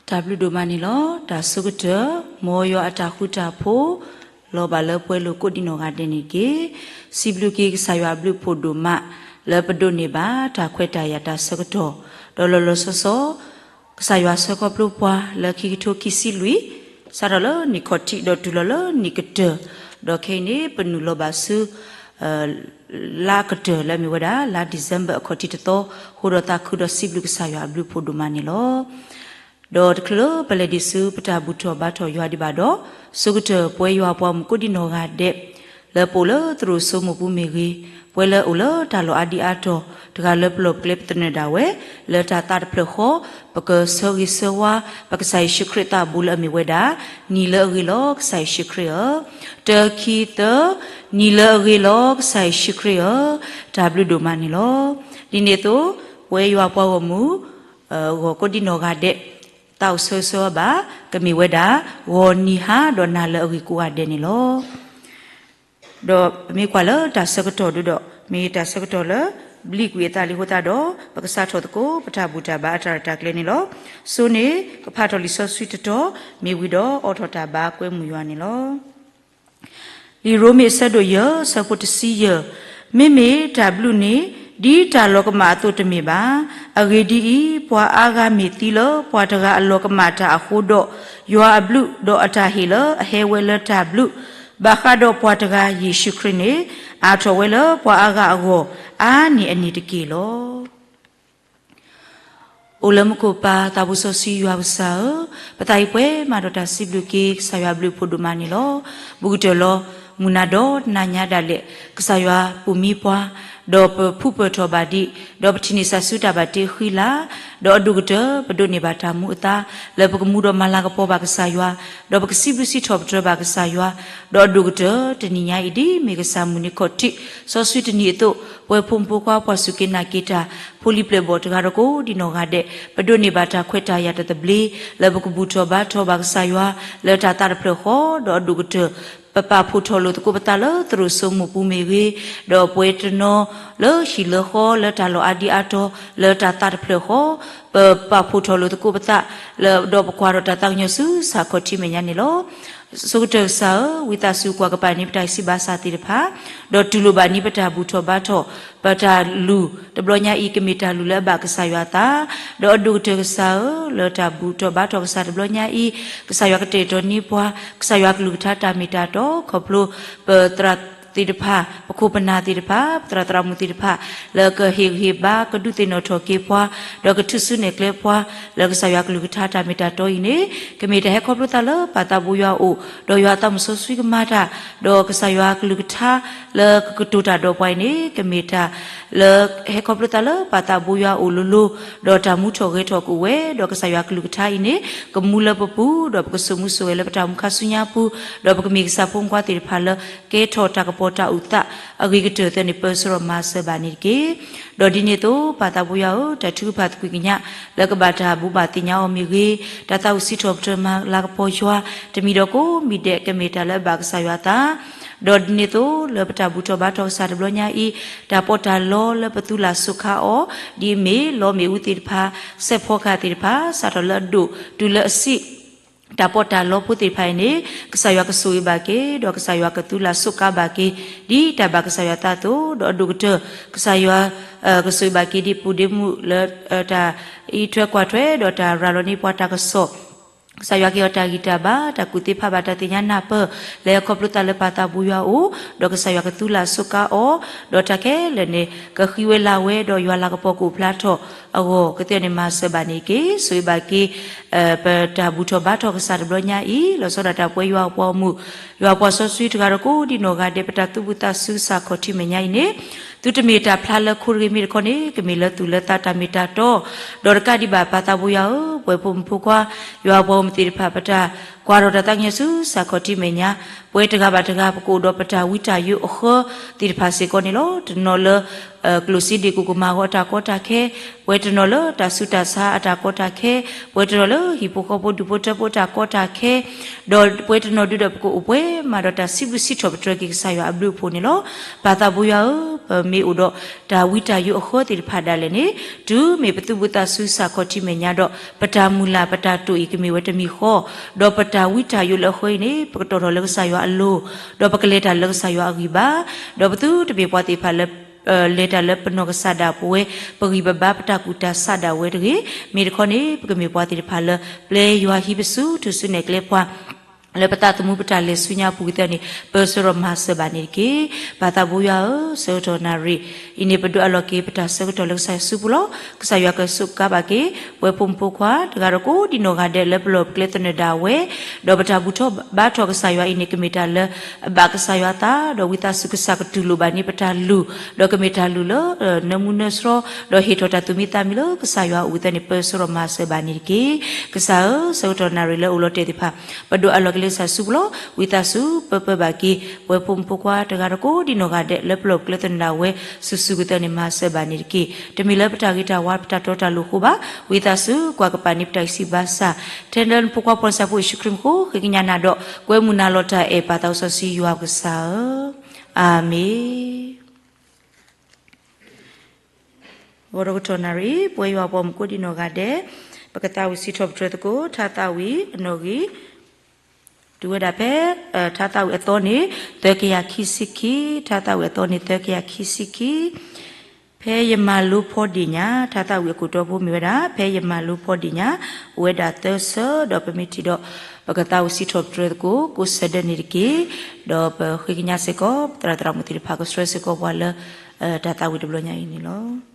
တၢ်ဘျုးဒိၣ်မးန့ၣ်လီၤ. တၢ်ဆိကတၢၢ် မ်ယွၤအတၢ်ဃူတၢ်ဖိး လီၤဘၣ်လၢပှဲၤလိာ်ကိးဒံနီၢ်ဂၤဒဲးန့ၣ်တက့ၢ်. စံးဘျုးက့ၤကစၢ်ယွၤအဘျုးအဖှိၣ်ဒိၣ်မး လၢပဒိးန့ၢ်ဘၣ်တၢ်ခွဲးတၢ်ယာ်တၢ်ဆၢကတီၢ်, ဒီးလီၤလီၤဆီဆီ ကစၢ်ယွၤဆှၢခီဖျိပှၤလၢခံကထိခံဆံလွံၢ် စးထီၣ်လၢနံၣ်ခီၣ်ထံး ဒီးတုၤလီၤလၢနံၣ်ကတၢၢ်, ဒီးခဲအံၤန့ၣ် ပနုာ်လီၤဘၣ်ဆူ လါကတၢၢ်လၢအမ့ၢ်ဝဲဒၣ် လါ December အခီၣ်ထံးတသီ, ဃိဒီးသးခုဒီးစံးဘျုးကစၢ်ယွၤအဘျုးအဖှိၣ်ဒိၣ်မးန့ၣ်လီၤ. ဒီးတချုးလၢပလဲၤဒံးဆူပတၢ်ဘူၣ်ထီၣ်ဘါထီၣ်ယွၤဒံးဘၣ်ဒီး, ဆိကတၢၢ်ပဝဲယွၤအပှၤဂီၢ်မုၢ်ကိးဒံနီၢ်ဂၤဒဲး လၢပအိၣ်လၢသရိာ်စိမိၢ်ပူၤမ့ၢ်ဂ့ၤ, ပဝဲလၢအိၣ်လၢတၢ်လီၢ်အါဒံအါတီၤတဂၤလၢပလီၢ်ပကျဲပသနၢၣ်ဒၣ်ဝဲ လၢတၢ်သးတဖျၢၣ်ဃီ, ပကဆၢဂ့ၤဆၢဝါ ပကစၢ်ယ့ၣ်ၡူးခရံာ်သးဘိလၢအမ့ၢ်ဝဲဒၣ်, နံၤလၢအဂ့ၤလီၤကစၢ်ယ့ၣ်ၡူးခရံာ်ဧၢ, တၢ ခံ သၢ, နံၤလၢအဂ့ၤလီၤကစၢ်ယ့ၣ်ၡူးခရံာ်ဧၢ, တၢ်ဘျုးဒိၣ်မးန့ၣ်လီၤ. ဒ်န့ၣ်အသိး ပဝဲယွၤပှၤဂီၢ်မုၢ် ဂီၢ်ကိးဒံနီၢ်ဂၤဒဲး သးအိၣ်ဆၢဂ့ၤဆၢဝါဘၣ် ကမ့ၢ်ဝဲဒၣ် ဂီၤနံၤဟါဒီးနၤလၢအဂ့ၤကိးဂၤဒဲးန့ၣ်လီၤ. ဒီးပမ့ၢ်ကွၢ်လၢတၢ်ဆၢကတီၢ်ဒုဒီး မ့ၢ်တၢ်ဆၢကတီၢ်လၢ ဘျံးကွံာ်အသးလံအဃိသတးဒီး ပကစးထီၣ်သကိး ပတၢ်ဘူၣ်တၢ်ဘါအတၢ်ရဲၣ်တၢ်ကျဲၤန့ၣ်လီၤ. ဆိန့ၣ် ကဖးထီၣ်လံာ်စီဆှံတတီၤ မ့ၢ်ဝံၤဒီးအိးထီၣ်တၢ်ဘါကွဲမုာ်ယွၤန့ၣ်လီၤ. လံာ်ရိမ့ၤအဆၢဒိၣ်ယဲၢ် အဆၢဖိတဆံယဲၢ်, မ့မ့ၢ်တၢ်ဘျုးန့ၣ် ဒ်တၢ်လီၤကမၣ်အသိးတမ့ၢ်ဘၣ်. အဂ့ၢ်ဒ်အံၤ, ပှၤအါဂၤမ့ၢ်သံလၢပှၤတဂၤအလီၤကမၣ်တၢ်အဃိဒီး, ယွၤအဘျုးဒီးအတၢ်ဟ့ၣ်လၢအဟဲဝဲလၢတၢ်ဘျုး ဘၣ်ဃးဒီးပှၤတဂၤယ့ၣ်ၡူးခရံာ်န့ၣ် အါထီၣ်ဝဲလၢပှၤအါဂၤအဂီၢ် အါန့ၢ်အန့ၣ်တက့ၢ်လီၤ. အိၣ်လၢမူခိၣ်ပၢ်သးဘိစီဆှံယွၤပကစၢ်ဧၢ, ပသးအံၤပှဲၤမးဒီးတၢ်စံးဘျုးက့ၤ ကစၢ်ယွၤအဘျုးအဖှိၣ်ဒိၣ်မးန့ၣ်လီၤ. ဘူးကတၢၢ်လီၤ. မုၢ်နၤဒီးနၤညါဒၣ်လဲာ် ကစၢ်ယွၤပူၤမံပှၤ, ဒီးပဖုပၢၢ်ထီၣ်ဘၣ်ဒံး, ဒီးပထံၣ်န့ၢ်ဆၢဆူတၢ်ဘၣ်တ့အဃံလၤ, ဒီးအဒိၣ်ကတၢၢ် ပဒိးန့ၢ်ဘၣ်တၢ်မူအသါ လၢပကမူဒီးမၤလၤကပီၤဘၣ်ကစၢ်ယွၤ, ဒီးပကစံးဘျုးစံးထီၣ်ပတြၢၤဘၣ်ကစၢ်ယွၤ, ဒီးအဒိၣ်ကတၢၢ် တနံၤညါအံၤ ဒ်မ့ၢ်ကစၢ်မုၢ်နံၤခီၣ်ထံး စီဆှံတနံၤအသိး ပဝဲဖိမုၣ်ဖိခွါပှၤစူၢ်က့ၤနာ်က့ၤတၢ် ဖိလံၤပျဲၢ်ဘီၣ်တဂၤဒီးကိးဒံနီၢ်ဂၤဒဲး ပဒိးန့ၢ်ဘၣ်တၢ်ခွဲးတၢ်ယာ်တၢ်သဘျ့ လၢပကဘူၣ်ထီၣ်ဘါထီၣ်ဘၣ်ကစၢ်ယွၤ လၢတၢ်သးတဖျၢၣ်ဃီ ဒီးအဒိၣ်ကတၢၢ် ပပာ်ဖှိၣ်ထီၣ်လိာ်သကိးပသးလၢသရိာ်စိမိၢ်ပူၤမ့ၢ်ဂ့ၤ, ဒီးပဝဲတနီၤလၢဟံၣ်လၢဃီလၢတၢ်လီၢ်အါဒံအါတီၤ လၢတၢ်သးတဖျၢၣ်ဃီ, ပပာ်ဖှိၣ်ထီၣ်လိာ်သကိးပသး ဒီးပကွၢ်ထီၣ်တၢ်သးကညီၤဆူစးခီၣ်ထံးမဲာ်ညါန့ၣ်လီၤ. ဆိကတၢၢ်ကစၢ်ဧၢ, ဝံသးစူၤကွၢ်ကပၤန့ၢ်ပတၢ်ဂံၢ်စၢ်ဘါစၢ်သ့ၣ်တဖၣ်, ဒီးတူၢ်လိာ်ဘၣ်န့ၢ်ပတၢ်ဘူၣ်ထီၣ်ဘါထီၣ်, ပတၢ်လုၢ်တဘျီညါအံၤ ကမ့ၢ်တၢ်လုၢ်လၢအဘၣ်ကစၢ်ယွၤအသး, ဒီးအဒိၣ်ကတၢၢ်ကစၢ်ဧၢ, လၢတၢ်ဘူၣ်ထီၣ်ဘါထီၣ်ကစၢ်တဘျီညါအံၤ, ကစၢ်ယွၤကတဲာ်ကတီၤန့ၢ်ပှၤ, ကစၢ်ယွၤကလုၢ်ကထါတၢ်မ့ၢ်တၢ်တီ ခီဖျိပသရၣ်သ့ၣ်တဖၣ်, ပခိၣ်ပနၢ်သ့ၣ်တဖၣ်, ပသရၣ်သရၣ်မုၣ်သ့ၣ်တဖၣ်, လၢကဟ့ၣ်ဂံၢ်ဟ့ၣ်ဘါ ကဒုးသ့ၣ်နီၣ်ထီၣ်က့ၤပှၤ, ဒီးကထုးစုနဲၣ်ကျဲပှၤ, လၢကစၢ်ယွၤကလုၢ်ကထါတၢ်မ့ၢ်တၢ်တီအံၤန့ၣ်, ကမ့ၢ်တၢ်ဟဲခီဖျိသးလၢပၢ်သးဘိယွၤအအိၣ်, ဒီးယွၤအသးမုၣ်စီဆှံကမၤတၢ်, ဒီးကစၢ်ယွၤကလုၢ်ကထါ လၢကကတိၤတၢ်ဒီးပှၤအံၤန့ၣ်, ကမ့ၢ်တၢ်လၢဟဲခီဖျိသးလၢပၢ်သးဘိယွၤအအိၣ်လိၤလိၤ, ဒီးတၢ်မူထီၣ်ဂဲၤထီၣ်ကအိၣ်ဝဲ, ဒီးကစၢ်ယွၤကလုၢ်ကထါအံၤန့ၣ် ကမူလၢပပူၤ, ဒီးပကစိာ်မူစိာ်ဂဲၤလၢပတၢ်အိၣ်မူခါဆူညါပူၤ, ဒီးပကမ့ၢ်ကစၢ်ဖိမုၣ်ဖိခွါသ့ၣ်တဖၣ်လၢ ကဲထီၣ်တၢ်ကပီၤတၢ်အိၣ်သးအဂ့ၤကတၢၢ်သၢန့ၣ် ပၢဆှၢဒီးမၤစၢၤဘၣ်န့ၣ်တက့ၢ်. ဒီးဒ်န့ၣ်အသိး ပၢ်သးဘိယွၤဧၢ, တၢ်ထုကဖၣ်သကွံာ်ကညး လၢကဘၣ်တၢ်ဘိးဘၣ်သ့ၣ်ညါအီၤမ့ၢ်ဂ့ၤ, တၢ်သးအိၣ်စံးထီၣ်ပတြၢၤမၤလၤကပီၤယွၤ တမံၤဒီးကိးမံၤဒဲး ကမ့ၢ်တၢ်လၢအဘၣ်ကစၢ်ယွၤအသး, ဒီးဒ်န့ၣ်အသိး လၢပတၢ်ဘူၣ်ထီၣ်ဘါထီၣ်ကစၢ်တဘျီညါအံၤ, တၢ်ပီးတၢ်လီလၢပသူလၢ်စူးခါအီၤ, ဒ်အမ့ၢ်လီမ့ၣ်အူသ့ၣ်တဖၣ်, စဲးဖီကဟၣ်သ့ၣ်တဖၣ်, စးထီၣ်လၢအဒိၣ်တုၤလၢအဆံး တၢ်ပီးတၢ်လီဖိသ့ၣ်တဖၣ်အံၤန့ၣ်, ကစၢ်ယွၤကဆိၣ်ဂ့ၤဘၣ်က့ၤ, ဒီးကစၢ်ယွၤကသူလၢ်စူးကါဘၣ်က့ၤ, ဒ်တၢ်ဘၣ်ကစၢ်ယွၤအသးအသိး, ဒီးအဒိၣ်ကတၢၢ် ကစၢ်ယွၤ ကဆိၣ်ဂ့ၤဘၣ်က့ၤဒ်ပူၤဒ့မုၣ်လၢ တၢ်အံးထွဲကွၢ်ထွဲ ဒီးတၢ်ရၤလီၤန့ၢ်ပှၤတၢ်ကစီၣ်, ကစၢ်ယွၤကဟ့ၣ်အီၤတၢ်ဂံၢ်တၢ်ဘါ, တၢ်ကူၣ်သ့ဖးဘၣ်တၢ်သ့ၣ်ညါနၢ်ပၢၢ် လၢဟဲခီဖျိသးလၢပၢ်သးဘိယွၤအအိၣ်, ဒီးကစၢ်ယွၤကသူလၢ်စူးကါအီၤ, ဒီးတၢ်ခဲလၢာ်န့ၣ် ကဃံဝဲလၤဝဲ, ဒီးယွၤလၤကပီၤကအိၣ်ဖျါထီၣ်အဂီၢ်, ကသ့ၣ်န့ၣ်မၤစၢၤဘၣ်န့ၣ်တက့ၢ်. ဆိၣ်ဂ့ၤဘၣ်က့ၤ ပတၢ်ဘူၣ်ထီၣ်ဘါထီၣ်ကစၢ်တဘျီညါအံၤ, လီၤဆီဒၣ်တၢ်ပဝဲယွၤအပှၤဂီၢ်မုၢ်, ယွၤပှၤစီဆှံတဂၤဒီးကိးဒံနီၢ်ဂၤဒဲး ပတၢ်သူၣ်ဘံၣ်သးစူၤစးခီၣ်ထံးမဲာ်ညါအံၤန့ၣ်, သုတမ့ၢ်တၢ်ဖျါလၢခိတဂ့ၤမ့ၢ်တခီန့ၣ်, ကမ့ၢ်လၢသူၣ်လၢသးတၢ်မ့ၢ်တၢ်တီ, ဒီးတကးဒံးဘၣ်ပၢ်သးဘိယွၤဧၢ, ပဝဲဖိမုၣ်ဖိခွါ, ယွၤအပှၤဂီၢ်မုၢ်သ့ၣ်တဖၣ် ပတၢ် ကွၢ်ထီၣ်တၢ်သးကညီၤဆူစးခီၣ်ထံမဲာ်ညါ, ပှၤတဂၤဘၣ်တဂၤ ပကအိၣ်ဒီးပတၢ်ဝံတၢ်ယိးအဃၢသ့ၣ်တဖၣ်စ့ၢ်ကီးန့ၣ်လီၤ. တနီၤလၢ ကျိၣ်စ့ဒ့ၣ်ကိၣ်ကမၤဂီၤအတၢ်ကီတၢ်ခဲ, ပှၤတနီၤလၢတၢ်ဆူးတၢ်ဆါအတၢ်ကီတၢ်ခဲ, ပှၤတနီၤလၢဟံၣ်ဖိဃီဖိဒူၣ်ဖိထၢဖိအတၢ်ကီတၢ်ခဲ, ဒီးပှၤတနီၤဒုးဒီးပကအိၣ်ပှဲၤမးဒီးတၢ်စံးဘျုးစံးထီၣ်ပတြၢၤက့ၤကစၢ်ယွၤအဘျုးအဖှိၣ်န့ၣ်လီၤ. ပၢ်သးဘိယွၤဧၢ, ပမ့ၢ်အိၣ်ဒီးတၢ်ဝံတၢ်ယိးအဃၢသ့ၣ်တဖၣ်ဒၣ်လဲာ်န့ၣ်, တုၤမ့ၢ်ပသူၣ်ဘၣ်သးဆူစးခီၣ်ထံမဲာ်ညါဒီး ပတၢ်မုၢ်လၢ်ပတၢ်တိာ်အံၤကမ့ၢ်ဝဲတမံၤဃီ, ဒီးပတၢ်ဝံတၢ်ယိးလၢအဃၢအံၤန့ၣ် ပကတီၢ်ထီၣ်လၢကစၢ်ယွၤအလိၤ, ဒီးပကလဲၤတၢ်လၢကစၢ်ယွၤအဂံၢ်ဘါ, ဒီးပသုတမ့ၢ်ပှၤသ့ၣ်တဖၣ်လၢ လဲၤတၢ်လၢပနီၢ်ကစၢ်ဒၣ်ပဝဲ, ပဂံၢ်ပဘါပတၢ်ကူၣ်တၢ်ဆးဒၣ်ဝဲတဂ့ၤ. မ့ၢ်တခီန့ၣ် ပကမ့ၢ်ပှၤသ့ၣ်တဖၣ်လၢ ပျဲယွၤဟံးပစု ထူၣ်စုနဲၣ်ကျဲပှၤ လၢပသးသမူပတၢ်လဲၤဆူညါအပူၤကသ့န့ၣ် ပၢဆှၢဒီးမၤစၢၤဘၣ်န့ၣ်တက့ၢ်. ပၢ်သးဘိယွၤဧၢ, ဆၢကတီၢ်နၣ်ရံၣ်အံၤန့ၣ် ပဒိးအးလီၤက့ၤပတၢ်ဆၢကတီၢ်လၢကစၢ်ယွၤစုပူၤလီၤ. ကစၢ်ယွၤကဆိးကါဘၣ်က့ၤ ပဝဲဖိမုၣ်ဖိခွါ တဂၤဒီးကိးဒံနီၢ်ဂၤဒဲး လၢပလီၢ်ပကျဲသနၢၣ်ဒၣ်ဝဲ, ဒီးပတၢ်ဘူၣ်ထီၣ်ဘါထီၣ်ကစၢ်ယွၤအံၤန့ၣ် ကမ့ၢ်တၢ်လၢအဘၣ်ကစၢ်ယွၤအသး, ဒီးဝံသးစူၤကစၢ်ကတူၢ်လိာ်ဘၣ်န့ၢ်ပတၢ်လုၢ်, ဒီးကမ့ၢ်တၢ်လုၢ်လၢ နၢမူနၢဆှီ, ဒီးဟ့ၣ်ထီၣ်တၢ်သူၣ်မံသးမံလၢကစၢ်ယွၤအအိၣ်ကသ့န့ၣ် ပၢဆှၢဒီးမၤစၢၤဘၣ်န့ၣ်တက့ၢ်. ကစၢ်ဧၢ, ဆၢကတီၢ်နၣ်ရံၣ်လၢအိၣ်လီၤတဲာ်သ့ၣ်တဖၣ် ပဒိးအးလီၤက့ၤလၢကစၢ်ယွၤစုပူၤလီၤ. ဝံသးစူၤပၢပၢဘၣ်က့ၤ ပဝဲဖိမုၣ်ဖိခွါတဂၤဒီးကိးဒံနီၢ်ဂၤဒဲး လၢပလီၢ်ပကျဲသနၢၣ်ဒၣ်ဝဲ စုာ်စုာ်ကသ့န့ၣ် မၤစၢၤဘၣ်န့ၣ်တက့ၢ်. တမ့ၢ်လၢပတၢ်ဂ့ၤတၢ်ဝါ ပတၢ်တီတၢ်လိၤအဃိဘၣ်. ဝံသးစူၤကွၢ်ကပၤန့ၢ်ပတၢ်ဂံၢ်စၢ်ဘါစၢ်, ထဲလၢနဖိခွါဖီၣ်နစၢ်ဖိယ့ၣ်ၡူးခရံာ်မူခိၣ် ဃ့ကညးနၤဒီး ကွဲမုာ်နၤလီၤတၢ်အဲၣ် ပၢ်သးစီဆှံယွၤပကစၢ်ဧၢ, အၤမ့ၣ်. ဂီၤဒီးကတီၢ်နၣ်ရံၣ် ပဝဲယွၤပှၤမုၣ်ကိးဒံနီၢ်ဂၤဒဲး ပကသးဝံၣ်စံးထီၣ်ပတြၢၤသကိး ထါသးဝံၣ်အနီၣ်ဂံၢ် တုၤဝဲဒၣ်ဖဲ ထါသးဝံၣ်အသီန့ၣ် သၢကယၤခံဆံခံ, ထါသးဝံၣ်အသီန့ၣ် သၢကယၤခံဆံခံ, ဖဲယမၤလိဖီဒ့ၣ်ညါ, ထါသးဝံၣ်အခိၣ်တီဖိမ့ၢ်ဝဲဒၣ် ဖဲယမၤလိဖီဒ့ၣ်ညါ, အိၣ်ဝဲဒၣ်သၢဆၢ ဒီးပမ့ၢ်ထံၣ်ဒီး ပကသးဝံၣ်စံးထီၣ်ပတြၢၤသကိး ကိးဆၢဒၢန့ၣ်တက့ၢ်. ဒီးပဃ့ကညးစ့ၢ်ကီး သရၣ်သရၣ်မုၣ်သ့ၣ်တဖၣ်ကဆှၢစ့ၢ်ကီးပှၤလၢ တၢ်သးဝံၣ်တဘျီညါအံၤန့ၣ်လီၤ.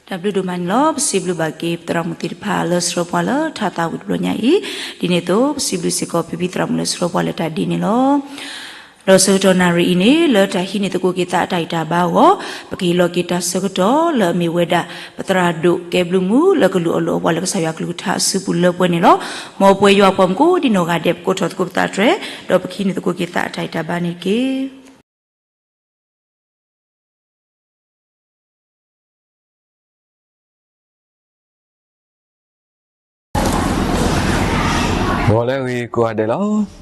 တၢ်ဘျုးဒိၣ်မးန့ၣ်လီၤ. ပစံးဘျုးဘၣ်က့ၤပသရၣ်မုၣ်သ့ၣ်တဖၣ်လၢဆှၢပှၤလၢထါသးဝံၣ်တဘျီညါအံၤ, ဒ်န့ၣ်အသိး ပစံးဘျုးစ့ၢ်ကီးဖံဖံသရၣ်မုၣ်လၢဆှၢပှၤလၢတၢ်ဒ်န့ၣ်လီၤ. ဒီးဆၢကတီၢ်နၣ်ရံၣ်အံၤန့ၣ် လၢတၢ်ဟံးန့ၢ်သကိးက့ၤသးအတၢ်ဂံၢ်တၢ်ဘါအဂီၢ်, ပကဟ့ၣ်လီၤက့ၤတၢ်ဆၢကတီၢ်လၢအမ့ၢ်ဝဲဒၣ် ပသရၣ်ဒိၣ်ကဲဘျုးမုၢ်လၢကလူၤအီၣ်လိအီပှၤလၢကစၢ်ယွၤအကလုၢ်ကထါအစုပူၤလၢပှဲၤန့ၣ်လီၤ. မ်ပဝဲယွၤအပှၤမုၣ်ကိးဒံနီၢ်ဂၤဒဲး ပကိးထီၣ်သကိးပသးတြဲၤ, ဒီးပကဟံးန့ၢ်သကိးက့ၤသးအတၢ်ဂံၢ်တၢ်ဘါန့ၣ်တက့ၢ်. ဂီၤလၢအဂ့ၤကိးဂၤဒဲးလီၤ.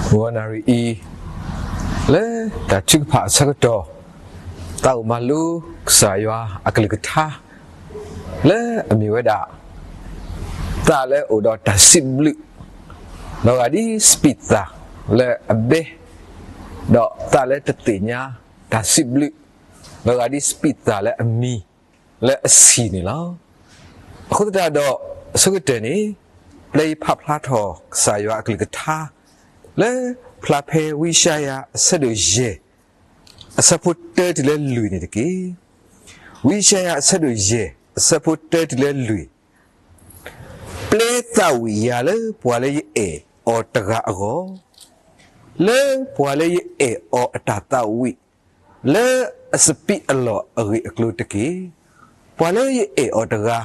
ဂီၤနၣ်ရံၣ်အံၤ လၢတၢ်ထုကဖၣ်အဆၢကတီၢ်, သးအိၣ်မၤလိကစၢ်ယွၤအကလုၢ်ကထါ လၢအမ့ၢ်ဝဲဒၣ် သးလၢအအိၣ်ဒီးတၢ်စံးဘျုး လီၤဂာ်ဒ်စပံးသၣ်လၢအဘဲ, ဒီးသးလၢတသ့ၣ်ညါတၢ်စံးဘျုး လီၤဂာ်ဒ်စပံးသၣ်လၢအမံလၢအဆံၣ်န့ၣ်လီၤ. အဃိသတးဒီး အဆိကတၢၢ်န့ၣ် ပျဲယဖးဖျါထီၣ်ကစၢ်ယွၤအကလုၢ်ကထါ လၢဖျါဖဲဝံယၡါယၤအဆၢဒိၣ်ယဲၢ် အဆၢဖိတၢတုၤလၢလွံၢ်န့ၣ်တက့ၢ်. ဝံယၡါယၤအဆၢဒိၣ်ယဲၢ် အဆၢဖိတၢတုၤလၢလွံၢ်, ပျဲသးဝံၣ်ယၤလၢပှၤလၢယအဲၣ်အီၤတဂၤအဂီၢ်, လၢပှၤလၢယအဲၣ်အီၤအတၢ်သးဝံၣ် လၢအစပံးအလီၢ်အဂ့ၢ်အကျိၤတက့ၢ်. ပှၤလၢယအဲၣ်အီၤတဂၤ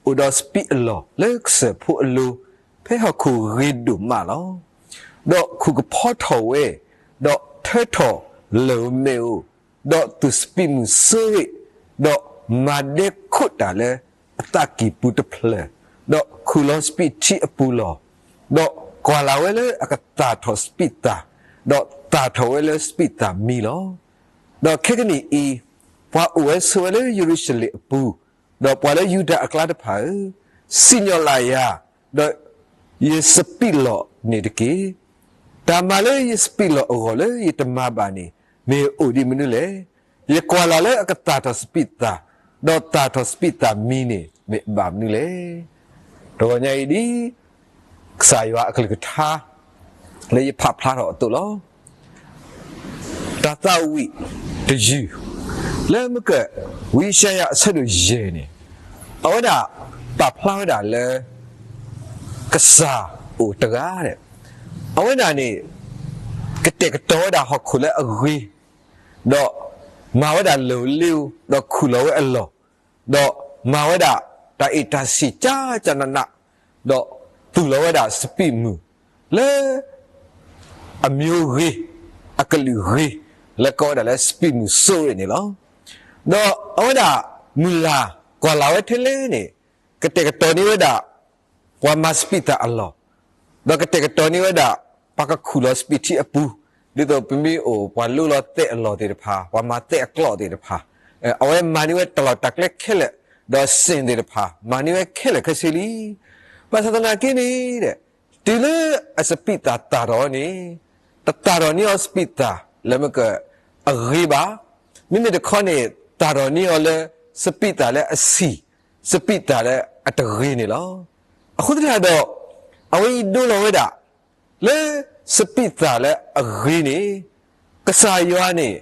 အိၣ်ဒီးစပံးအလီၢ်လၢကစၢၢ်ဖိအလိၤ ဖဲဟီၣ်ခိၣ်ဂ့ၤဒိၣ်မးလီၤ. ဒီးခူၣ်ကဖီထီၣ်ဝဲ, ဒီးထၢထီၣ်လၢၢ်ဧိၤမဲာ်ဧိၤ, ဒီးသူၣ်စပံးမုၢ်စိရ့ၣ်, ဒီးမၤဒဲခိးတၢ်လၢအသးကံၢ်ပူၤတဖျၢၣ်, ဒီးခူၣ်လီၤစပံးထံအပူၤလီၢ်, ဒီးကွၢ်လၢ်ဝဲလၢအကသၣ်ထီၣ်စပံးသၣ်, ဒီးသၣ်ထီၣ်ဝဲလၢစပံးသၣ်မံလီၤ. ဒီးခဲကနံၣ်အံၤ, ပှၤအိၣ်ဝဲဆိးဝဲလၢယရူၤၡလ့ၣ်အပူၤ, ဒီးပှၤလၢယူဒၤအကျါတဖၣ်ဧၢ, စံၣ်ညီၣ်လၢ်ယၤ, ဒီးယစပံးလီၢ်န့ၣ်တက့ၢ်. တၢ်မၤလၢယစပံးလီၢ်အဂီၢ်လၢယတမၤဘၣ်န့ၣ် မ့ၢ်အအိၣ်ဒ်မနုၤလဲၣ်. ယကွၢ်လၢ်လၢအကသၣ်ထီၣ်စပံးသၣ်, ဒီးသၣ်ထီၣ်စပံးသၣ်မံန့ၣ် မ့ၢ်အဘၣ်မနုၤလဲၣ်. တဂီၤညါအံၤဒ် ကစၢ်ယွၤအကလုၢ်ကထါ လၢယဖးဖျါထီၣ်အသိးလီၤ. တၢ်သးဝံၣ်တယုၢ် လၢမ့ၢ်က ဝံယၡါယၤအဆၢဒိၣ်ယဲၢ်န့ၣ်, အဝဲဒၣ်ပာ်ဖျါဝဲဒၣ်လၢ ကစၢ်အိၣ်တဂၤ, အဝဲဒၣ်န့ၣ် ကတဲာ်ကတီၤဝဲဒၣ်ဟီၣ်ခိၣ်လၢအဂ့ၤ, ဒီးမၤဝဲဒၣ်လၢၢ်ဧိၤလ့ဧိၤ, ဒီးခူၣ်လီၤဝဲအလီၢ်, ဒီးမၤဝဲဒၣ်တၢ်အဲၣ်တၢ်ဆံၣ်ကၢ်ကၢ်နးနး, ဒီးသူၣ်လီၤဝဲဒၣ်စပံးမုၢ် လၢ အမျိုးဂ့ၤ, အကလုာ်ဂ့ၤ, လၢကိးဝဲဒၣ်လၢစပံးမုၢ်စိရ့ၣ်န့ၣ်လီၤ. ဒီးအဝဲဒၣ်မုၢ်လၢ်ကွၢ်လၢ်ဝဲထဲလဲၣ်န့ၣ်, ကတဲာ်ကတီၤန့ၢ်ဝဲဒၣ် ပှၤမၤစပံးသၣ်အလီၢ်, ဒီးကတဲာ်ကတီၤန့ၢ်ဝဲဒၣ် ပှၤကခူၣ်လီၤစပံးထံအပူၤ, ဒ်သိးပမ့ၢ်အိၣ်ပှၤလိလီၤသဲးအလီၢ်သ့ၣ်တဖၣ်, ပှၤမၤသဲးအကျီၢ်သ့ၣ်တဖၣ်, အဝဲမၤန့ၢ်ဝဲတၢ်လီၢ်တၢ်ကျဲခဲလၢာ်, ဒီးစ့ၣ်သ့ၣ်တဖၣ် မၤန့ၢ်ဝဲခဲလၢာ်ခဲဆ့လံ. ဘၣ်ဆၣ်သနာ်က့န့ၣ် တုၤလၢအစပံးသၣ်သၣ်ထီၣ်န့ၣ်, တသၣ်ထီၣ်န့ၢ်အီၤစပံးသၣ်လၢမ့ၢ်ကအဂ့ၤဘၣ်, မ့မ့ၢ်တခီန့ၣ် သၣ်ထီၣ်န့ၢ်အီၤလၢစပံးသၣ်လၢအဆံၣ်, စပံးသၣ်လၢအတဂ့ၤန့ၣ်လီၤ. အဃိသတးဒီး အဝဲအံၤဒိလီၤဝဲဒၣ် လၢစပံးသၣ်လၢအဂ့ၤန့ၣ် ကစၢ်ယွၤန့ၣ်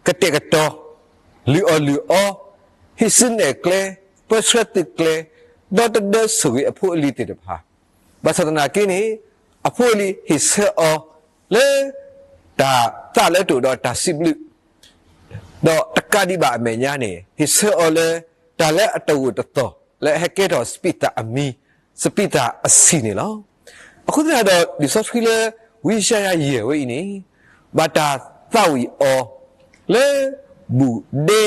ကတဲာ်ကတီၤ လုၢ်အီၣ်လုၢ်အီ, ဟံးစုနဲၣ်ကျဲ, ပၢဆှၢသုးကျဲၤ, ဒီးတဒၢဆိၣ်ဂ့ၤအဖိအလံၤသ့ၣ်တဖၣ်, ဘၣ်ဆၣ်သနာ်က့န့ၣ် အဖိအလံၤဟ့ၣ်ဆၢအီၤ လၢ တၢ်သးလၢတအိၣ်ဒီးတၢ်စံးဘျုး ဒီးတကးဒံးဘၣ်အမဲာ်ညါန့ၣ် ဟ့ၣ်ဆၢအီၤလၢ တၢ်လၢအတဂိာ်တသီၣ် လၢအဟဲကဲထီၣ်စပံးသၣ်အမံၤ, စပံးသၣ်အဆံၣ်န့ၣ်လီၤ. အဃိသတးဒီး လံာ်စီဆှံလၢ ဝံယၡါယၤယဲၢ်ဝဲအံၤန့ၣ် ဘၣ်တၢ်သးဝံၣ်အီၤ လၢ ဘူၣ်ဒဲ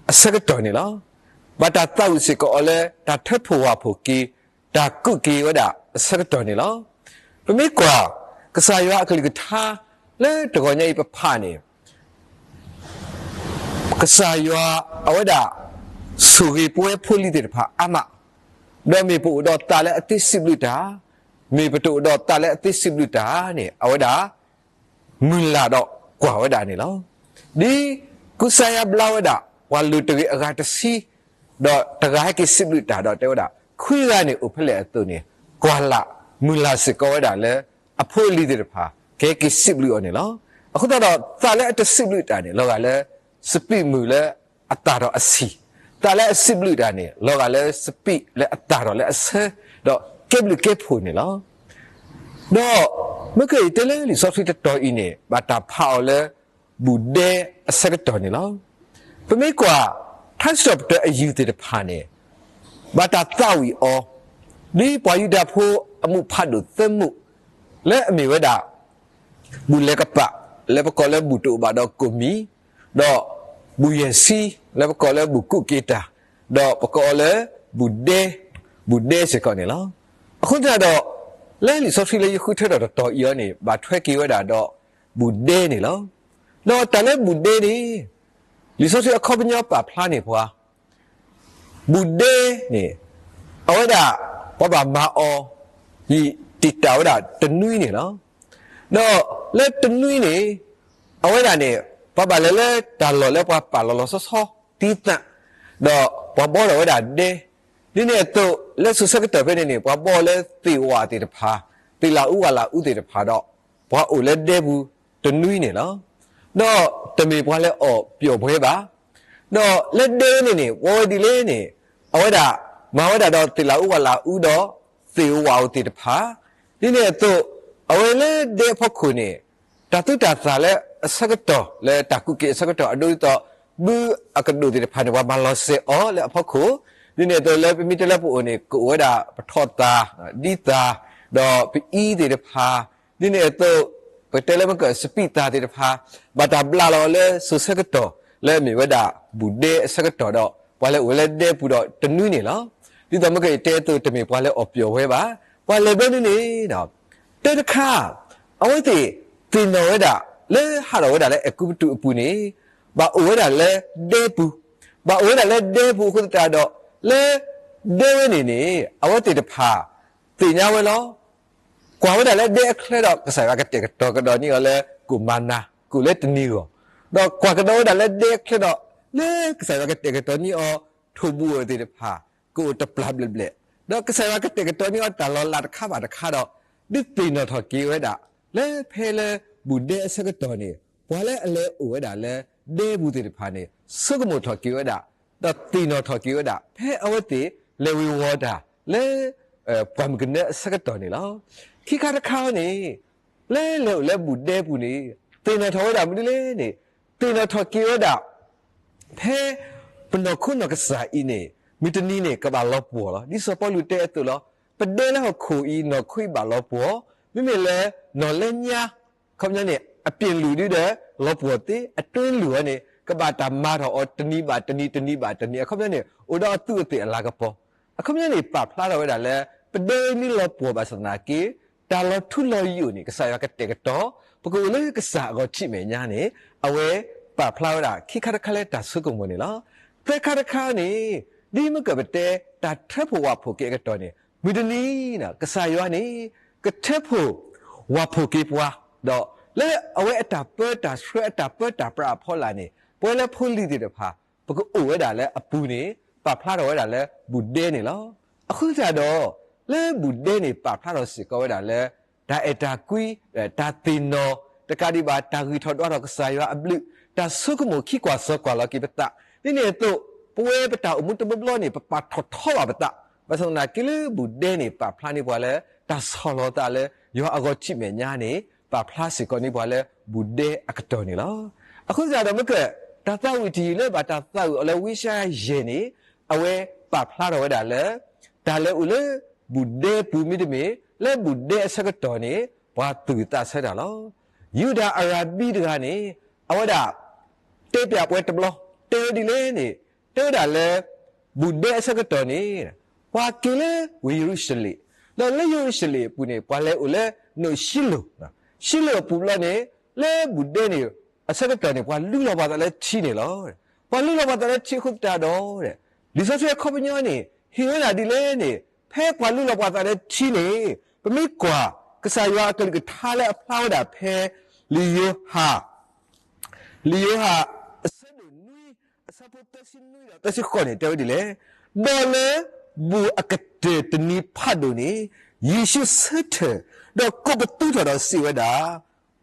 အဆၢကတီၢ်န့ၣ်လီၤ. ဘၣ်တၢ်သးဝံၣ်စ့ၢ်ကီးအီၤလၢ တၢ်ထၢဖှိၣ်ဝၣ်ဖှိၣ်က့ၤ တၢ်ကူးက့ၤဝဲဒၣ်အဆၢကတီၢ်န့ၣ်လီၤ. ပမ့ၢ်ကွၢ် ကစၢ်ယွၤအကလုၢ်ကထါ လၢတဂီၤညါအံၤပဖးန့ၣ် ကစၢ်ယွၤအဝဲဒၣ် ဆိၣ်ဂ့ၤပဝဲဖိလံၤသ့ၣ်တဖၣ်အါမး, ဒီးမ့ၢ်ပအိၣ်ဒီးသးလၢအသ့စံးဘျုးတၢ်, မ့ၢ်ပတအိၣ်ဒီးသးလၢအသ့စံးဘျုးတၢ်န့ၣ် အဝဲဒၣ် မုၢ်လၢ်ဒီးကွၢ်ဝဲဒၣ်န့ၣ်လီၤ. ဒ်ကူစါယါဘျါဝဲဒၣ် ပှၤလုၢ်တဂ့ၤအဂၤတဆံ, ဒီးတဂၤဟဲက့ၤစံးဘျုးတၢ်ဒီးတဲဝဲဒၣ် ခွံဂၤန့ၣ်အိၣ်ဖဲလဲၣ်အသိးန့ၣ် ကွၢ်လၢ်မုၢ်လၢ်စ့ၢ်ကီးဝဲဒၣ်လၢ အဖိအလံၤသ့ၣ်တဖၣ် ကဟဲက့ၤစံးဘျုးအီၤန့ၣ်လီၤ. အဃိသတးဒီး သးလၢအတစံးဘျုးတၢ်န့ၣ် လီၤဂာ်လၢ စပံးမုၢ်လၢအသၣ်ထီၣ်အဆံၣ်, သးလၢအစံးဘျုးတၢ်န့ၣ် လီၤဂာ်လၢစပံးလၢအသၣ်ထီၣ်လၢအဆၢ, ဒီးကဲဘျုးကဲဖှိၣ်န့ၣ်လီၤ. ဒီးမ့ၢ်က့ၤတဲလၢလံာ်စီဆှံတတီၤအံၤန့ၣ် ဘၣ်တၢ်ဖးအီၤလၢ ဘူၣ်ဒဲအဆၢကတီၢ်န့ၣ်လီၤ. ပမ့ၢ်ကွၢ် ထါစံးထီၣ်ပတြၢၤအယုၢ်သ့ၣ်တဖၣ်န့ၣ် ဘၣ်တၢ်သးဝံၣ်အီၤ, ဒ်ပှၤယူဒၤဖိအမူးဖးဒိၣ်သၢမူး လၢအမ့ၢ်ဝဲဒၣ် ဘူၣ်လဲၤကပာ် လၢပကိးလၢဘူၣ်တအိၣ်ဘၣ်ဒီးကိၣ်မံၤ, ဒီးဘူၣ်ယဲၢ်ဆံ လၢပကိးလၢဘူၣ်ကူးက့ၤတၢ်, ဒီးပကိးအီၤလၢ ဘူၣ်ဒဲ, ဘူၣ်ဒဲစ့ၢ်ကီးန့ၣ်လီၤ. အဃိသတးဒီး လၢလံာ်စီဆှံလၢယဃုထၢထီၣ်တတီၤအံၤအီၤန့ၣ် ဘၣ်ထွဲက့ၤဝဲဒၣ်ဒီး ဘူၣ်ဒဲန့ၣ်လီၤ. ဒီးတၢ်လၢဘူၣ်ဒဲန့ၣ် လံာ်စီဆှံအခီပညီပာ်ဖျါန့ၢ်ပှၤ ဘူၣ်ဒဲန့ၣ် အဝဲဒၣ် ပှၤဘၣ်မၤအီၤ ယံာ်တံာ်တာ်ဝဲဒၣ်တနွံန့ၣ်လီၤ. ဒီးလၢတနွံန့ၣ် အဝဲဒၣ်န့ၣ် ပှၤဘၣ်လဲၤလၢတၢ်လီၢ်လၢပှၤပာ်လီၤလီၤဆီဆီ သံသး, ဒီးပှၤဘှီထီၣ်ဝဲဒၣ်ဒဲ, ဒ်န့ၣ်အသိး လၢစိၤဆၢကတီၢ်ဖဲန့ၣ်န့ၣ် ပှၤဘှီလၢသ့ၣ်ဝၣ်သ့ၣ်တဖၣ်, သ့ၣ်လၣ်အူဝၣ်လၣ်အူသ့ၣ်တဖၣ်ဒီး ပှၤအိၣ်လၢဒဲပူၤတနွံန့ၣ်လီၤ. ဒီးတမ့ၢ်ပှၤလဲၤအီၣ်ပျီၢ်ပှဲၤဘၣ်. ဒီးလၢဒဲန့ၣ်န့ၣ် ပှၤဝဲဒ်လဲၣ်န့ၣ် အဝဲဒၣ် မၤဝဲဒၣ်ဒီးသ့ၣ်လၣ်အူဝၣ်လၣ်အူဒီး သ့ၣ်ဝၣ်အိၣ်သ့ၣ်တဖၣ်, ဒ်န့ၣ်အသိး အဝဲလၢဒဲအဖီခိၣ်န့ၣ် တၢ်သူတၢ်သၣ်လၢအဆၢကတီၢ် လၢတၢ်ကူးက့ၤအဆၢကတီၢ် အဒိဒ်သိး ဘုအကဒိၣ်သ့ၣ်တဖၣ်န့ၣ် ပှၤမၤလီၤစဲၤအီၤလၢအဖီခိၣ်, ဒ်န့ၣ်အသိးလၢပမ့ၢ်တဲလၢပအိၣ်န့ၣ် ကအိၣ်ဝဲဒၣ်ပထီၣ်သၣ်, ဒံသၣ်, ဒီးပအံသ့ၣ်တဖၣ်, ဒ်န့ၣ်အသိး ပတဲလၢမ့ၢ်ကၢၢ်စပံးသၣ်သ့ၣ်တဖၣ်, ဘၣ်တၢ်ဘျးလီၤလၢစိၤဆၢကတီၢ် လၢအမ့ၢ်ဝဲဒၣ်ဘူၣ်ဒဲအဆၢကတီၢ်ဒီး ပှၤလဲၤအိၣ်လၢဒဲပူၤဒီးတနွံန့ၣ်လီၤ. ဒ်သိးမ့ၢ်ကၢၢ်ယတဲအသိး တမ့ၢ်ပှၤလဲၤအီၣ်ပျီၢ်ဝဲဘၣ်, ပှၤလဲၤဘျီဒ်န့ၣ်ဒီး တဲတခါ အဝဲသ့ၣ်သ့ၣ်နီၣ်ဝဲဒၣ် လၢဟးထီၣ်ဝဲဒၣ်လၢအဲၤကူပတူးအပူၤန့ၣ် ဘၣ်အိၣ်ဝဲဒၣ်လၢဒဲပူၤ, ဘၣ်အိၣ်ဝဲဒၣ်လၢဒဲပူၤအဃိသတးဒီး လၢဒဲဝဲန့ၣ်န့ၣ် အဝဲသ့ၣ်တဖၣ် သ့ၣ်ညါဝဲလီၤ. ကွၢ်ဝဲဒၣ်လၢဒဲအချၢဒီး ကစၢ်ယွၤကတဲာ်ကတီၤကဒီးန့ၢ်အီၤလၢ ကိၣ်မၤနၤ ကအိၣ်လၢတနံၤဂီၢ်, ဒီးကွၢ်ကဒီးဝဲဒၣ်လၢဒဲအချၢဒီး လၢကစၢ်ယွၤကတဲာ်ကတီၤန့ၢ်အီၤ ထိၣ်ဘူၣ်အၢၣ်သ့ၣ်တဖၣ် ကအိၣ်တပျၢ်ဘျဲၣ်ဘျဲၣ်, ဒီးကစၢ်ယွၤကတဲာ်ကတီၤန့ၢ်အီၤတၢ်လီၤလးတခါဘၣ်တခါဒီး ဒုးသ့ၣ်နီၣ်ထီၣ်က့ၤဝဲဒၣ် လၢဖဲလၢဘူၣ်ဒဲအဆၢကတီၢ်န့ၣ် ပှၤလၢအလဲၤအိၣ်ဝဲဒၣ်လၢဒဲပူၤသ့ၣ်တဖၣ်န့ၣ် ဆိကမိၣ်ထီၣ်က့ၤဝဲဒၣ် ဒီးသ့ၣ်နီၣ်ထီၣ်က့ၤဝဲဒၣ် ဖဲအဝဲသ့ၣ်လဲၤဝ့ၤဝီၤတၢ်လၢ ပှၢ်မုၢ်ကနၢအဆၢကတီၢ်န့ၣ်လီၤ. ခံခါတခါန့ၣ် လၢလဲၤအိၣ်လၢဘူၣ်ဒဲပူၤန့ၣ် သ့ၣ်နီၣ်ထီၣ်ဝဲဒၣ်မနုၤလဲၣ်န့ၣ် သ့ၣ်နီၣ်ထီၣ်က့ၤဝဲဒၣ် ဖဲပနီၢ်ခိနီၢ်ကစၢ်အံၤန့ၣ် မုၢ်တနံၤန့ၣ် ကဘၣ်လီၤပှီၢ်လီၤ. ဒ်စီၤပီလူးတဲအသိးလီၤ. ပဒဲလၢဟီၣ်ခိၣ်အံၤ နီၢ်ခိအံၤဘၣ်လီၤပှီၢ်, မ့မ့ၢ်လၢနီၢ်လၢညါ အခီပညီန့ၣ် အပျ့ၤလုာ်ဒုဒီး လီၤပှီၢ်သ့, အတွင်းလုာ်အီၤန့ၣ် ကဘၣ်တၢ်မၤထီၣ်အီၤတနံၤဘၣ်တနံၤ တနံၤဘၣ်တနံၤ အခီပညီန့ၣ် အိၣ်ဒီးအသူးအသ့ၣ်အလၤကပီၤ. အခီပညီန့ၣ် ပာ်ဖျါထီၣ်ဝဲဒၣ်လၢ ပဒဲမ့ၢ်လီၤပှီၢ်ဘၣ်ဆၣ်သနာ်က့ တၢ်လီၤထူလီၤယိာ်န့ၣ် ကစၢ်ယွၤကတဲာ်ကတီၤ, ပကအိၣ်လၢကစၢ်အဂီၢ်ထံးမဲာ်ညါန့ၣ် အဝဲပာ်ဖျါဝဲဒၣ်ခံခါတခါလၢတၢ်ဆိကမိၣ်န့ၣ်လီၤ. သၢခါတခါန့ၣ် ဒ်မ့ၢ်ကၢၢ်ပတဲ တၢ်ထၢဖှိၣ်ဝၣ်ဖှိၣ်က့ၤအကတီၢ်န့ၣ် မုၢ်တနံၤ ကစၢ်ယွၤန့ၣ် ကထၢဖှိၣ်ဝၣ်ဖှိၣ်က့ၤပှၤ, ဒီးလၢအဝဲအတၢ်ပၢတၢ်ဆှၢအတၢ်ပၢတၢ်ပြးအဖီလာ်န့ၣ် ပဝဲလၢဖိလံၤသ့ၣ်တဖၣ် ပကအိၣ်ဝဲဒၣ်လၢအပူၤန့ၣ် ပာ်ဖျါထီၣ်ဝဲဒၣ်လၢဘူၣ်ဒဲန့ၣ်လီၤ. အဃိသတးဒီး လၢဘူၣ်ဒဲန့ၣ် ပာ်ဖျါထီၣ်စ့ၢ်ကီးဝဲဒၣ်လၢ တၢ်အဲၣ်တၢ်ကွံ, တၢ်သ့ၣ်နီၣ်, တကးဒံးဘၣ် တၢ်ဂံၢ်ထီၣ်ဒွးထီၣ်ကစၢ်ယွၤအဘျုး, တၢ်ဆိကမိၣ်ခံကွၢ်စီၤကွၢ်လီၤက့ၤပသး, ဒ်န့ၣ်အသိး ပဝဲပတၢ်အိၣ်မူတဘျီဘျီန့ၣ် ပပာ်ထီၣ်ထီဘၣ်ပသး, ဘၣ်ဆၣ်သနာ်က့လၢဘူၣ်ဒဲန့ၣ် ပာ်ဖျါန့ၢ်ပှၤလၢ တၢ်ဆီၣ်လီၤသးလၢ ယွၤအဂီၢ်ထံးမဲာ်ညါန့ၣ် ပာ်ဖျါစ့ၢ်ကီးန့ၢ်ပှၤလၢ ဘူၣ်ဒဲအကတီၢ်န့ၣ်လီၤ. အဃိသတးဒီးမ့ၢ်ကၢၢ် တၢ်သးဝံၣ်တယုၢ်လၢဘၣ်တၢ်သးဝံၣ်အီၤလၢ ဝံယၡါယၤယဲၢ်န့ၣ် အဝဲပာ်ဖျါထီၣ်ဝဲဒၣ်လၢ တၢ်လၢအိၣ်လၢ ဘူၣ်ဒဲပူၤမ့တမ့ၢ် လၢဘူၣ်ဒဲအဆၢကတီၢ်န့ၣ် ပှၤသူၣ်ဝံၣ်သးဆၢတၢ်လီၤ. ယူဒၤအၤရၤဘံတဂၤန့ၣ် အဝဲဒၣ် တဲပၠးပဝဲတဘျီ တဲဝဲဒ်လဲၣ်န့ၣ် တဲဝဲဒၣ်လၢ ဘူၣ်ဒဲအဆၢကတီၢ်န့ၣ် ပှၤက့ၤလၢဝ့ၢ်ယရူၤၡလ့ၣ်, ဒီးလၢယရူၤၡလ့ၣ်အပူၤန့ၣ် ပှၤလဲၤအိၣ်လၢနိၣ်ၡံလိၣ်, ၡံလိၣ်အပူၤဘျီန့ၣ် လၢဘူၣ်ဒဲန့ၣ် အဆၢကတီၢ်န့ၣ် ပှၤလူလီၤပှၤသးလၢထံန့ၣ်လီၤ. ပှၤလူလီၤပှၤသးလၢထံအဃိသတးဒီး လံာ်စီဆှံအခီပညီန့ၣ် ဟ့ၣ်ဝဲဒၣ်ဒ်လဲၣ်န့ၣ် ဖဲပှၤလူလီၤပှၤသးလၢထံန့ၣ် ပမ့ၢ်ကွၢ် ကစၢ်ယွၤအကလုၢ်ကထါလၢအဖျါဝဲဒၣ်ဖဲ လံာ်ယိၤဟၣ် လံာ်ယိၤဟၣ် အဆၢဒိၣ်နွံ အဆၢဖိသၢဆံနွံဒီးသၢဆံဃိးန့ၣ် တဲဝဲဒ်လဲၣ်, ဒီးလၢ ဘူၣ်အကတၢၢ်တနံၤဖးဒိၣ်န့ၣ် ယ့ၣ်ၡူးဆၢထၢၣ် ဒီးကိးပသူထီၣ်ဒီးစံးဝဲဒၣ်,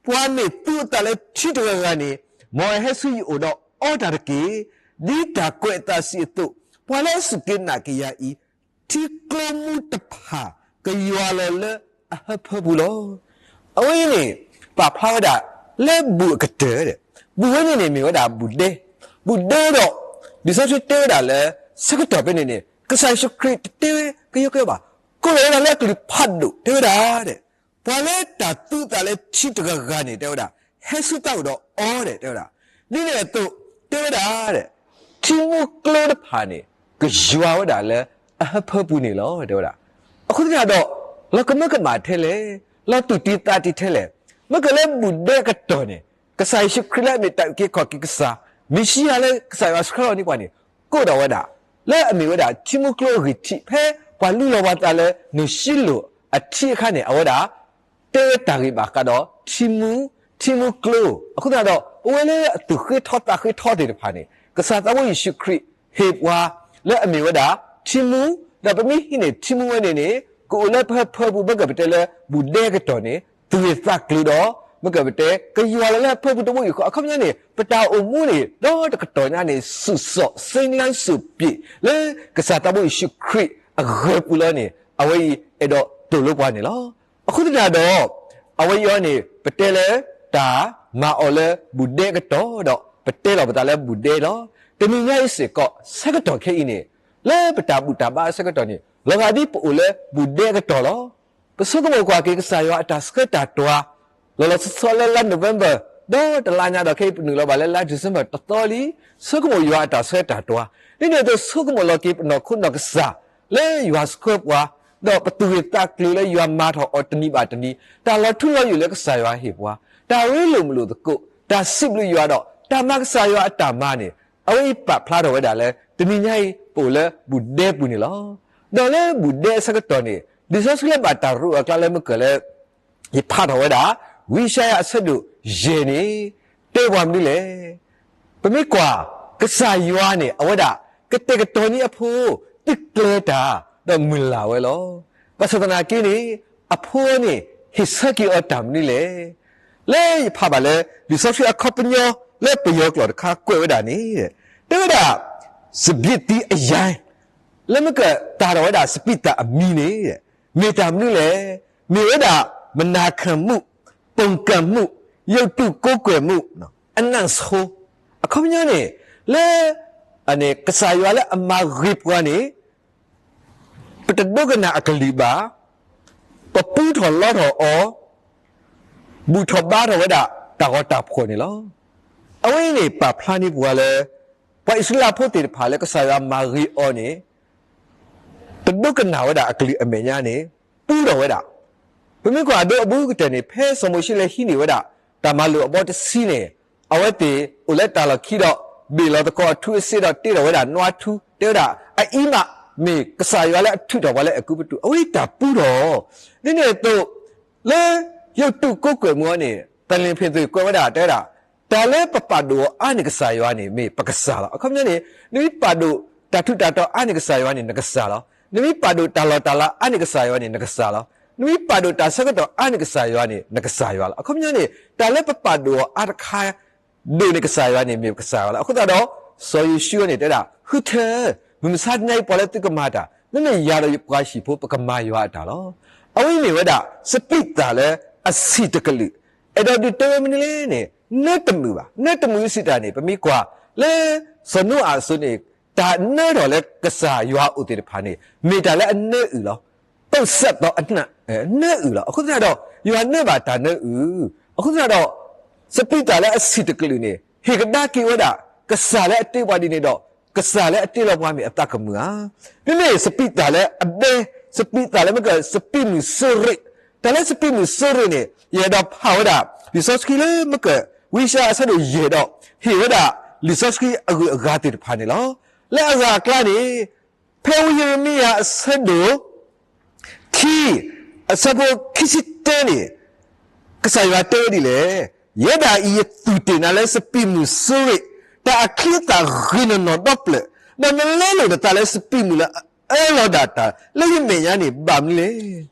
ပှၤမ့ၢ်သူအသးလၢထံတဂၤဂၤန့ၣ် မ်အဟဲဆူယအိၣ်ဒီးအီတၢ်တက့ၢ်. ဒ်တၢ်ကွဲးအသးစံးအသိး, ပှၤလၢအစူၢ်က့ၤနာ်က့ၤယၤအံၤ, ထံကျိမူတဖၣ်ကယွၤလီၤလၢအဟၢဖၢပူၤလီၤ. အဝဲအံၤန့ၣ် ပာ်ဖျါဝဲဒၣ် လၢဘူၣ်အကတၢၢ်, ဘူၣ်ဝဲန့ၣ်န့ၣ်မ့ၢ်ဝဲဒၣ်ဘူၣ်ဒဲ, ဘူၣ်ဒဲဒီး လံာ်စီဆှံတဲဝဲဒၣ်လၢ ဆၢကတီၢ်ဖဲန့ၣ်န့ၣ် ကစၢ်ယ့ၣ်ၡူးခရံာ်တတဲဝဲကယီကယီဘၣ်, ကိးလီၤဝဲဒၣ်လၢအကလုၢ်ဖးဒိၣ် တဲဝဲဒၣ် ပှၤလၢတၢ်သူသးလၢထံတဂၤဂၤန့ၣ် တဲဝဲဒၣ် ဟဲဆူသးအိၣ်ဒီးအီၤဒီး တဲဝဲဒၣ်, ဒ်န့ၣ်အသိး တဲဝဲဒၣ် ထံမူကျိတဖၣ်န့ၣ် ကယွၤဝဲဒၣ်လၢအဟၢဖၢပူၤန့ၣ်လီၤ တဲဝဲဒၣ်. အဃိသတးဒီး လီၤကမၢကမၣ်ထဲလဲၣ်, လီၤတူၢ်တံၤသးတံၤထဲလဲၣ်, မ့ၢ်ကလၢဘူၣ်ဒဲအကတီၢ်န့ၣ် ကစၢ်ယ့ၣ်ၡူးခရံာ်လၢအမ့ၢ်တၢ်အုၣ်က့ၤခီၣ်က့ၤကစၢ်, မ့ၣ်ၡံအၤလၢကစၢ်ယွၤဆှၢလီၤန့ၢ်ပှၤန့ၣ် ကိးဒီးဝဲဒၣ် လၢအမ့ၢ်ဝဲဒၣ်ထံမူကျိအဂံၢ်ထံး ဖဲပှၤလူလီၤပှၤသးလၢနုၢ်ၡံလိၣ်အထံးအခါန့ၣ် အဝဲဒၣ် တဲတၢ်ဂ့ၢ်ဘၣ်ဃးဒီးထံမူ, ထံမူကျိ, အဃိသတးဒီး ပဝဲလၢအသူၣ်ဃ့ထီသးဃ့ထီသ့ၣ်တဖၣ်န့ၣ် ကစၢ်သးဘိယ့ၣ်ၡူးခရံာ်ဟ့ၣ်ပှၤ လၢအမ့ၢ်ဝဲဒၣ် ထံမူ, ဒီးပမ့ၢ်ဟံးန့ၢ်ထံမူဝဲန့ၣ်န့ၣ် ကအိၣ်လၢပဟၢဖၢပူၤ မ့ၢ်ကပတဲလၢ ဘူၣ်ဒဲကတီၢ်န့ၣ် သူၣ်ဂ့ၤသးကျိၤဒီး မ့ၢ်ကပတဲ ကယွၤလီၤလၢအဟၢဖၢပူၤတဘိယူၢ်ဃီ အခီပညီန့ၣ် ပတၢ်အိၣ်မူန့ၣ် ဒီတကတီၢ်ညါန့ၣ် စုၣ်စီၣ်စ့လၢစုၣ်ပျ့ၤ လၢကစၢ်သးဘိယ့ၣ်ၡူးခရံာ်အဂၢၤပူၤလီၤန့ၣ် အဝဲအံၤအဲၣ်ဒိးသိၣ်လိပှၤန့ၣ်လီၤ. အဃိသတးဒီး အဝဲအံၤအီၤန့ၣ် ပတဲလၢ တၢ်မၤအီၤလၢဘူၣ်ဒဲကတီၢ်ဒီး ပတဲလီၤပသးလၢဘူၣ်ဒဲလီၤ. တနံၤညါအံၤစ့ၢ်ကီး ဆၢကတီၢ်ခဲအံၤန့ၣ် လၢပတၢ်ဘူၣ်တၢ်ဘါအဆၢကတီၢ်န့ၣ် လီၤဂာ်ဒ်ပအိၣ်လၢဘူၣ်ဒဲကတီၢ်လီၤ. ပဆိကမိၣ်ကွၢ်က့ၤကစၢ်ယွၤအတၢ်ဆှၢတၢ်တွၤ လီၤလီၤဆီဆီလၢလါ November ဒီးတလါညါဒီးခဲအံၤပနုာ်လီၤဘၣ်လၢလါ December တသီလံ, ဆိကမိၣ်ယွၤအတၢ်ဆှၢတၢ်တွၤ, ဒ်န့ၣ်အသိးဆိကမိၣ်လီၤက့ၤပနီၢ်ခိနီၢ်ကစၢ် လၢယွၤဆှၢပှၤ, ဒီးပသူၣ်ဂ့ၤသးကျိၤလၢယွၤမၤထီၣ်အီၤတနံၤဘၣ်တနံၤ, တၢ်လီၤထူလီၤယိာ်လၢကစၢ်ယွၤဟ့ၣ်ပှၤ, တၢ်ရ့လိာ်မုာ်လိာ်သကိး, တၢ်စံးဘျုးယွၤဒီး တၢ်မၤကစၢ်ယွၤအတၢ်မၤန့ၣ် အဝဲအံၤပာ်ဖျါထီၣ်ဝဲဒၣ်လၢ တနံၤညါအံၤ ပအိၣ်လၢဘူၣ်ဒဲပူၤန့ၣ်လီၤ. ဒီးလၢဘူၣ်ဒဲအဆၢကတီၢ်န့ၣ် လံာ်စီဆှံလၢဘၣ်တၢ်ရိအကျါလၢမ့ၢ်ကၢၢ်လၢ ယဖးထီၣ်ဝဲဒၣ် ဝံယၡါယၤအဆၢဒိၣ်ယဲၢ်န့ၣ် တဲပှၤမနုၤလဲၣ်. ပမ့ၢ်ကွၢ် ကစၢ်ယွၤန့ၣ် အဝဲဒၣ် ကတဲာ်ကတီၤန့ၢ်အဖိ သုကျဲၤတၢ် ဒီးမုၢ်လၢ်ဝဲလီၤ. ဘၣ်ဆၣ်သနာ်က့န့ၣ် အဖိန့ၣ် ဟ့ၣ်ဆၢက့ၤအီၤတၢ်မနုၤလဲၣ်. လၢယဖးဘၣ်လၢ လံာ်စီဆှံအခီပညီ လၢပယီၤကျိာ်တခါကွဲးဝဲဒၣ်န့ၣ် တဲဝဲဒၣ် စဘျ့သံအယဲၢ် လၢမ့ၢ်ကတၢ်ထီၣ်ဝဲဒၣ်စပံးသၣ်အမံၤန့ၣ် မ့ၢ်တၢ်မနုၤလဲၣ်. မ့ၢ်ဝဲဒၣ် မနၤခၢၣ်မူၣ်, ပုၣ်ကၢၣ်မူၣ်, ယုၢ်တူၢ်ကိးကွဲၢ်မူၣ်, အနၢ်ဆိ, အခီပညီန့ၣ် လၢ ကစၢ်ယွၤလၢအမၤဂ့ၤပှၤန့ၣ် ပတဒိကနၣ်အကလုၢ်ဘၣ်, ပပူထီၣ်လီထီၣ်အီၤ, ဘူၣ်ထီၣ်ဘါထီၣ်ဝဲဒၣ်တၢ်ဂီၤတၢ်ဖှီၣ်န့ၣ်လီၤ. အဝဲအံၤန့ၣ် ပာ်ဖျါန့ၢ်ပှၤလၢ ပှၤအံၣ်စရ့လးဖိသ့ၣ်တဖၣ်လၢကစၢ်ယွၤမၤဂ့ၤအီၤန့ၣ် တဒိကနၣ်ဝဲဒၣ်အကလုၢ်အမဲာ်ညါန့ၣ် ပူထီၣ်ဝဲဒၣ်. ပမ့ၢ်ကွၢ်အဒိအဘူးကတၢၢ်န့ၣ် ဖဲစီၤမိၤၡ့လၢဟံးန့ၢ်ဝဲဒၣ် တၢ်မၤလိာ်အဘီတဆံန့ၣ် အဝဲသ့ၣ်အိၣ်လၢတၢ်လီၢ်ခံဒီး ဘ့ၣ်လီၤသကိးအထူအစ့ဒီးတ့ထီၣ်ဝဲဒၣ်နွားထူ တဲဝဲဒၣ် အအံၤမး မ့ၢ်ကစၢ်ယွၤလၢအထုးထီၣ်ပှၤလၢအဲၤကူပတူး အဝဲတၢ်ပူထီၣ် ဒ်န့ၣ်အသိး လၢ ယုၢ်တူၢ်ကိးကွဲၢ်မူအီၤန့ၣ် သလ့ၣ်ဖ့ၣ်သုးကွဲးဝဲဒၣ်တဲဝဲဒၣ် တၢ်လၢပပာ်ဒိၣ်အီၤအါန့ၢ်ကစၢ်ယွၤန့ၣ် မ့ၢ်ပကစၢ်လီၤ. အခီပညီန့ၣ် နမ့ၢ်ပာ်ဒိၣ်တၢ်ထူးတၢ်တီၤအါန့ၢ်ကစၢ်ယွၤန့ၣ် နကစၢ်လီၤ. နမ့ၢ်ပာ်ဒိၣ်တၢ်လီၢ်တၢ်လၤအါန့ၢ်ကစၢ်ယွၤန့ၣ် နကစၢ်လီၤ. နမ့ၢ်ပာ်ဒိၣ်တၢ်ဆၢကတီၢ်အါန့ၢ်ကစၢ်ယွၤန့ၣ် နကစၢ်ယွၤလီၤ. အခီပညီန့ၣ် တၢ်လၢပပာ်ဒိၣ်အီၤအါတခါ ဒိၣ်န့ၢ်ကစၢ်ယွၤန့ၣ် မ့ၢ်ပကစၢ်ယွၤလီၤ. အဃိသတးဒီး စီၤယိၤၡူန့ၣ်တဲဒၣ် ဃုထၢ မုၢ်မဆါတနံၤအံၤပှၤလၢသုကမၤတၢ် မ့မ့ၢ်ယၤဒီးယပှၤဟံၣ်ဖိပကမၤယွၤအတၢ်လီၤ. အဝဲအံၤမ့ၢ်ဝဲဒၣ် စပံးသၣ်လၢအဆံၣ်တကလုာ် အဲၣ်ဒိးဒုးတဲဝဲမနုၤလဲၣ်န့ၣ် နၢတမုာ်ဘၣ်. နၢတမုာ်စံးတၢ်န့ၣ် ပမ့ၢ်ကွၢ်လၢ စီၤနိအၤအစိၤန့ၣ် တၢ်နၢထီၣ်လၢကစၢ်ယွၤအိၣ်သ့ၣ်တဖၣ်န့ၣ် မ့ၢ်တၢ်လၢအနၢအုၣ်လီၤ. တိစၢ်သီအနၢအုၣ်လီၤ. အဃိသတးဒီး ယွၤနၢဘၣ်တၢ်နၢအုၣ် အဃိသတးဒီး စပံးသၣ်လၢအဆံၣ်တကလုာ်န့ၣ် ဟ့ၣ်ကဒါက့ၤဝဲဒၣ် ကစၢ်လၢအတ့ပှၤဒ်န့ၣ်ဒီး ကစၢ်လၢအတ့လီၤပှၤမ့ၢ်အသးကမုာ်ဧါ. မ့မ့ၢ်စပံးသၣ်လၢအဘဲ စပံးသၣ်လၢမ့ၢ်ကစပံးမုၢ်စ့ရ့း, တၢ်လၢစပံးမုၢ်စ့ရ့းန့ၣ် ယအဲၣ်ဒိးဖးဝဲဒၣ် လံာ်စီဆှံလၢမ့ၢ်က ဝံယၡါယၤအဆၢဒိၣ်ယဲၢ်ဒီး ဟ့ၣ်ဝဲဒၣ် လံာ်စီဆှံအဂုၤအဂၤသ့ၣ်တဖၣ်န့ၣ်လီၤ. လၢအဂၤအကျါန့ၣ် ဖဲဝံယံးရမံယၤအဆၢဒိၣ် ခံ အဆၢဖိခံဆံတၢန့ၣ် ကစၢ်ယွၤတဲဝဲဒ်လဲၣ်, ယဲဒၣ်အံၤ ယသူၣ်တ့ၢ်နၤလၢစပံးမုၢ်စ့ရ့း, တၢ်အချံအသၣ်ဂ့ၤနီၢ်နီၢ်ဒီဖျၢၣ်, ဒီးနလဲလိာ်နသးလၢစပံးမုၢ်လၢအအၢလီၤဒၣ်တၢ်လၢယမဲာ်ညါန့ၣ် ဘၣ်မနုၤလဲၣ်.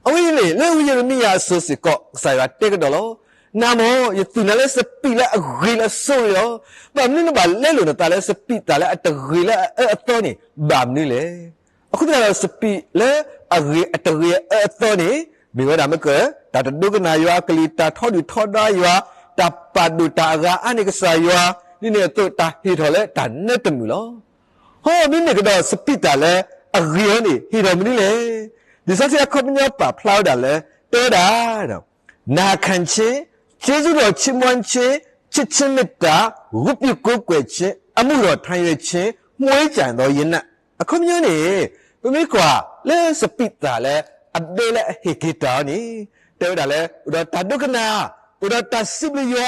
အဝဲအံၤန့ၣ် လၢဝံယံးရမံယၤအဆၢစ့ၢ်ကီး ကစၢ်ယွၤတဲကဒီးလီၤ. နၤမ့ၢ် ယသူၣ်နၤလၢစပံးလၢအဂ့ၤလၢအဆိၣ်ဂ့ၤလီၤ. ဘၣ်မနုၤနဘၣ်လဲလိာ်နသးလၢစပံးသၣ်လၢအတဂ့ၤလၢအအၢအသီန့ၣ် ဘၣ်မနုၤလဲၣ်. အဃိသတးဒီး စပံးလၢအဂ့ၤအတဂ့ၤအအၢအသီန့ၣ် မ့ၢ်ဝဲဒၣ်မ့ၢ်က တၢ်တဒိကနၣ်ယွၤအကလုၢ်, တၢ်ထီဒုၣ်ထီဒါယွၤ, တၢ်ပာ်ဒိၣ်တၢ်အဂၤအါန့ၢ်ကစၢ်ယွၤ, ဒ်န့ၣ်အသိး တၢ်ဟ့ၣ်ထီၣ်လၢတၢ်နၢတမုာ်လီၤ. ဟီ မ့မ့ၢ်ကဒီးစပံးသၣ်လၢအဂ့ၤအီၤန့ၣ် ဟ့ၣ်ထီၣ်မနုၤလဲၣ်. လံာ်စီဆှံအခီပညီပာ်ဖျါဝဲဒၣ်လၢ တဲဝဲဒၣ် နာခံခြင်း, ကျေးဇူးတော်ချီးမွမ်းခြင်း, ချစ်ခြင်းမေတ္တာ, ဝတ်ပြုကိုးကွယ်ခြင်း, အမှုတော်ထမ်းရွက်ခြင်း, မွှေးကြိုင်သောရနံ့. အခီပညီန့ၣ် ပမ့ၢ်ကွၢ်လၢစပံးသၣ်လၢအဘဲလၢအဟ့ၣ်က့ၤတၢ်အီၤန့ၣ် တဲဝဲဒၣ်လၢ အိၣ်ဒီးတၢ်ဒိကနၣ်, အိၣ်ဒီးတၢ်စံးဘျုးယွၤ,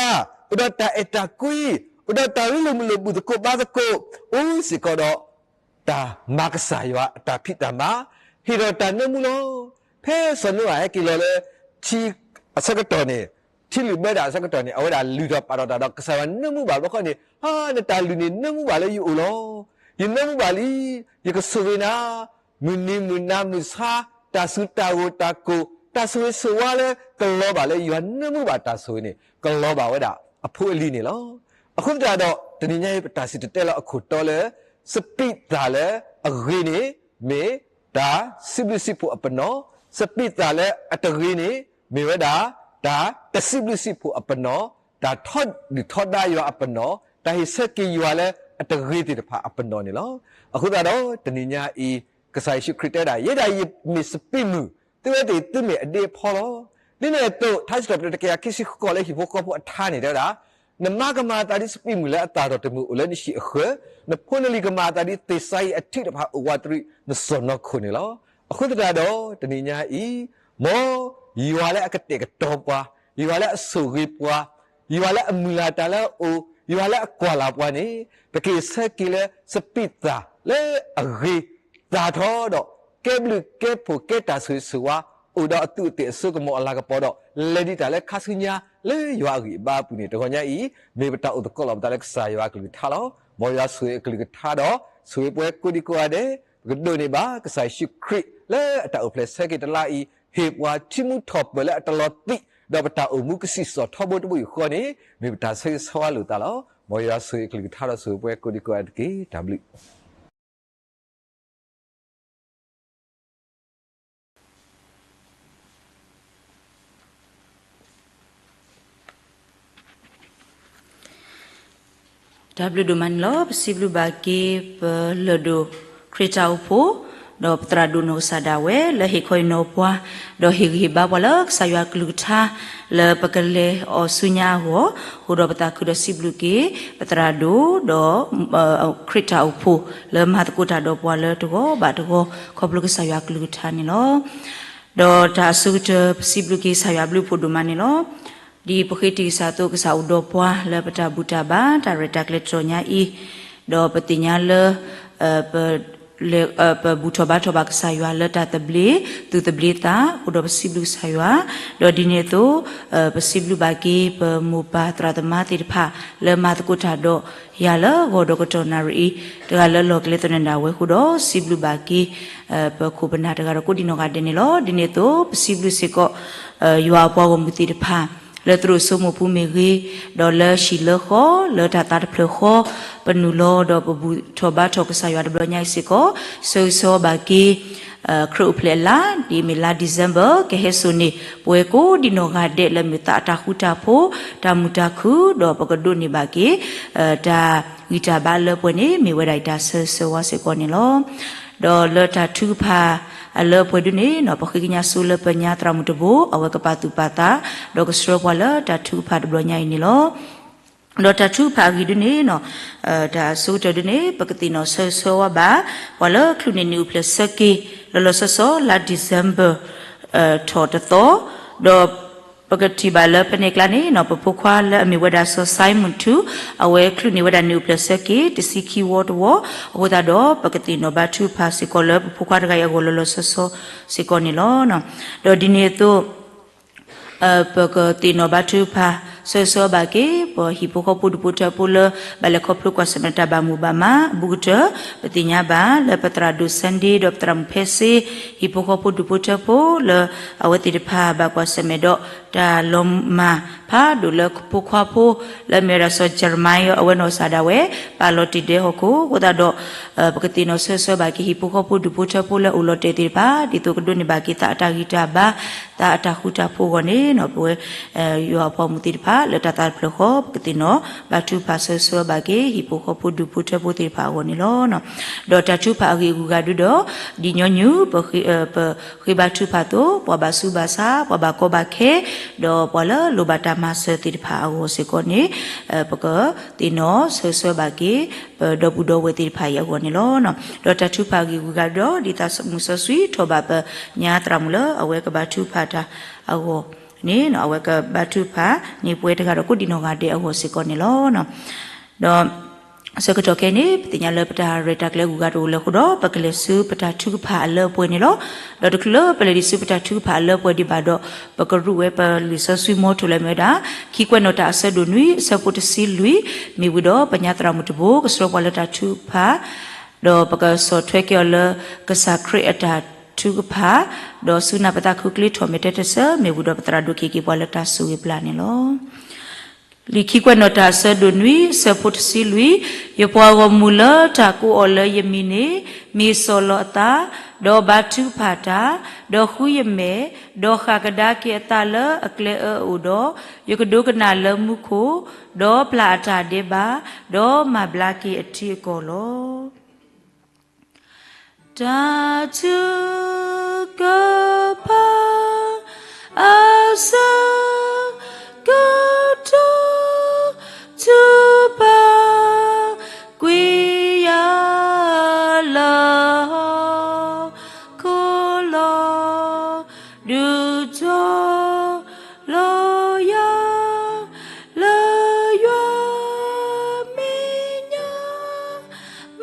အိၣ်ဒီးတၢ်အဲၣ်တၢ်ကွံ, အိၣ်ဒီးတၢ်ရ့လိာ်မုာ်လိာ်ဘူၣ်သကိးဘါသကိး, အိၣ်စ့ၢ်ကီးဒီး တၢ်မၤကစၢ်ယွၤအတၢ်ဖံးတၢ်မၤ, ဟ့ၣ်ဒီးတၢ်နၢမူလီၤ. ဖဲစီၤနိအၤဟဲက့ၤလီၤလၢ ထံအဆၢကတီၢ်န့ၣ်, ထံလုၢ်ဘၢတၢ်အဆၢကတီၢ်န့ၣ် အဝဲဒၣ်လုၢ်ထီၣ်ပာ်ထီၣ်တၢ်ဒီး ကစၢ်ယွၤနၢမူဘၣ်ဘျီဃီန့ၣ်, ဟါ, နတၢ်လုၢ်န့ၣ်နၢမူဘၣ်လၢယအိၣ်လီၤ. ယနၢမူဘၣ်လံ, ယကဆိၣ်ဂ့ၤနၤ, မုၢ်နံၤမုၢ်နၤ မုၢ်ဆါ, တၢ်စူၤတၢ်ဂိၢ်တၢ်ကိၢ်, တၢ်ဆိၣ်ဂ့ၤဆိၣ်ဝါလၢကလီၤဘၣ်လၢယွၤနၢမူဘၣ်တၢ်ဆိၣ်ဂ့ၤန့ၣ် ကလီၤဘၣ်ဝဲဒၣ်အဖိအလံၤန့ၣ်လီၤ. အဃိသတးဒီး တနံၤညါအံၤ ပတၢ်စံၣ်တဲၤတဲလီၤအခိၣ်တီလၢ စပံးသၣ်လၢအဂ့ၤန့ၣ် မ့ၢ်တၢ်စံးဘျုးစံးဖှိၣ်အပနီၣ်, စပံးသၣ်လၢအတဂ့ၤန့ၣ် မ့ၢ်ဝဲဒၣ် တၢ်တစံးဘျုးစံးဖှိၣ်အပနီၣ်, တၢ်ထီဒုၣ်ထီဒါယွၤအပနီၣ်, တၢ်ဟ့ၣ်ဆၢက့ၤယွၤလၢအတဂ့ၤသ့ၣ်တဖၣ်အပနီၣ်န့ၣ်လီၤ. အဃိသတးဒီး တနံၤညါအံၤ ကစၢ်ယ့ၣ်ၡူးခရံာ်တဲဝဲဒၣ် ယဲဒၣ်ယမ့ၢ်စပံးမုၢ်, သုဝဲသ့ၣ်သုမ့ၢ်အဒ့အဖီလီၤ. ဒ်န့ၣ်အသိး ထါစံးထီၣ်ပတြၢၤတကယၤခံဆံဃိးလၢဟံၣ်ဖိဃီဖိအထါန့ၣ် တဲဝဲဒၣ်, နမါကမၤအသးဒ်စပံးမုၢ်လၢအသၣ်ထီၣ်တမုာ်အိၣ်လၢနဟံၣ်အဃၢၤ, နဖိနလံၤကမၤအသးဒ်သ့ၣ်စါယံၤအထံးတဖၣ်အိၣ်ဝးတရံးနစီၢ်နီၤခိၣ်န့ၣ်လီၤ. အဃိသတးဒီး တနံၤညါအံၤ မ်ယွၤလၢအကတဲာ်ကတီၤပှၤ, ယွၤလၢအဆိၣ်ဂ့ၤပှၤ, ယွၤလၢအမုၢ်လၢ်တၢ်လၢအအိၣ်, ယွၤလၢအကွၢ်လၢ်ပှၤန့ၣ် ပကဟ့ၣ်ဆၢက့ၤလၢစပံးသၣ်လၢအဂ့ၤ သၣ်ထီၣ်ဒီး ကဲဘျုးကဲဖှိၣ်ကဲတၢ်ဆိၣ်ဂ့ၤဆိၣ်ဝါ အိၣ်ဒီးအသူးအသ့ၣ်အစိကမီၤအလၤကပီၤဒီး လဲၤဒံးတၢ်လၢခါဆူညါလၢယွၤအဂံၢ်အဘါအပူၤန့ၣ် တဂီၤညါအံၤ မ့ၢ်ပတၢ်အိၣ်သကိးလီၤပသးလၢကစၢ်ယွၤအကလုၢ်ကထါလီၤ. မ်ယွၤဆိၣ်ဂ့ၤအကလုၢ်ကထါဒီး ဆိၣ်ဂ့ၤပှၤကိးဒံကိးဂၤဒဲး, ပကဒိးန့ၢ်ဘၣ် ကစၢ်ယ့ၣ်ၡူးခရံာ်လၢအတၢ်အိၣ်ဖျဲၣ်ဆၢက့ၤတလါအံၤ ဟ့ၣ်ပှၤထံမူထီၣ်ပၢၢ်လၢအတလီၤသံး ဒီးပတၢ်အိၣ်မူကစံၣ်စီၣ်ထီဘိတဘိယူၢ်ဃီန့ၣ် မ့ၢ်ပတၢ်ဆၢဂ့ၤဆၢဝါလိာ်သးလီၤ. မ်ယွၤဆိၣ်ဂ့ၤအကလုၢ်ကထါဒီးဆိၣ်ဂ့ၤပှၤကိးဒံကိးဂၤဒဲးတက့ၢ်. တၢ်ဘျုးတၢ်ဘျုးဒိၣ်မးန့ၣ်လီၤ. ပစံးဘျုးဘၣ်က့ၤ ပလၢၢ်ဒိၣ်ခရံာ်တၢ်အိၣ်ဖှိၣ် ဒီးပသရၣ်ဒိၣ်နီၢ်ကစၢ်ဒၣ်ဝဲ လၢဟ့ၣ်ခီဟ့ၣ်နီၤပှၤ ဒီးဟ့ၣ်ဂံၢ်ဟ့ၣ်ဘါပှၤလၢကစၢ်ယွၤအကလုၢ်ကထါ လၢပကလဲၤအီၤဆူညါအဂီၢ်, အဃိဒီးပသးခုဒီးစံးဘျုးက့ၤ ပသရၣ်ဒိၣ် ဒီး ခရံာ်တၢ်အိၣ်ဖှိၣ် လၢမၤသကိးတၢ်ဒီးပှၤလၢတဂီၤဘၣ်တဂီၤ ခီဖျိကစၢ်ယွၤအကလုၢ်ကထါန့ၣ်လီၤ. ဒီးတၢ်အဆိကတၢၢ် ပစံးဘျုးက့ၤကစၢ်ယွၤအဘျုးအဖှိၣ်ဒိၣ်မးန့ၣ်လီၤ. ဒ်ပဃ့တံၢ်ကစၢ်အသိး ကစၢ်အိၣ်ဒီးပှၤလၢပတၢ်ဘူၣ်တၢ်ဘါ တၢ်ရဲၣ်တၢ်ကျဲၤတတီၤညါအံၤ, ဒီးပသ့ၣ်ညါလၢ ပ ပဘူၣ်ထီၣ်ဘါထီၣ်ဘၣ်ကစၢ်ယွၤလၢတၢ်သဘျ့သူၣ်သဘျ့သး အိၣ်ဒီးပစံးဘျုးကစၢ်ယွၤ, ဒီးဒ်န့ၣ်အသိး ပစံးဘျုးဘၣ်က့ၤ ပမိၢ်ပၢ်သရၣ်သမါသ့ၣ်တဖၣ် လၢမၤသကိးတၢ်ဒီးယၤလၢဂီၤဒီးကတီၢ်နၣ်ရံၣ်အံၤ တဂၤလၢလီၢ်ကျဲသနၢၣ်ဒၣ်ဝဲအဃိဒီး စံးဘျုးဘၣ်က့ၤ ပခိၣ်ပနၢ်တဂၤဒီးကိးဒံနီၢ်ဂၤဒဲးန့ၣ်လီၤ. ဒ်န့ၣ်အသိး ပစံးဘျုးစ့ၢ်ကီး ယွၤအပှၤဂီၢ်မုၢ်သ့ၣ်တဖၣ် လၢသရိာ်စိမိၢ်ပူၤမ့ၢ်ဂ့ၤ, ဒီးလၢဟံၣ်လၢဃီ လၢတၢ်သးတဖျၢၣ်ဃီ ပနုာ်လီၤဒီးပဘူၣ်ထီၣ်ဘါထီၣ်ကစၢ်ယွၤတဘျီညါအံၤစ့ၢ်ကီး ဆၢဂ့ၤဆၢဝါဘၣ်က့ၤ ခရံာ်အိၣ်ဖျဲၣ်အလါ ဒ်အမ့ၢ်လါ December ကဟဲစိာ်န့ၢ် ပဝဲကိးဒံနီၢ်ဂၤဒဲးလၢမုၢ်သးအတၢ်ဃူတၢ်ဖိး တၢ်မုာ်တၢ်ခုၣ် ဒီးပကဒိးန့ၢ်ဘၣ်က့ၤ တၢ်ဂံၢ်တၢ်ဘါလၢပှဲၤန့ၣ် မ့ၢ်ဝဲဒၣ်အတၢ်ဆၢဂ့ၤဆၢဝါစ့ၢ်ကီးန့ၣ်လီၤ. ဒီးလၢတၢ်ထုကဖၣ်အလၢအပှဲၤဒုန့ၣ် ပဃ့ကညးဆိလၢပညါသရၣ်မုၣ်တဘိ အဝဲကပာ်သူၣ်ပာ်သး ဒီးကဆှၢပှၤလၢတၢ်ထုကဖၣ်တဘျီညါအံၤန့ၣ်လီၤ. ဒီးတၢ်ထုကဖၣ်အဂ့ၢ်ဒုန့ၣ် တၢ်အဆိကတၢၢ်ဒုန့ၣ် ပကသ့ၣ်နီၣ်ဆၢဂ့ၤဆၢဝါဘၣ် ပှၤလၢချုးန့ၢ်နံၣ်အိၣ်ဖျဲၣ်ဆၢက့ၤ လီၤလီၤဆီဆီ လါ December ထီၣ်တသီ, ဒီးပကထံၣ်ဘၣ်လၢဖဲန့ၣ်အကျါန့ၣ် ပဖိခွါလၢအမ့ၢ်ဝဲဒၣ်စီၤ Simon ထူ အဝဲချုးန့ၢ်ဝဲဒၣ်နံၣ်အိၣ်ဖျဲၣ်ဆၢက့ၤ တဆံခံဝီတဝီ, အဃိသတးဒီး ပကသ့ၣ်နီၣ်ဘါထုကဖၣ်စ့ၢ်ကီးလၢပဖိခွါတဂၤအံၤအဂီၢ်လီၤလီၤဆီဆီစ့ၢ်ကီးန့ၣ်လီၤ. ဒီးဒ်န့ၣ်အသိး ပကသ့ၣ်နီၣ်ဘါထုကဖၣ် ဆၢဂ့ၤဆၢဝါဘၣ်က့ၤ ပဟံၣ်ဖိဃီဖိဒူၣ်ဖိထၢဖိလၢ ဘၣ်လဲၤခီဖျိကွၢ်ဆၢၣ်မဲာ်တၢ်ဘၣ်မုာ်ဘၣ်မးအဘူးကတၢၢ်, ပသ့ၣ်ညါဘၣ်လၢပသရၣ်ဒိၣ် Sunday ဒီးပသရၣ်မုၣ်ဖဲစ့ ဟံၣ်ဖိဃီဖိဒူၣ်ဖိထၢဖိလၢ အဝဲသ့ၣ်တဖၣ်ဘၣ်ကွၢ်ဆၢၣ်မဲာ်ဒီး တၢ်လီၤမၢ်ဖးဒိၣ်လၢဖိခွါဖိ လၢအမ့ၢ်ဝဲဒၣ်စီၤယရမၤယၤ အဝဲနီၢ်ကစၢ်ဒၣ်ဝဲ ပာ်လီၤတ့ၢ်ဒဲဟီၣ်ခိၣ်အဃိသတးဒီး ပကသ့ၣ်နီၣ်ဆၢဂ့ၤဆၢဝါဘၣ်က့ၤဟံၣ်ဖိဃီဖိဒူၣ်ဖိထၢဖိလၢအအိၣ်လီၤတဲာ်သ့ၣ်တဖၣ် ဒ်သိးကဒိးန့ၢ်ဘၣ်က့ၤသးအတၢ်ဂံၢ်တၢ်ဘါ သးအတၢ်ဃူတၢ်ဖိးအဂီၢ်န့ၣ် ပဝဲ ယွၤအဖိမုၣ်သ့ၣ်တဖၣ် လၢတၢ်သးတဖျၢၣ်ဃီ ပကသ့ၣ်နီၣ်ဘါထုကဖၣ်ဆၢဂ့ၤဆၢဝါဘၣ်က့ၤ ဟံၣ်ဖိဃီဖိဒူၣ်ဖိထၢဖိသ့ၣ်တဖၣ်အဂီၢ်န့ၣ်လီၤ. ဒီးတၢ်ထုကဖၣ်အဂ့ၢ်အဂုၤအဂၤဒုဒီး ဒ်ညီနုၢ် ပဃ့ဘါထုကဖၣ်အသိး ပှၤဘၣ်ဆူးဘၣ်ဆါ ပှၤဘၣ်ကီဘၣ်ခဲ ဒီးပှၤလၢအလိၣ်ဘၣ်တၢ်မၤစၢၤသ့ၣ်တဖၣ်အဂီၢ်စ့ၢ်ကီးန့ၣ် ပကသ့ၣ်နီၣ်ဆၢဂ့ၤဆၢဝါဘၣ်က့ၤ ပဒီပုၢ်ဒီဝဲၢ်သ့ၣ်တဖၣ်အံၤအဂီၢ်န့ၣ်လီၤ. ဒီးတၢ်ထုကဖၣ်အဂ့ၢ်အဂုၤအဂၤဒုဒီး ဒ်သးမုၢ်စီဆှံထီၣ်ဘးပညါသရၣ်မုၣ်လၢအဝဲကဘါထုကဖၣ်တၢ်အဂီၢ်န့ၣ် အဝဲကဘါထုကဖၣ်န့ၢ်ပှၤတဂၤဒီးကိးဒံးနီၢ်ဂၤဒဲးအဂီၢ်စ့ၢ်ကီးန့ၣ်လီၤ. ဒီး ဆၢကတီၢ်ခဲအံၤန့ၣ် ပသ့ၣ်ညါလၢပတၢ်ရဲၣ်တၢ်ကျဲၤအဂုၤအဂၤတအိၣ်လၢၤအဃိဒီး ပကလဲၤဆူပတၢ်ထုကဖၣ်အလၢအပှဲၤန့ၣ်လီၤ. ဒီးတချုးလၢပလဲၤဒံးဆူပတၢ်ထုကဖၣ်အလၢအပှဲၤဒံးဘၣ်ဒီး ပကရူးဝဲပလံာ်စီဆှံမီထိၣ်လၢအမ့ၢ်ဝဲဒၣ် ခံကွဲးနီၣ်တၢ်အဆၢဒိၣ်နွံ အဆၢဖိတဆံလွံၢ် မ့ၢ်ဝံၤဒီးပညါသရၣ်မုၣ်တဘိ ကဆှၢပှၤလၢတၢ်ထုကဖၣ် ဒီးပကဆီၣ်ထွဲက့ၤအီၤလၢ ကစၢ်ခရံာ်အတၢ်ထုကဖၣ် ဒီးစူၢ်နာ်ပသးခုချ့ထီၣ်မဲာ်တဲတဆၢ မ့ၢ်ဝံၤဒီးပသရၣ်ဒိၣ်က့ၤက့ၤပှၤလၢတၢ်ဆိၣ်ဂ့ၤပျၢ်န့ၣ်လီၤ. လံာ်ခံကွဲးနီၣ်တၢ်အဆၢဒိၣ်နွံ အဆၢဖိတဆံလွံၢ်, ယပှၤဂီၢ်မုၢ်လၢတၢ်ကိးအီၤလၢယမံၤန့ၣ် မ့ၢ်စီၢ်လီၤအသး, ဒီးဘါထုကဖၣ်တၢ်, ဒီးဃုယမဲာ်, ဒီးဃၣ်ကဒါက့ၤအသးလၢအကျဲအၢအအိၣ်ဒီး, ယကဒိကနၣ်လၢမူခိၣ်, ဒီးပျၢ်အတၢ်ဒဲးဘး, ဒီးမၤဘျါက့ၤအထံအကီၢ်လီၤ. တၢ်ထုကဖၣ်အဆၢကတီၢ် ထုကဖၣ်ကွံာ်ယၤလၢဟီၣ်ခိၣ်လီၤ. ဒုးတီၤလီၤယၤ လၢယွၤမဲာ်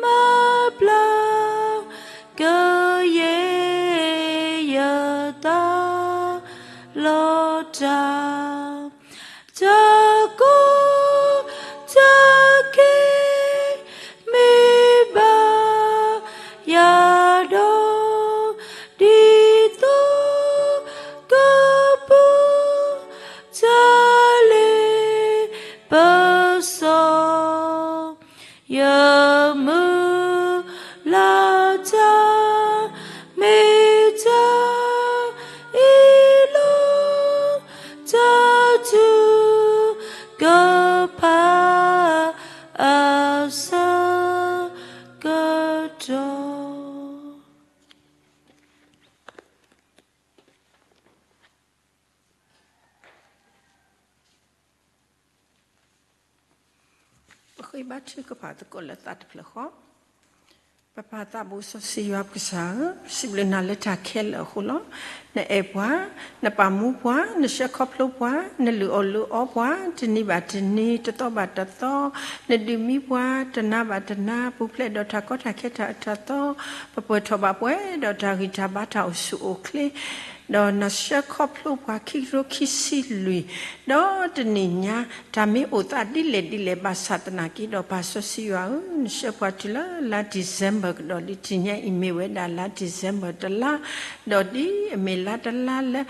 ညါ မၤပျၢ်ကယဲၢ်ယသးလီၤတၢ်, တၢ်ကိၢ်တၢ်ဂီၤမ့ၢ်ဘၣ်ယၤဒီး ဒ်သိးကပူၤတၢ်လ့ပစီ ယမုၢ်လၢ်တၢ် မ့ၢ်တၢ်အ့ၣ်လိာ် တၢ်ထုကဖၣ်အဆၢကတီၢ်. ပဃ့ဘါထုကဖၣ်သကိးလၢသးတဖျၢၣ်ဃီ. ပပၢ်သးဘိစီဆှံယွၤ ပကစၢ်ဧၢ, ပစံးဘျုးနၤလၢတၢ်ခဲလၢာ်အဃိလီၤ. နအဲၣ်ပှၤ, နပာ်မူပှၤ, နဆှၢခီဖျိပှၤ, နလုၢ်အီၣ်လုၢ်အီပှၤ တနံၤဘၣ်တနံၤ တသီဘၣ်တသီ, နဒုးမံပှၤ တနၤဘၣ်တနၤ ပူၤဖျဲးဒီးတၢ်ကီတၢ်ခဲတၢ်အၢတၢ်သီ, ပပၢၢ်ထီၣ်ဘၣ်ပှဲၤဒီးတၢ်ဂံၢ်တၢ်ဘါတၢ်အိၣ်ဆူၣ်အိၣ်ချ့ ဒီးနဆှၢခီဖျိပှၤခံကထိခံဆံလွံၢ်, ဒီးတနံၤညါ တၢ်မ့ၢ်အိၣ်သးဒ်လဲၣ်ဒ်လဲၣ်ဘၣ်ဆၣ်သနာ်က့ဒီး ပၢ်စီဆှံယွၤဧၢ, နဆှၢပှၤတုၤလၢလါ December ကဒီးလံ, တနံၤညါအံၤမ့ၢ်ဝဲဒၣ်လါ December တလါ, ဒီးဒ်အမ့ၢ်လါတလါလၢ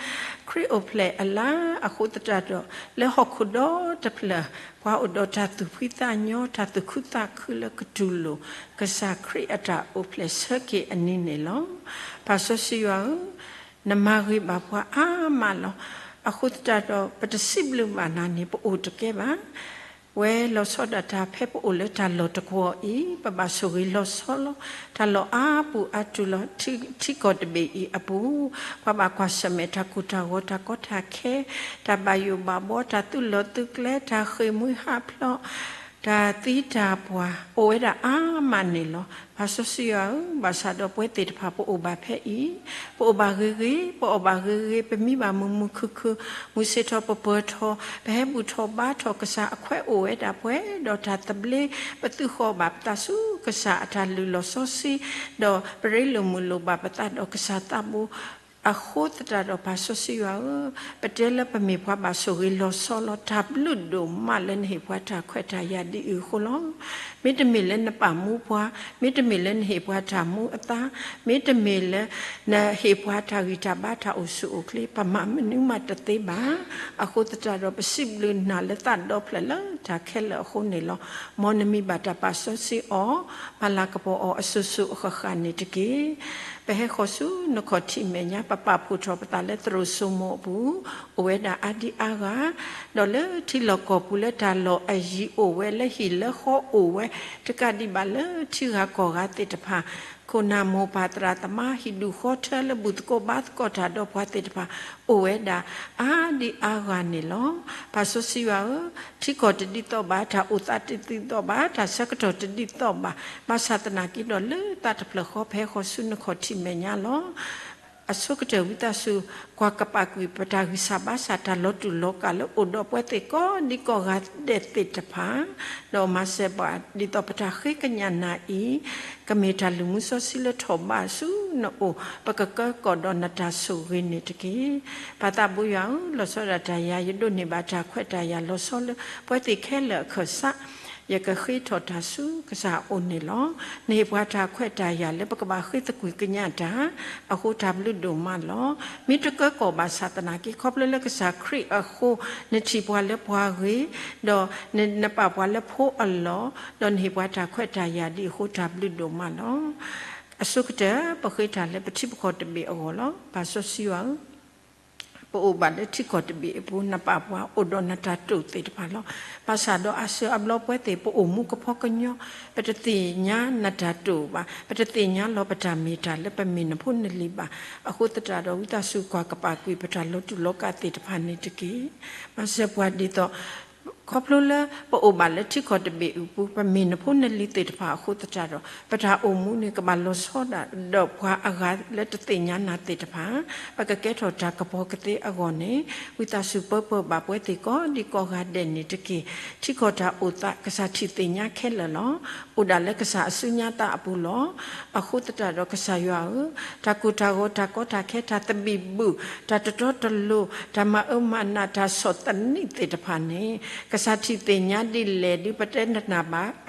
ခရံာ်အိၣ်ဖျဲၣ်အလါအဃိသတးဒီး လၢဟီၣ်ခိၣ်ဒီတဖျၢၣ် ပှၤအိၣ်ဒီးတၢ်သူၣ်ဖှံသးညီ တၢ်သူၣ်ခုသးခုလၢကတူၢ်လိာ် ကစၢ်ခရံာ်အတၢ်အိၣ်ဖျဲၣ်ဆၢက့ၤအနံၤန့ၣ်လီၤ. ပၢ်စီဆှံယွၤဧၢ, နမၤဂ့ၤဘၣ်ပှၤအါမးလီၤ. အဃိသတးဒီး ပတစံးဘျုးဘၣ်နၤန့ၣ် ပအိၣ်တကဲဘၣ်. ဝဲလီၤဆီဒၣ်တၢ်ဖဲပအိၣ်လၢတၢ်လီၢ်တကွီၢ်အံၤ ပဘၣ်ဆိၣ်ဂ့ၤလီၤဆီလီၤ. တၢ်လီၢ်အါပူၤအါတုၤလီၤ ထံကီၢ်တဘ့ၣ်အံၤအပူၤ, ပှၤဘၣ်ကွၢ်ဆၢၣ်မဲာ်တၢ်ကိၢ်တၢ်ဂီၤ တၢ်ကီတၢ်ခဲ, တၢ်ဘၣ်ယိၣ်ဘၣ်ဘီ, တၢ်သုးလီၢ်သုးကျဲ, တၢ်ဃ့ၢ်မှံဟးဖျိး, တၢ်သံတၢ်ပှၢ် အိၣ်ဝဲဒၣ်အါမးန့ၣ်လီၤ. ပၢ်စီဆှံယွၤဧၢ, ဘၣ်ဆၣ်ဒီးပဝဲသ့ၣ်တဖၣ်ပအိၣ်ဘၣ်ဖဲအံၤ, ပအိၣ်ဘၣ်ဂ့ၤဂ့ၤ, ပအီၣ်ဘၣ်ဂ့ၤဂ့ၤ, ပမံဘၣ်မုာ်မုာ်ခုၣ်ခုၣ်, မုၢ်ဆ့ၣ်ထီၣ်ပပၢၤထီၣ်, ပဟဲဘူၣ်ထီၣ်ဘါထီၣ်ကစၢ်အခွဲးအိၣ်ဝဲဒၣ်ပှဲၤဒီးတၢ်သဘျ့, ပသုးဃီၤဘၣ်ပသးဆူကစၢ်အတၢ်လုၢ်လီၢ်စီဆှံ, ဒီးပရ့လိာ်မုာ်လိာ်ဘၣ်ပသးဒီးကစၢ်သးဘိ အဃိသတးဒီးပၢ်စီဆှံယွၤဧၢ, ပတဲလၢပမ့ၢ်ပှၤဘၣ်ဆိၣ်ဂ့ၤလီၤဆီလီၤ တၢ်ဘျုးဒိၣ်မးလၢနဟ့ၣ်ပှၤတၢ်ခွဲးတၢ်ယာ်ဒ်အံၤအဃိလီၤ. မ့တမ့ၢ်လၢနပာ်မူပှၤ, မ့တမ့ၢ်လၢနဟ့ၣ်ပှၤတၢ်မူအသါ, မ့တမ့ၢ်လၢ နဟ့ၣ်ပှၤတၢ်ဂံၢ်တၢ်ဘါတၢ်အိၣ်ဆူၣ်အိၣ်ချ့ ပမၤမနုၤမးတသ့ဘၣ်. အဃိသတးဒီးပစံးဘျုးနၤလၢသးဒီဖျၢၣ်လၢတၢ်ခဲလၢာ်အဃိန့ၣ်လီၤ. မ်နမံၤဘၣ်တၢ်ပာ်စီဆှံအီၤ, ပာ်လၤကပီၤအီၤအစိၤစိၤအဃၣ်ဃၣ်န့ၣ်တက့ၢ်. ပဟဲဃီၤဆူနခီၣ်ထံးမဲာ်ညါ ပပာ်ဖှိၣ်ထီၣ်ပသးလၢသရိာ်စိမိၤအပူၤ, အိၣ်ဝဲဒၣ်အါဒံအါဂၤ, ဒီးလၢထံလီၢ်ကီၢ်ပူၤလၢတၢ်လီၢ်အယံၤအိၣ်ဝဲ လၢဟံၣ်လၢဃီအိၣ်ဝဲ, တကးဒံးဘၣ်လၢထံဂၤကီၢ်ဂၤသ့ၣ်တဖၣ် ခိၣ်နၢ်မိၢ်ပၢ်သရၣ်သမါ ဟံၣ်ဒူၣ်ဃီထၢလၢဘူၣ်သကိးဘါသကိးတၢ်ဒီးပှၤသ့ၣ်တဖၣ် အိၣ်ဝဲဒၣ်အါဒံအါဂၤန့ၣ်လီၤ. ပၢ်စီဆှံယွၤဧၢ, ထံကီၢ်တဒ်သိးဘၣ်, တၢ်အိၣ်သးတဒ်သိးဘၣ်, တၢ်ဆၢကတီၢ်တဒ်သိးဘၣ်, ဘၣ်ဆၣ်သနာ်က့ဒီးလၢသးတဖျၢၣ်ဃီ ပဟဲဃီၤဆူနခီၣ်ထံးမဲာ်ညါလီၤ. အဆိကတၢၢ်ဝံသးစူၤ ကွၢ်ကပာ်ကွံာ်ပတၢ်ဂံၢ်စၢ်ဘါစၢ် တၢ်လီၤတူာ်လီၤကာ်လၢအိၣ်ဒီးပဝဲသ့ၣ်ကိးဒံကိးဂၤဒဲးသ့ၣ်တဖၣ်, ဒီးမၤစၢၤပှၤဒ်သိးပတၢ်ဃ့ကညးနၤအံၤ, ကမ့ၢ်တၢ်လုၢ်မူစီဆှံလၢထီၣ်ဘးဆူနအိၣ်, ပကကၢကီၢ်ဒီးနတၢ်ဆိၣ်ဂ့ၤန့ၣ်တက့ၢ်. ပၢ်သးဘိယွၤဧၢ, လီၤဆီဒၣ်တၢ်ယၤ ယဒိးန့ၢ်ဘၣ်တၢ်ခွဲးတၢ်ယာ်လီၤဆီလၢ ပဝဲသ့ၣ်ခဲလၢာ်အခၢၣ်စး ယကဃ့ထီၣ်တၢ်ဆူကစၢ်အအိၣ်န့ၣ်လီၤ. နဟ့ၣ်ပှၤတၢ်ခွဲးတၢ်ယာ်လၢပကဘၣ်ဃ့သကွံာ်ကညးတၢ်, အဃိတၢ်ဘျုးဒိၣ်မးလီၤ. မ့ၢ်တကၢကီၢ်ဘၣ်ဆၣ်သနာ်က့ ခီဖျိလၢကစၢ်ခရံာ်အဃိ နထံၣ်ပှၤလၢပှၤဂ့ၤ, ဒီးနပာ်ပှၤလၢဖိအလီၢ်, ဒီးနဟ့ၣ်ပှၤတၢ်ခွဲးတၢ်ယာ်ဒ်အဃိ တၢ်ဘျုးဒိၣ်မးလီၤ. အဆိကတၢၢ် ပဃ့တၢ်လၢပထံပကီၢ်တဘ့ၣ်အဂီၢ်လီၤ. ပၢ်စီဆှံယွၤဧၢ, ပအိၣ်ဘၣ်လၢထံကီၢ်တဘ့ၣ်အပူၤ နပာ်ပှၤအိၣ်ဒီးနတၢ်တိာ်သ့ၣ်တဖၣ်လီၤ. ဘၣ်ဆၣ်ဒီးအါစုအါဘျီပဝဲသ့ၣ် ပအိၣ်မူကဖီကညီ, ပတသ့ၣ်ညါနတၢ်တိာ်ဘၣ်, ပတသ့ၣ်ညါလီၤပတၢ်မ့ၢ်တၢ်လၢပမ့ၢ်နဖိနလံၤဘၣ်. အဃိသတးဒီး ဝံသးစူၤကွၢ်ကပာ်ကွံာ်ပတၢ်လီၤတူာ်လီၤကာ်သ့ၣ်တဖၣ်န့ၣ်တက့ၢ်. မၤစၢၤပှၤဒ်သိး ခီဖျိလၢပအိၣ်ဘၣ်လၢထံကီၢ်တဘ့ၣ်အပူၤ ပမ့ၢ်နဖိနလံၤသ့ၣ်တဖၣ်အဃိသတးဒီး ပတၢ်အိၣ်မူန့ၣ် ကဘၣ်လီၤဆီဒၣ်ဒီးပှၤအဂၤလၢတသ့ၣ်ညါနၤသ့ၣ်တဖၣ်, ပကကဲထီၣ်တၢ်ကပီၤကသ့အဂီၢ်န့ၣ် ဝံသးစူၤပၢပၢၢ်ဘၣ်ပဝဲသ့ၣ်ကိးဒံကိးဂၤဒဲးန့ၣ်တက့ၢ်. ထံကီၢ်တၢ်အိၣ်သး ကစၢ်ထံၣ်သ့ၣ်ညါခဲလၢာ်လီၤ. အိၣ်ဒၣ်လၢကစၢ်အစုညါသးအပူၤလီၤ. အဃိသတးဒီးကစၢ်ယွၤဧၢ, တၢ်ကိၢ်တၢ်ဂီၤ တၢ်ကီတၢ်ခဲ တၢ်သဘံၣ်ဘုၣ် တၢ်တတီတလိၤ တၢ်မၤအၢမၤနး တၢ်ဆီၣ်သနံးသ့ၣ်တဖၣ်န့ၣ် ကစၢ်ထံၣ်သ့ၣ်ညါဒ်လဲၣ်ဒုး ပတဲတနၢ်ဘၣ်, ပ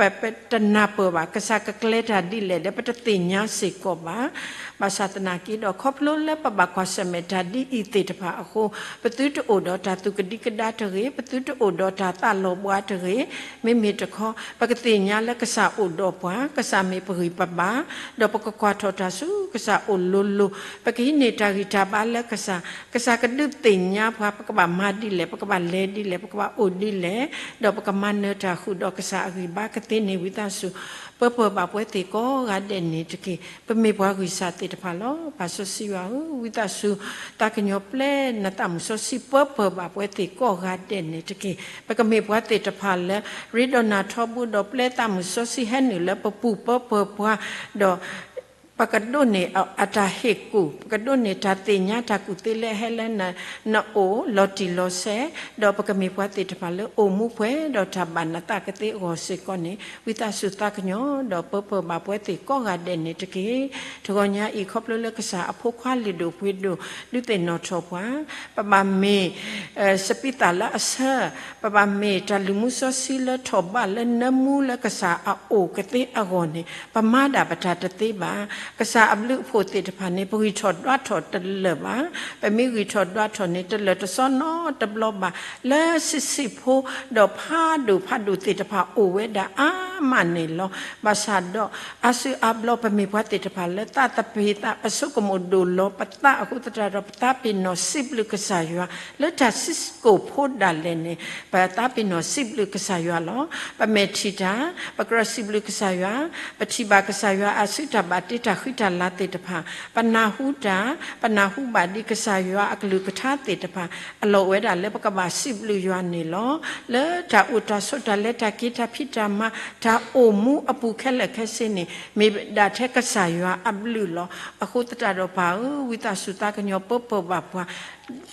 တနၢ်ပၢၢ်ဘၣ်, ကစၢ်ကကျဲၤတၢ်ဒ်လဲၣ်ဒီး ပတသ့ၣ်ညါစ့ၢ်ကီးဘၣ်. ဘၣ်ဆၣ်သနာ်က့ဒီး ခီဖျိလၢပဘၣ်ကွၢ်ဆၢၣ်မဲာ်တၢ်ဒ်အံၤသ့ၣ်တဖၣ်အဃိ ပသုတအိၣ်ဒီးတၢ်သူၣ်ကဒံကဒါတဂ့ၤ, ပသုတအိၣ်ဒီးတၢ်သးလီၤဘှါတဂ့ၤ. မ့မ့ၢ်တခီ ပကသ့ၣ်ညါလၢကစၢ်အိၣ်ဒီးပှၤ, ကစၢ်မ့ၢ်ပဂံၢ်ပဘါ, ဒီးပကကွၢ်ထီၣ်တၢ်ဆူကစၢ်အိၣ်လိၤလိၤ, ပကဟံးန့ၢ်တၢ်ဂံၢ်တၢ်ဘါလၢကစၢ်, ကစၢ်ကဒုးသ့ၣ်ညါပှၤ ပကဘၣ်မၤဒ်လဲၣ်, ပကဘၣ်လဲၤဒ်လဲၣ်, ပကဘၣ်အိၣ်ဒ်လဲၣ်, ဒီးပကမၤနၢၤတၢ်ဃုာ်ဒီးကစၢ်အဂံၢ်ဘါကသ့န့ၣ် ဝံသးစူၤ ပၢပၢၢ်ဘၣ်ပဝဲသ့ၣ်ကိးဂၤဒဲးန့ၣ်တက့ၢ်. ပမ့ၢ်ပှၤဂံၢ်စၢ်သ့ၣ်တဖၣ်လီၤ. ပၢ်စီဆှံယွၤဧၢ, ဝံသးစူၤ သးကညီၤပျဲနသးမုၢ်စီဆှံ ပၢပၢၢ်ဘၣ်ပဝဲသ့ၣ်ကိးဂၤဒဲးန့ၣ်တက့ၢ်. ပကမ့ၢ်ပှၤသ့ၣ်တဖၣ်လၢ ရ့ဒီးနၤထီဘိဒီး ပျဲသးမုၢ်စီဆှံဟဲနုာ်လၢပပူၤ ပၢပၢၢ်ပှၤ, ဒီး ပကဒိးန့ၢ်အတၢ်ဟ့ၣ်ကူၣ်, ပကဒိးန့ၢ်တၢ်သ့ၣ်ညါ တၢ်ကူၣ်သ့လၢဟဲလၢနအိၣ်လီၤတံၢ်လီၤဆဲး, ဒီးပကမ့ၢ်ပှၤသ့ၣ်တဖၣ်လၢအိၣ်မူပှဲၤဒီးတၢ်ဘၣ်နသးကသ့အဂီၢ်စ့ၢ်ကီးန့ၣ် ဝံသးစူၤသးကညီၤဒီးပၢပၢၢ်ဘၣ်ပဝဲသ့ၣ်ကိးဂၤဒဲးန့ၣ်တက့ၢ်. တဂီၤညါအံၤ ခီဖျိလၢကစၢ်အဖိခွါလုၢ်ဒိၣ်ပှ့ၤဒိၣ် ဒုးသ့ၣ်နီၣ်ထီၣ်ပှၤ, ပဘၣ်မ့ၢ် စပံးသၣ်လၢအဆၢ, ပဘၣ်မ့ၢ်တၢ်လုၢ်မူစီဆှံလၢထီၣ်ဘးလၢနၢမူလၢကစၢ်အအိၣ်ကသ့အဂီၢ်န့ၣ် ပမၤဒၣ်ပတၢ်တသ့ဘၣ်. ကစၢ်အဘျုးအဖှိၣ်သ့ၣ်တဖၣ်န့ၣ် ပဂံၢ်ထီၣ်ဒွးထီၣ်တလၢာ်ဘၣ်. ပမ့ၢ်ဂံၢ်ထီၣ်ဒွးထီၣ်န့ၣ် တလၢာ်တစီနီတဘျီဘၣ်. လၢဆံးဆံးဖိ ဒီးဖးဒိၣ်ဖးဒိၣ်သ့ၣ်တဖၣ်အိၣ်ဝဲဒၣ်အါမးန့ၣ်လီၤ. ဘၣ်ဆၣ်ဒီး အါစုအါဘျီ ပမ့ၢ်ပှၤသ့ၣ်တဖၣ်လၢသးသပ့ၤသး ပဆိကမိၣ်ဒိၣ်လီၤပသးအဃိသတးဒီး ပသးပ့ၤနီၣ်စံးဘျုးကစၢ်ယွၤ လၢတၢ်စုကိၢ်ဖိဒၣ်လဲာ်န့ၣ် ပသးပ့ၤနီၣ်စံးဘျုးကစၢ်ယွၤလီၤ. ပမဲာ်ထံၣ်တၢ် ပကြၢးစံးဘျုးကစၢ်ယွၤ, ပထံၣ်ဘၣ်ကစၢ်ယွၤအစုတၢ်ဘၣ်တ့တၢ်ဃံတၢ်လၤသ့ၣ်တဖၣ်, ပနၢ်ဟူတၢ်, ပနၢ်ဟူဘၣ်ဒံးကစၢ်ယွၤအကလုၢ်ကထါသ့ၣ်တဖၣ်, အလီၢ်အိၣ်ဝဲဒၣ်လၢပကဘၣ်စံးဘျုးယွၤန့ၣ်လီၤ. လၢတၢ်အိၣ်တၢ်ဆိးတၢ်လဲၤတၢ်က့ၤတၢ်ဖံးတၢ်မၤ တၢ်အိၣ်မူအပူၤခဲလၢာ်ခဲဆ့န့ၣ် မ့ၢ်ဒၣ်ထဲကစၢ်ယွၤအဘျုးလီၤ. အဃိသတးဒီးပၢ်ဧၢ, ဝံသးစူၤသးကညီၤပၢပၢၢ်ဘၣ်ပှၤ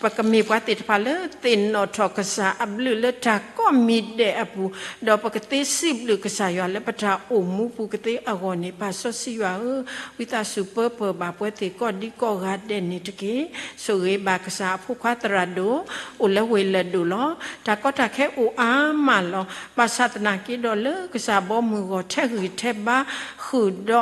ပကမ့ၢ်ပှၤသ့ၣ်တဖၣ်လၢသ့ၣ်နီၣ်ထီၣ်ကစၢ်အဘျုးလၢတၢ်ကိးမံၤဒဲးအပူၤ, ဒီးပကသ့စံးဘျုးကစၢ်ယွၤလၢပတၢ်အိၣ်မူပူၤကသ့အဂီၢ်န့ၣ်, ပၢ်စီဆှံယွၤဧၢ, ဝံသးစူၤပၢပၢၢ်ဘၣ်ပဝဲသ့ၣ်ကိးဒံကိးဂၤဒဲးန့ၣ်တက့ၢ်. ဆိၣ်ဂ့ၤဘၣ်ကစၢ်အဖိခွါသရၣ်ဒိၣ်, အိၣ်လၢဝ့ၢ်လၢၢ်ဒိၣ်လီၤ. တၢ်ကီတၢ်ခဲအိၣ်အါမးလီၤ. ဘၣ်ဆၣ်သနာ်က့ဒီးလၢကစၢ်ဘီမုၢ်ဂီၤထဲဂံၢ်ထဲဘါဃုာ်ဒီး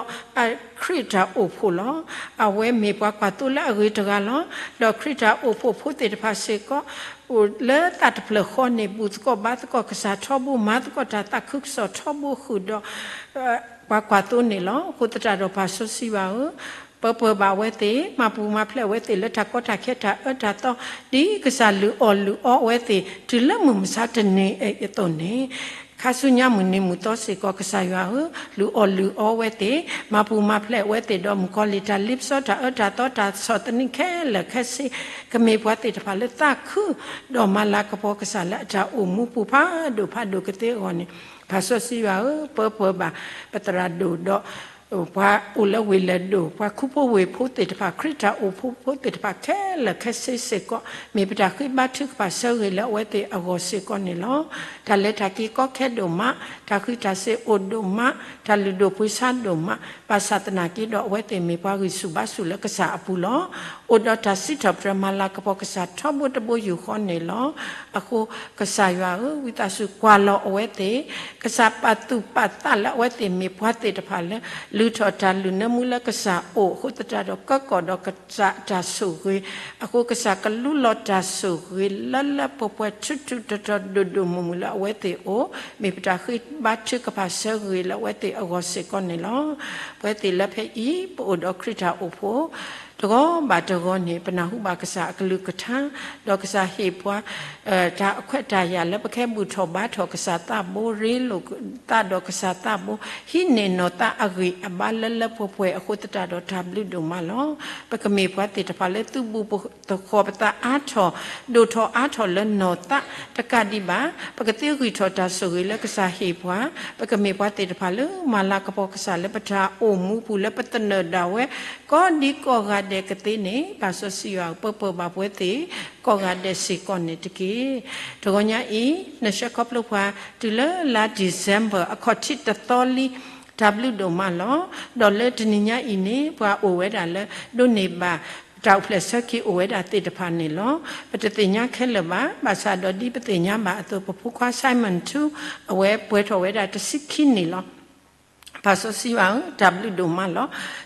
ခရံာ်တၢ်အိၣ်ဖှိၣ်လီၤ. အဝဲမ့ၢ်ပှၤကွၢ်သိလၢအဂ့ၤတဂၤလီၤ. ဒီးခရံာ်တၢ်အိၣ်ဖှိၣ်ဖိသ့ၣ်တဖၣ်စ့ၢ်ကီး အိၣ်လၢသးတဖျၢၣ်ဃီန့ၣ် ဘူၣ်သကိးဘါသကိးကစၢ်ထီဘိ မၤသကိးတၢ်သးခုကစီၣ်ထီဘိဃုာ်ဒီး ပှၤကွၢ်သိန့ၣ်လီၤ. အဃိသတးဒီးပၢ်စီဆှံယွၤဧၢ, ပၢပၢၢ်ဘၣ်အဝဲသ့ၣ်, မၤပူၤမၤဖျဲးအဝဲသ့ၣ်လၢတၢ်ကီတၢ်ခဲတၢ်အၢတၢ်သီ, ဒ်ကစၢ်လုၢ်အီၣ်လုၢ်အီအဝဲသ့ၣ် တုၤလၢမုၢ်မဆါတနံၤအံၤအသိးန့ၣ်, ခါဆူညါမုၢ်နံၤမုၢ်သီစ့ၢ်ကီး ကစၢ်ယွၤဧၢ, လုၢ်အီၣ်လုၢ်အီဝဲသ့ၣ်, မၤပူၤမၤဖျဲးအဝဲသ့ၣ်ဒီး မုၣ်ကီၤလံၢ်တၢ်လ့ပစီတၢ်အၢတၢ်သီတၢ်ဆီၣ်သနံးခဲလၢာ်ခဲဆ့ ကမ့ၢ်ပှၤသ့ၣ်တဖၣ်လၢသးခု ဒီးမၤလၤကပီၤကစၢ်လၢအတၢ်အိၣ်မူပူၤဖးဒိၣ်ဖးဒိၣ်ကသ့အဂီၢ်န့ၣ်, ပၢ်စီဆှံယွၤဧၢ, ပၢပၢၢ်ဘၣ်ပသရၣ်ဒိၣ်ဒီး ပှၤအိၣ်လၢဝ့ၢ်လၢၢ်ဒိၣ်, ပှၤခူဖိဝ့ၢ်ဖိသ့ၣ်တဖၣ်, ခရံာ်တၢ်အိၣ်ဖှိၣ်ဖိသ့ၣ်တဖၣ်ခဲလၢာ်ခဲဆ့စ့ၢ်ကီး, မ့ၢ်ပတၢ်ဃ့ဘါထုကဖၣ်ဆၢဂ့ၤလၢအဝဲသ့ၣ်အဂီၢ်စ့ၢ်ကီးန့ၣ်လီၤ. တၢ်လဲၤတၢ်က့ၤကီခဲဒိၣ်မး, တၢ်ဃံးတၢ်စ့ၤအိၣ်ဒိၣ်မး, တၢ်လုၢ်ဒိၣ်ပှ့ၤဆါဒိၣ်မး, ဘၣ်ဆၣ်သနာ်က့ဒီး အဝဲသ့ၣ်မ့ၢ်ပှၤဂံၢ်ဆူၣ်ဘါဆူၣ်လၢကစၢ်အပူၤလီၤ. အိၣ်ဒီးတၢ်စံးထီၣ်ပတြၢၤမၤလၤကပီၤကစၢ်ထီဘိတဘိယူၢ်ဃီန့ၣ်လီၤ. အဃိကစၢ်ယွၤဧၢ, ဝံသးစူၤကွၢ်လီၤအဝဲသ့ၣ်, ကစၢ်ပာ်သူၣ်ပာ်သးလၢအဝဲသ့ၣ်မ့ၢ်ပှၤသ့ၣ်တဖၣ်လၢ လုၢ်ထီၣ်တၢ်လုၢ်နၢမူလၢကစၢ်အိၣ်အဃိသတးဒီး ကၢကီၣ်ဒီးကစၢ်အတၢ်ဆိၣ်ဂ့ၤ, အဃိကစၢ်ကလူလီၤတၢ်ဆိၣ်ဂ့ၤလၢလၢပှဲၤပှဲၤထူထူတီတီဒိၣ်ဒိၣ်မုၢ်မုၢ်လၢအဝဲသ့ၣ်အအိၣ်, မ့ၢ်ပတၢ်ဃ့ဘါထုကဖၣ်ဆၢဂ့ၤလၢအဝဲသ့ၣ်အဂီၢ်စ့ၢ်ကီးန့ၣ်လီၤ. ပဝဲသ့ၣ်လၢဖဲအံၤ ပအိၣ်ဒီးခရံာ်တၢ်အိၣ်ဖှိၣ် တဂီၤဘၣ်တဂီၤန့ၣ် ပနၢ်ဟူဘၣ်ကစၢ်အကလုၢ်ကထါ, ဒီးကစၢ်ဟ့ၣ်ပှၤ တၢ်အခွဲးတၢ်ယာ်လၢပကဟဲဘူၣ်ထီၣ်ဘါထီၣ်ကစၢ်သးဘိ, ရ့လိာ်သးဒီးကစၢ်သးဘိ, ဟံးန့ၢ်နီၢ်သးအဂံၢ်အဘါလၢလၢပှဲၤပှဲၤအဃိသတးဒီး တၢ်ဘျုးဒိၣ်မးလီၤ. ပကမ့ၢ်ပှၤသ့ၣ်တဖၣ်လၢသုဘူးသဃီၤပသးအါထီၣ်, ဒိၣ်ထီၣ်အါထီၣ်လၢနီၢ်သးတကးဒံးဘၣ်, ပကသ့ဂံၢ်ထီၣ်တၢ်ဆိၣ်ဂ့ၤလၢကစၢ်ဟ့ၣ်ပှၤ, ပကမ့ၢ်ပှၤသ့ၣ်တဖၣ်လၢမၤလၤကပီၤကစၢ်လၢပတၢ်အိၣ်မူပူၤလၢပသနၢၣ်ဒၣ်ဝဲ ကိးဒံကိးဂၤဒဲးကသ့န့ၣ်, ပၢ်စီဆှံယွၤဧၢ, ပၢပၢၢ်ဘၣ်ပဝဲသ့ၣ်ကိးဂၤဒဲးစ့ၢ်ကီးန့ၣ်တက့ၢ်. တဂီၤညါအံၤ နဆှၢခီဖျိပှၤတုၤလၢလါ December အခီၣ်ထံးတသီလံ, တၢ်ဘျုးဒိၣ်မးလီၤ. ဒီးလၢတနံၤညါအံၤန့ၣ် ပှၤအိၣ်ဝဲဒၣ်လၢ ဒိးန့ၢ်ဘၣ်တၢ်အိၣ်ဖျဲၣ်ဆၢက့ၤအိၣ်ဝဲဒၣ်သ့ၣ်တဖၣ်န့ၣ်လီၤ. ပတသ့ၣ်ညါခဲလၢာ်ဘၣ်, ဘၣ်ဆၣ်ဒီးဒ်ပသ့ၣ်ညါဘၣ်အသိး ပဖိခွါ Simon ထူ အဝဲပှဲၤထီၣ်ဝဲဒၣ်တဆံခံနံၣ်လီၤ. ပၢ်စီဆှံယွၤဧၢ, တၢ်ဘျုးဒိၣ်မးလီၤ.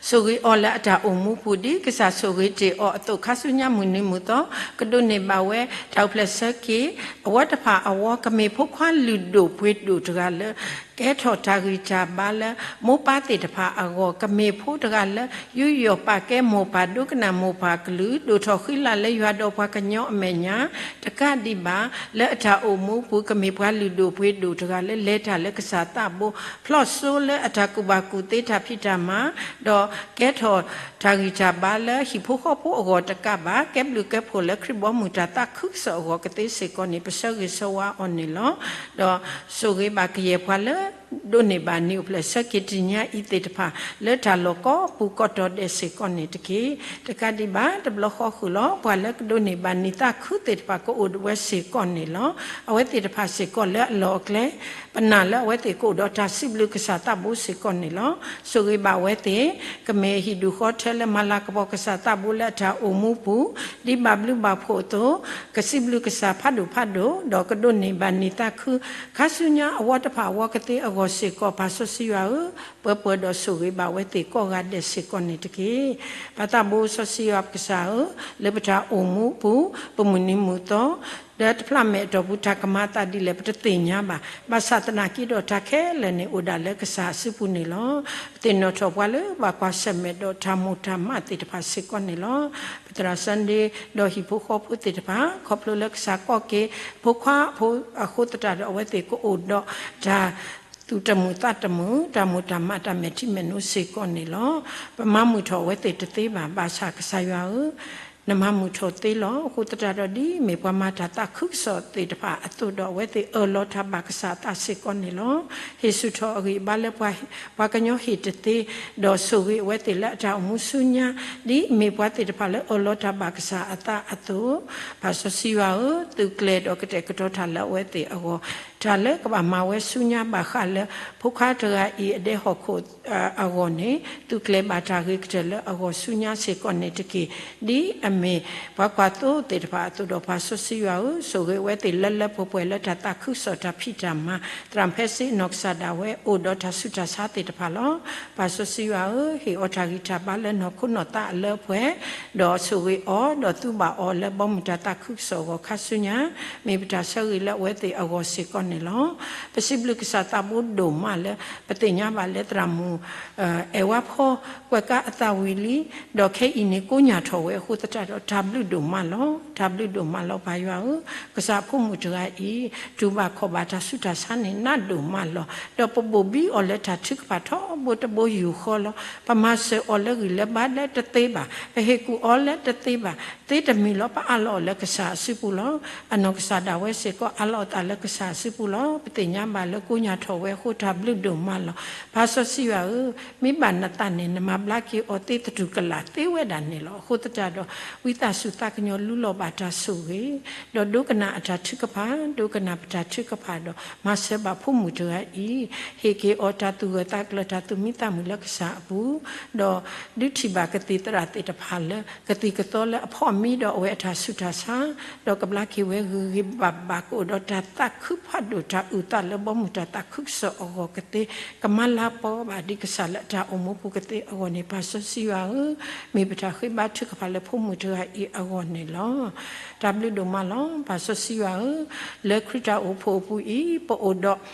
ဆိၣ်ဂ့ၤအီၤလၢအတၢ်အိၣ်မူပူၤ ဒ်ကစၢ်ဆိၣ်ဂ့ၤတ့ၢ်အီၤအသိး ခါဆူညါမုၢ်နံၤမုၢ်သီ ကဒိးန့ၢ်ဘၣ်ဝဲ တၢ်အိၣ်ဖျဲၣ်ဆၢက့ၤ အဝဲတဖၣ်အဝီ ကမ့ၢ်ဖိခွါလုၢ်ဒိၣ်ပှ့ၤဒိၣ်တဂၤလၢ ကဲထီၣ်တၢ်ဂံၢ်တၢ်ဘါလၢ မိၢ်ပၢ်သ့ၣ်တဖၣ်အဂီၢ်, ကမ့ၢ်ဖိတဂၤလၢ ယူးယီၣ်ပာ်ကဲမိၢ်ပၢ် ဒိကနၣ်မိၢ်ပၢ်ကလုၢ်, ဒိၣ်ထီၣ်ဃံလၤလၢယွၤဒီးပှၤကညီအမဲာ်ညါ တကးဒံးဘၣ်, လၢအတၢ်အိၣ်မူပူၤ ကမ့ၢ်ပှၤလုၢ်ဒိၣ်ပှ့ၤဒိၣ်တဂၤလၢ လဲၤတၢ်လၢကစၢ်သးဘိ, ဖျီၣ်စိလၢအတၢ်ကူၣ်ဘၣ်ကူၣ်သ့တၢ်ဖံးတၢ်မၤ, ဒီးကဲထီၣ်တၢ်ဂံၢ်တၢ်ဘါလၢဟံၣ်ဖိဃီဖိအဂီၢ်တကးဘၣ်, ကဲဘျုးကဲဖှိၣ်လၢခရံာ်ဘီမုၢ်တၢ်သးခုကစီၣ်အဂီၢ်ကသ့စ့ၢ်ကီးန့ၣ် ပဆၢဂ့ၤဆၢဝါအီၤန့ၣ်လီၤ. ဒီးဆိၣ်ဂ့ၤဘၣ်ကယဲၢ်ပှၤလၢ ဒိးန့ၢ်ဘၣ်နံၣ်အိၣ်ဖျဲၣ်ဆၢက့ၤတနံၤညါအံၤသ့ၣ်တဖၣ် လၢတၢ်လီၢ်ကိးပူၤကိးတီၤဒဲးစ့ၢ်ကီးန့ၣ်တက့ၢ်. တကးဒံးဘၣ် တဘျီဃီဃုာ်လီၤ ပှၤလၢကဒိးန့ၢ်ဘၣ်နံၣ်သးခုသ့ၣ်တဖၣ် ကအိၣ်ဝဲစ့ၢ်ကီးန့ၣ်လီၤ. အဝဲသ့ၣ်တဖၣ်စ့ၢ်ကီးလၢအလီၢ်အကျဲ ပနာ်လၢအဝဲသ့ၣ်ကအိၣ်ဒီးတၢ်စံးဘျုးကစၢ်သးဘိစ့ၢ်ကီးန့ၣ်လီၤ. ဆိၣ်ဂ့ၤဘၣ်အဝဲသ့ၣ် ကမ့ၢ်ဟံၣ်ဒူၣ်ဃီထၢလၢမၤလၤကပီၤကစၢ်သးဘိလၢအတၢ်အိၣ်မူပူၤ ဒ်ဘၣ်ဘျုးဘၣ်ဖှိၣ်အသိး ကစံးဘျုးကစၢ်ဖးဒိၣ်ဖးဒိၣ် ဒီးကဒိးန့ၢ်ဘၣ်နံၣ်သးခု ခါဆူညါအဝီတဖၣ်အဝီကသ့အဂီၢ်စ့ၢ်ကီး ပၢ်စီဆှံယွၤဧၢ, ပၢပၢၤဒီးဆိၣ်ဂ့ၤဘၣ်အဝဲသ့ၣ်ကိးဂၤဒဲးစ့ၢ်ကီးန့ၣ်တက့ၢ်. ပၢ်သးဘိစီဆှံယွၤပကစၢ်ဧၢ, လၢပတၢ်အိၣ်မူပူၤ ပမုၢ်နံၤမုၢ်သီ လၢတဖျးမဲာ်အတီၢ်ပူၤ တၢ်ကမၤအသးဒ်လဲၣ် ပတသ့ၣ်ညါဘၣ်. ဘၣ်ဆၣ်သနာ်က့ဒီး တၢ်ခဲလၢာ်န့ၣ် အိၣ်ဒၣ်လၢကစၢ်အစုပူၤန့ၣ်လီၤ. ပသ့ၣ်နီၣ်ထီၣ်ပှၤလၢဘၣ်ကွၢ်ဆၢၣ်မဲာ်ဒီးတၢ်မိၢ်တၢ်မးသ့ၣ်တဖၣ်စ့ၢ်ကီးန့ၣ်လီၤ. ပသရၣ် Sunday ဒီးဟံၣ်ဖိဃီဖိသ့ၣ်တဖၣ် ခီဖျိလၢကစၢ်ကိးက့ၤ ဖိခွါဖိအဃိသတးဒီး အဝဲသ့ၣ်ကအိၣ်ဒီးတၢ်သူၣ်တမုာ်သးတမုာ် တၢ်မိၢ်တၢ်မးတၢ်မဲာ်ထံမဲာ်နိစ့ၢ်ကီးန့ၣ်လီၤ. ပမၤမုာ်ထီၣ်အဝဲသ့ၣ်တသ့ဘၣ်. ဘၣ်ဆၣ်ကစၢ်ယွၤဧၢ, နမၤမုာ်ထီၣ်သ့လီၤ. အဃိသတးဒီး ဒ်အမ့ၢ်ပှၤမၤတၢ်သးခုကစီၣ်သ့ၣ်တဖၣ်အသိးဒီး အဝဲသ့ၣ်အၢၣ်လီၤတၢ်ဘၣ်ကစၢ်အသးစ့ၢ်ကီးန့ၣ်လီၤ. ဟ့ၣ်ဆူၣ်ထီၣ်အဂံၢ်အဘါလၢ ပှၤကညီဟ့ၣ်တသ့, ဒီးဆိၣ်ဂ့ၤအဝဲသ့ၣ်လၢအတၢ်အိၣ်မူဆူညါ, ဒ်အမ့ၢ်ပှၤသ့ၣ်တဖၣ်လၢအၢၣ်လီၤတၢ်ဘၣ်ကစၢ်အသးအသိး, ပၢ်စီဆှံယွၤဧၢ, သုးကျဲၤဒီးကတဲာ်ကတီၤတၢ်လၢအဝဲသ့ၣ်အဂီၢ်, တၢ်လၢကဘၣ်မၤဝဲဆူညါဘၣ်ဃးလၢ ဖိခွါတဂၤအံၤအဒဲဟီၣ်ခိၣ်အဂီၢ်န့ၣ်, သုးကျဲၤဘၣ်တၢ်ဂ့ၤကတၢၢ်လၢအဂီၢ်ဆူညါစ့ၢ်ကီးန့ၣ်တက့ၢ်. ဒ်အမ့ၢ်ပှၤကွၢ်သိသ့ၣ်တဖၣ်အသိးဒီး ပၢ်စီဆှံယွၤဧၢ, ဆိၣ်ဂ့ၤအဝဲသ့ၣ်လၢလၢပှဲၤပှဲၤလၢတၢ်သးခုကစီၣ်တၢ်ဖံးတၢ်မၤ, သရၣ်ဖဲစ့အနီၢ်ကစၢ်ဒၣ်ဝဲ အိၣ်ဒီးတၢ်ဆူးတၢ်ဆါသ့ၣ်တဖၣ်လီၤ. ပၢ်စီဆှံယွၤဧၢ, ဟ့ၣ်အီၤတၢ်ဂံၢ်တၢ်ဘါလၢနီၢ်ခိနီၢ်သးအလၢအပှဲၤ, ဒီးဆိၣ်ဂ့ၤအီၤ, ဒီးသူဘၣ်အီၤလၢဘီမုၢ်တၢ်သးခုကစီၣ်အဂီၢ်ခါဆူညါ, မ့ၢ်ပတၢ်ဆၢဂ့ၤလၢအဝဲသ့ၣ်အဂီၢ်စ့ၢ်ကီးန့ၣ်လီၤ. ပစံးဘျုးကစၢ်သးဘိဒိၣ်မးလၢ ပသ့ၣ်ညါဘၣ်လၢသရၣ်မုၣ် အဲၣ်ဝါဖီ ကွဲးကါအသးဝံၤလံ, ဒီးခဲအံၤန့ၣ် ကိးညၣ်ထီၣ်ဝဲအဃိသတးဒီး တၢ်ဘျုးဒိၣ်မးလီၤ. တၢ်ဘျုးဒိၣ်မးလီၤ ပၢ်ယွၤဧၢ, ကစၢ်အဖိမုၣ်တဂၤအံၤ တူၢ်ဘၣ်ခီၣ်ဘၣ်တၢ်ဆူးတၢ်ဆါန့ၣ် နးဒိၣ်မးလီၤ. ဒီးပဘိၣ်ဘံအီၤလၢတၢ်ထုကဖၣ်ထီဘိတဘိယူၢ်ဃီလီၤ. ပမၤစၢၤအီၤလၢဂံၢ်လၢဘါလၢတသ့ဘၣ်, ပဟ့ၣ်ကူၣ်အီၤလၢတသ့ဘၣ်, သ့တမံၤလီၤ ပအးလီၤအီၤလၢကစၢ်အစုပူၤလီၤ. အနီၢ်ကစၢ်ဒၣ်ဝဲစ့ၢ်ကီး အးလီၤအသးလၢကစၢ်အစုပူၤလီၤ. ပသ့ၣ်ညါဘၣ်လၢကိးညၣ်ထီၣ်ဝဲအဃိ တၢ်ဘျုးဒိၣ်မးလီၤ. ပၢ်စီဆှံယွၤဧၢ, မ့ၢ်ဘၣ်နသးန့ၣ် နမၤဘျါက့ၤအီၤသ့သတူၢ်ကလာ်သ့ဝဲဒၣ်န့ၣ်လီၤ. အဃိသတးဒီး ဝံသးစူၤသးကညီၤလူလီၤဘၣ်တၢ်ဆိၣ်ဂ့ၤ, ဒီးဒိကနၣ်အတၢ်ထုကဖၣ်, ဒိကနၣ်ပတၢ်ထုကဖၣ်ဒီး မၤစၢၤဘၣ်ဖိမုၣ်တဂၤအံၤ, ဟ့ၣ်က့ၤအီၤတၢ်သူၣ်ဂၢၢ်သးကျၢၤ တၢ်သူၣ်မံသးမုာ်လၢကစၢ်အပူၤ, ဒီးဒုးထံၣ်ဘၣ်ကသံၣ်သရၣ်သ့ၣ်တဖၣ်လၢ ကသံၣ်ကသီလၢအဖီၣ်မံဒီးအဝဲအတၢ်ဆူးတၢ်ဆါ, ဒီးကဘျါက့ၤဝဲဂ့ၤဂ့ၤဘၣ်ဘၣ် ကအိၣ်ဒီးတၢ်သးခုဖးဒိၣ် တၢ်အုၣ်သးလၢဘီမုၢ်တၢ်သးခုကစီၣ်အဂီၢ်ကသ့, ကမၤလၤကပီၤဘၣ်ဒံးကစၢ်လၢအတၢ်အိၣ်မူပူၤကသ့အဂီၢ်န့ၣ် ပၢ်စီဆှံယွၤဧၢ, မ့ၢ်ပတၢ်ဃ့ဘါထုကဖၣ်လၢဖိမုၣ်တဂၤအံၤအဂီၢ်န့ၣ်လီၤ. တၢ်ဘျုးဒိၣ်မးလီၤ. ပၢ်စီဆှံယွၤဧၢ, လၢခရံာ်တၢ်အိၣ်ဖှိၣ်အပူၤအံၤ ပအိၣ်ဒီး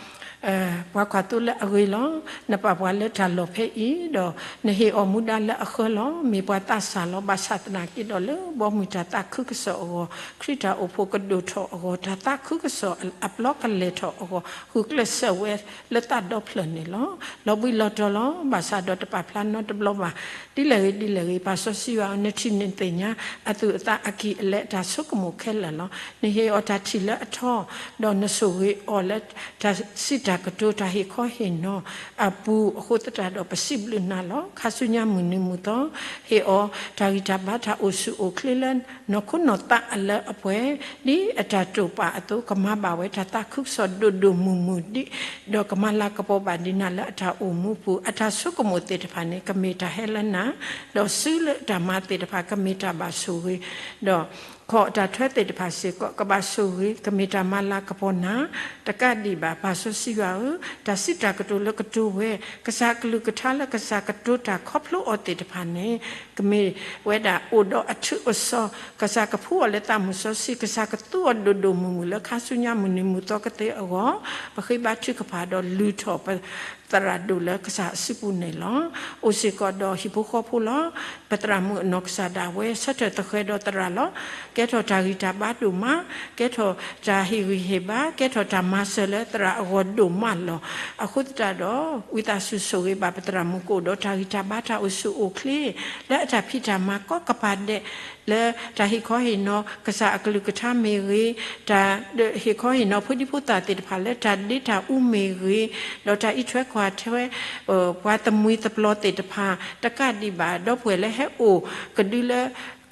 ပှၤကွၢ်သိလၢအဂ့ၤလီၤ. နပာ်ပှၤလၢတၢ်လီၢ်ဖဲအံၤ, ဒီးနဟ့ၣ်အီၤမူဒါလၢအဃၢလီၤ. မ့ၢ်ပှၤသးစၢ်လီၤ. ဘၣ်ဆၣ်သနာ်က့ဒီး လၢဘီမုၢ်တၢ်သးခုကစီၣ်အဂီၢ်, ခရံာ်တၢ်အိၣ်ဖှိၣ်ကဒိၣ်ထီၣ်အဂီၢ်, တၢ်သးခုကစီၣ်အပျီကလဲၤထီၣ်အဂီၢ်, ဂုာ်ကျဲးစၢးဝဲလၢသးဒီဖျၢၣ်န့ၣ်လီၤ. လီၤဘှံးလီၤတီၤလီၤ. ဘၣ်ဆၣ်ဒီးတပာ်ဖျါနီတဘျီဘၣ်. ဒ်လဲၣ်ဂ့ၤဒ်လဲၣ်ဂ့ၤ, ပၢ်စီဆှံယွၤဧၢ, နထံၣ်နသ့ၣ်ညါ အသူၣ်အသးအကံၢ်အလဲ အတၢ်ဆိကမိၣ်ခဲလၢာ်လီၤ. နဟ့ၣ်အီၤတၢ်ထံၣ်လၢအထီ, ဒီးနဆိၣ်ဂ့ၤအီၤလၢတၢ်စံးတၢ်ကတိၤ တၢ်ဟ့ၣ်ခီဟ့ၣ်နီၤအပူၤ, အဃိသတးဒီး ပစံးဘျုးနၤလီၤ. ခါဆူညါမုၢ်နံၤမုၢ်သီ, ဟ့ၣ်အီၤတၢ်ဂံၢ်တၢ်ဘါ တၢ်အိၣ်ဆူၣ်အိၣ်ချ့လၢ နီၢ်ခိနီၢ်သးအလၢအပှဲၤ, ဒ်အတၢ်တိာ်ပာ်အသိး ကမၤဘၣ်ဝဲတၢ်သးခုကစီၣ်ဒိၣ်ဒိၣ်မုၢ်မုၢ်ဒံး, ဒီးကမၤလၤကပီၤဘၣ်ဒံးနၤလၢအတၢ်အိၣ်မူပူၤ, အတၢ်ဆိကမိၣ်သ့ၣ်တဖၣ်န့ၣ် ကမ့ၢ်တၢ်ဟဲလၢနၤ, ဒီးစုလၢတၢ်မၤသ့ၣ်တဖၣ် ကမ့ၢ်တၢ်ဘၣ်ဆိၣ်ဂ့ၤ, ဒီးခီၣ်တၢ်ထွဲသ့ၣ်တဖၣ်စ့ၢ်ကီး ကဘၣ်ဆိၣ်ဂ့ၤ ကမ့ၢ်တၢ်မၤလၤကပီၤနၤ တကးဒံးဘၣ် ပၢ်စီဆှံယွၤဧၢ, တၢ်စံးတၢ်ကတိၤလၢကတိၤဝဲ, ကစၢ်အကလုၢ်ကထါလၢကစၢ်ကတိၤတၢ်ခီဖျိအီၤသ့ၣ်တဖၣ်န့ၣ် ကမ့ၢ်ဝဲဒၣ်အိၣ်ဒီးအထူးအစီၤ, ကစၢ်ကဖှူအီၤလၢသးမုၢ်စီဆှံ, ကစၢ်ကသူအီၤဒိၣ်ဒိၣ်မုၢ်မုၢ်လၢခါဆူညါမုၢ်နံၤမုၢ်သီကသ့အဂီၢ်, ပဃ့ဘါထုကဖၣ်ဒီးလုၢ်ထီၣ်ပသရၣ်ဒိၣ်လၢကစၢ်အစုပူၤန့ၣ်လီၤ. အိၣ်စ့ၢ်ကီးဒီးဟံၣ်ဖိဃီဖိလီၤ. ပသရၣ်မုၣ်အနီၢ်ကစၢ်ဒၣ်ဝဲ ဆၢထၢၣ်သဃဲၤဒီးသရၣ်လီၤ. ကဲထီၣ်တၢ်ဂံၢ်တၢ်ဘါဒိၣ်မး, ကဲထီၣ်တၢ်ဟ့ၣ်ဂံၢ်ဟ့ၣ်ဘါ, ကဲထီၣ်တၢ်မၤစၢၤလၢသရၣ်အဂီၢ်ဒိၣ်မးလီၤ. အဃိသတးဒီး ဝံသးစူၤဆိၣ်ဂ့ၤဘၣ်ပသရၣ်မုၣ် ကအိၣ်ဒီးတၢ်ဂံၢ်တၢ်ဘါ တၢ်အိၣ်ဆူၣ်အိၣ်ချ့ လၢအတၢ်ဖံးတၢ်မၤကိးကပၤဒဲး လၢတၢ်ဟ့ၣ်ခီဟ့ၣ်နီၤ ကစၢ်အကလုၢ်ကထါမ့ၢ်ဂ့ၤ, တၢ်ဟ့ၣ်ခီဟ့ၣ်နီၤဖိဒံဖိသၣ်သ့ၣ်တဖၣ်လၢတၢ်ဒ့တၢ်အူမ့ၢ်ဂ့ၤ, ဒီးတၢ်အံးထွဲကွၢ်ထွဲ ပှၤသမံသပျီသ့ၣ်တဖၣ် တကးဒံးဘၣ် ဒီပုၢ်ဝဲၢ်လၢဟဲအိၣ်ကဒုလၢ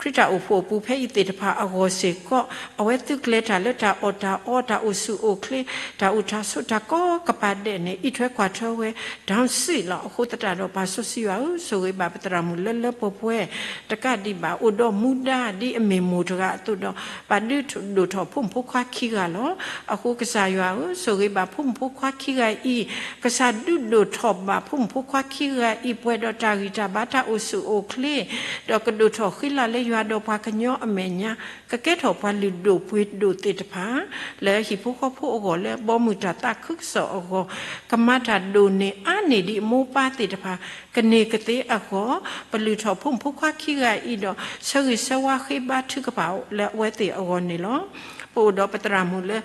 ခရံာ်တၢ်အိၣ်ဖှိၣ်အပူၤဖဲအံၤသ့ၣ်တဖၣ်အဂီၢ်စ့ၢ်ကီး, အဝဲသုးကျဲၤတၢ်လၢတၢ်အီၣ်တၢ်အီ တၢ်အိၣ်ဆူၣ်အိၣ်ချ့ တၢ်အိၣ်တၢ်ဆိးတၢ်ကိးကပၤဒဲးန့ၣ် အံးထွဲကွၢ်ထွဲဝဲ တၢ်စံးလီၤ. အဃိသတးဒီး ပၢ်စီဆှံယွၤဧၢ, ဆိၣ်ဂ့ၤဘၣ်ပသရၣ်မုၣ်လၢလၢပှဲၤပှဲၤ တကးဒံးဘၣ် အိၣ်ဒီးမူဒါဒ်အမ့ၢ်မိၢ်တဂၤအသိးဒီး ပာ်ဒုးဒိၣ်ထီၣ်ဖိမုၣ်ဖိခွါခံဂၤလီၤ. အဃိကစၢ်ယွၤဧၢ, ဆိၣ်ဂ့ၤဘၣ်ဖိမုၣ်ဖိခွါခံဂၤအံၤ, ကစၢ်ဒုးဒိၣ်ထီၣ်ဘၣ်ဖိမုၣ်ဖိခွါခံဂၤအံၤ ပှဲၤဒီးတၢ်ဂံၢ်တၢ်ဘါ တၢ်အိၣ်ဆူၣ်အိၣ်ချ့ ဒီးကဒိၣ်ထီၣ်ဃံလၤလၢယွၤဒီးပှၤကညီအမဲာ်ညါ, ကကဲထီၣ်ပှၤလုၢ်ဒိၣ်ပှ့ၤဒိၣ်သ့ၣ်တဖၣ် လၢဟံၣ်ဖိဃီဖိအဂီၢ် လၢဘီမုၢ်တၢ်သးခုကစီၣ်အဂီၢ်, ကမၤတၢ်ဒိၣ်န့ၢ်အါန့ၢ်ဒံးအမိၢ်ပၢ်သ့ၣ်တဖၣ် ကန့ၢ်ကသ့အဂီၢ်, ပလုၢ်ထီၣ်ဖိမုၣ်ဖိခွါခံဂၤအံၤဒီး ဆၢဂ့ၤဆၢဝါဃ့ဘါထုကဖၣ်လၢအဝဲသ့ၣ်အဂီၢ်န့ၣ်လီၤ. ပအိၣ်ဒီးပသရၣ်မုၣ်လၢ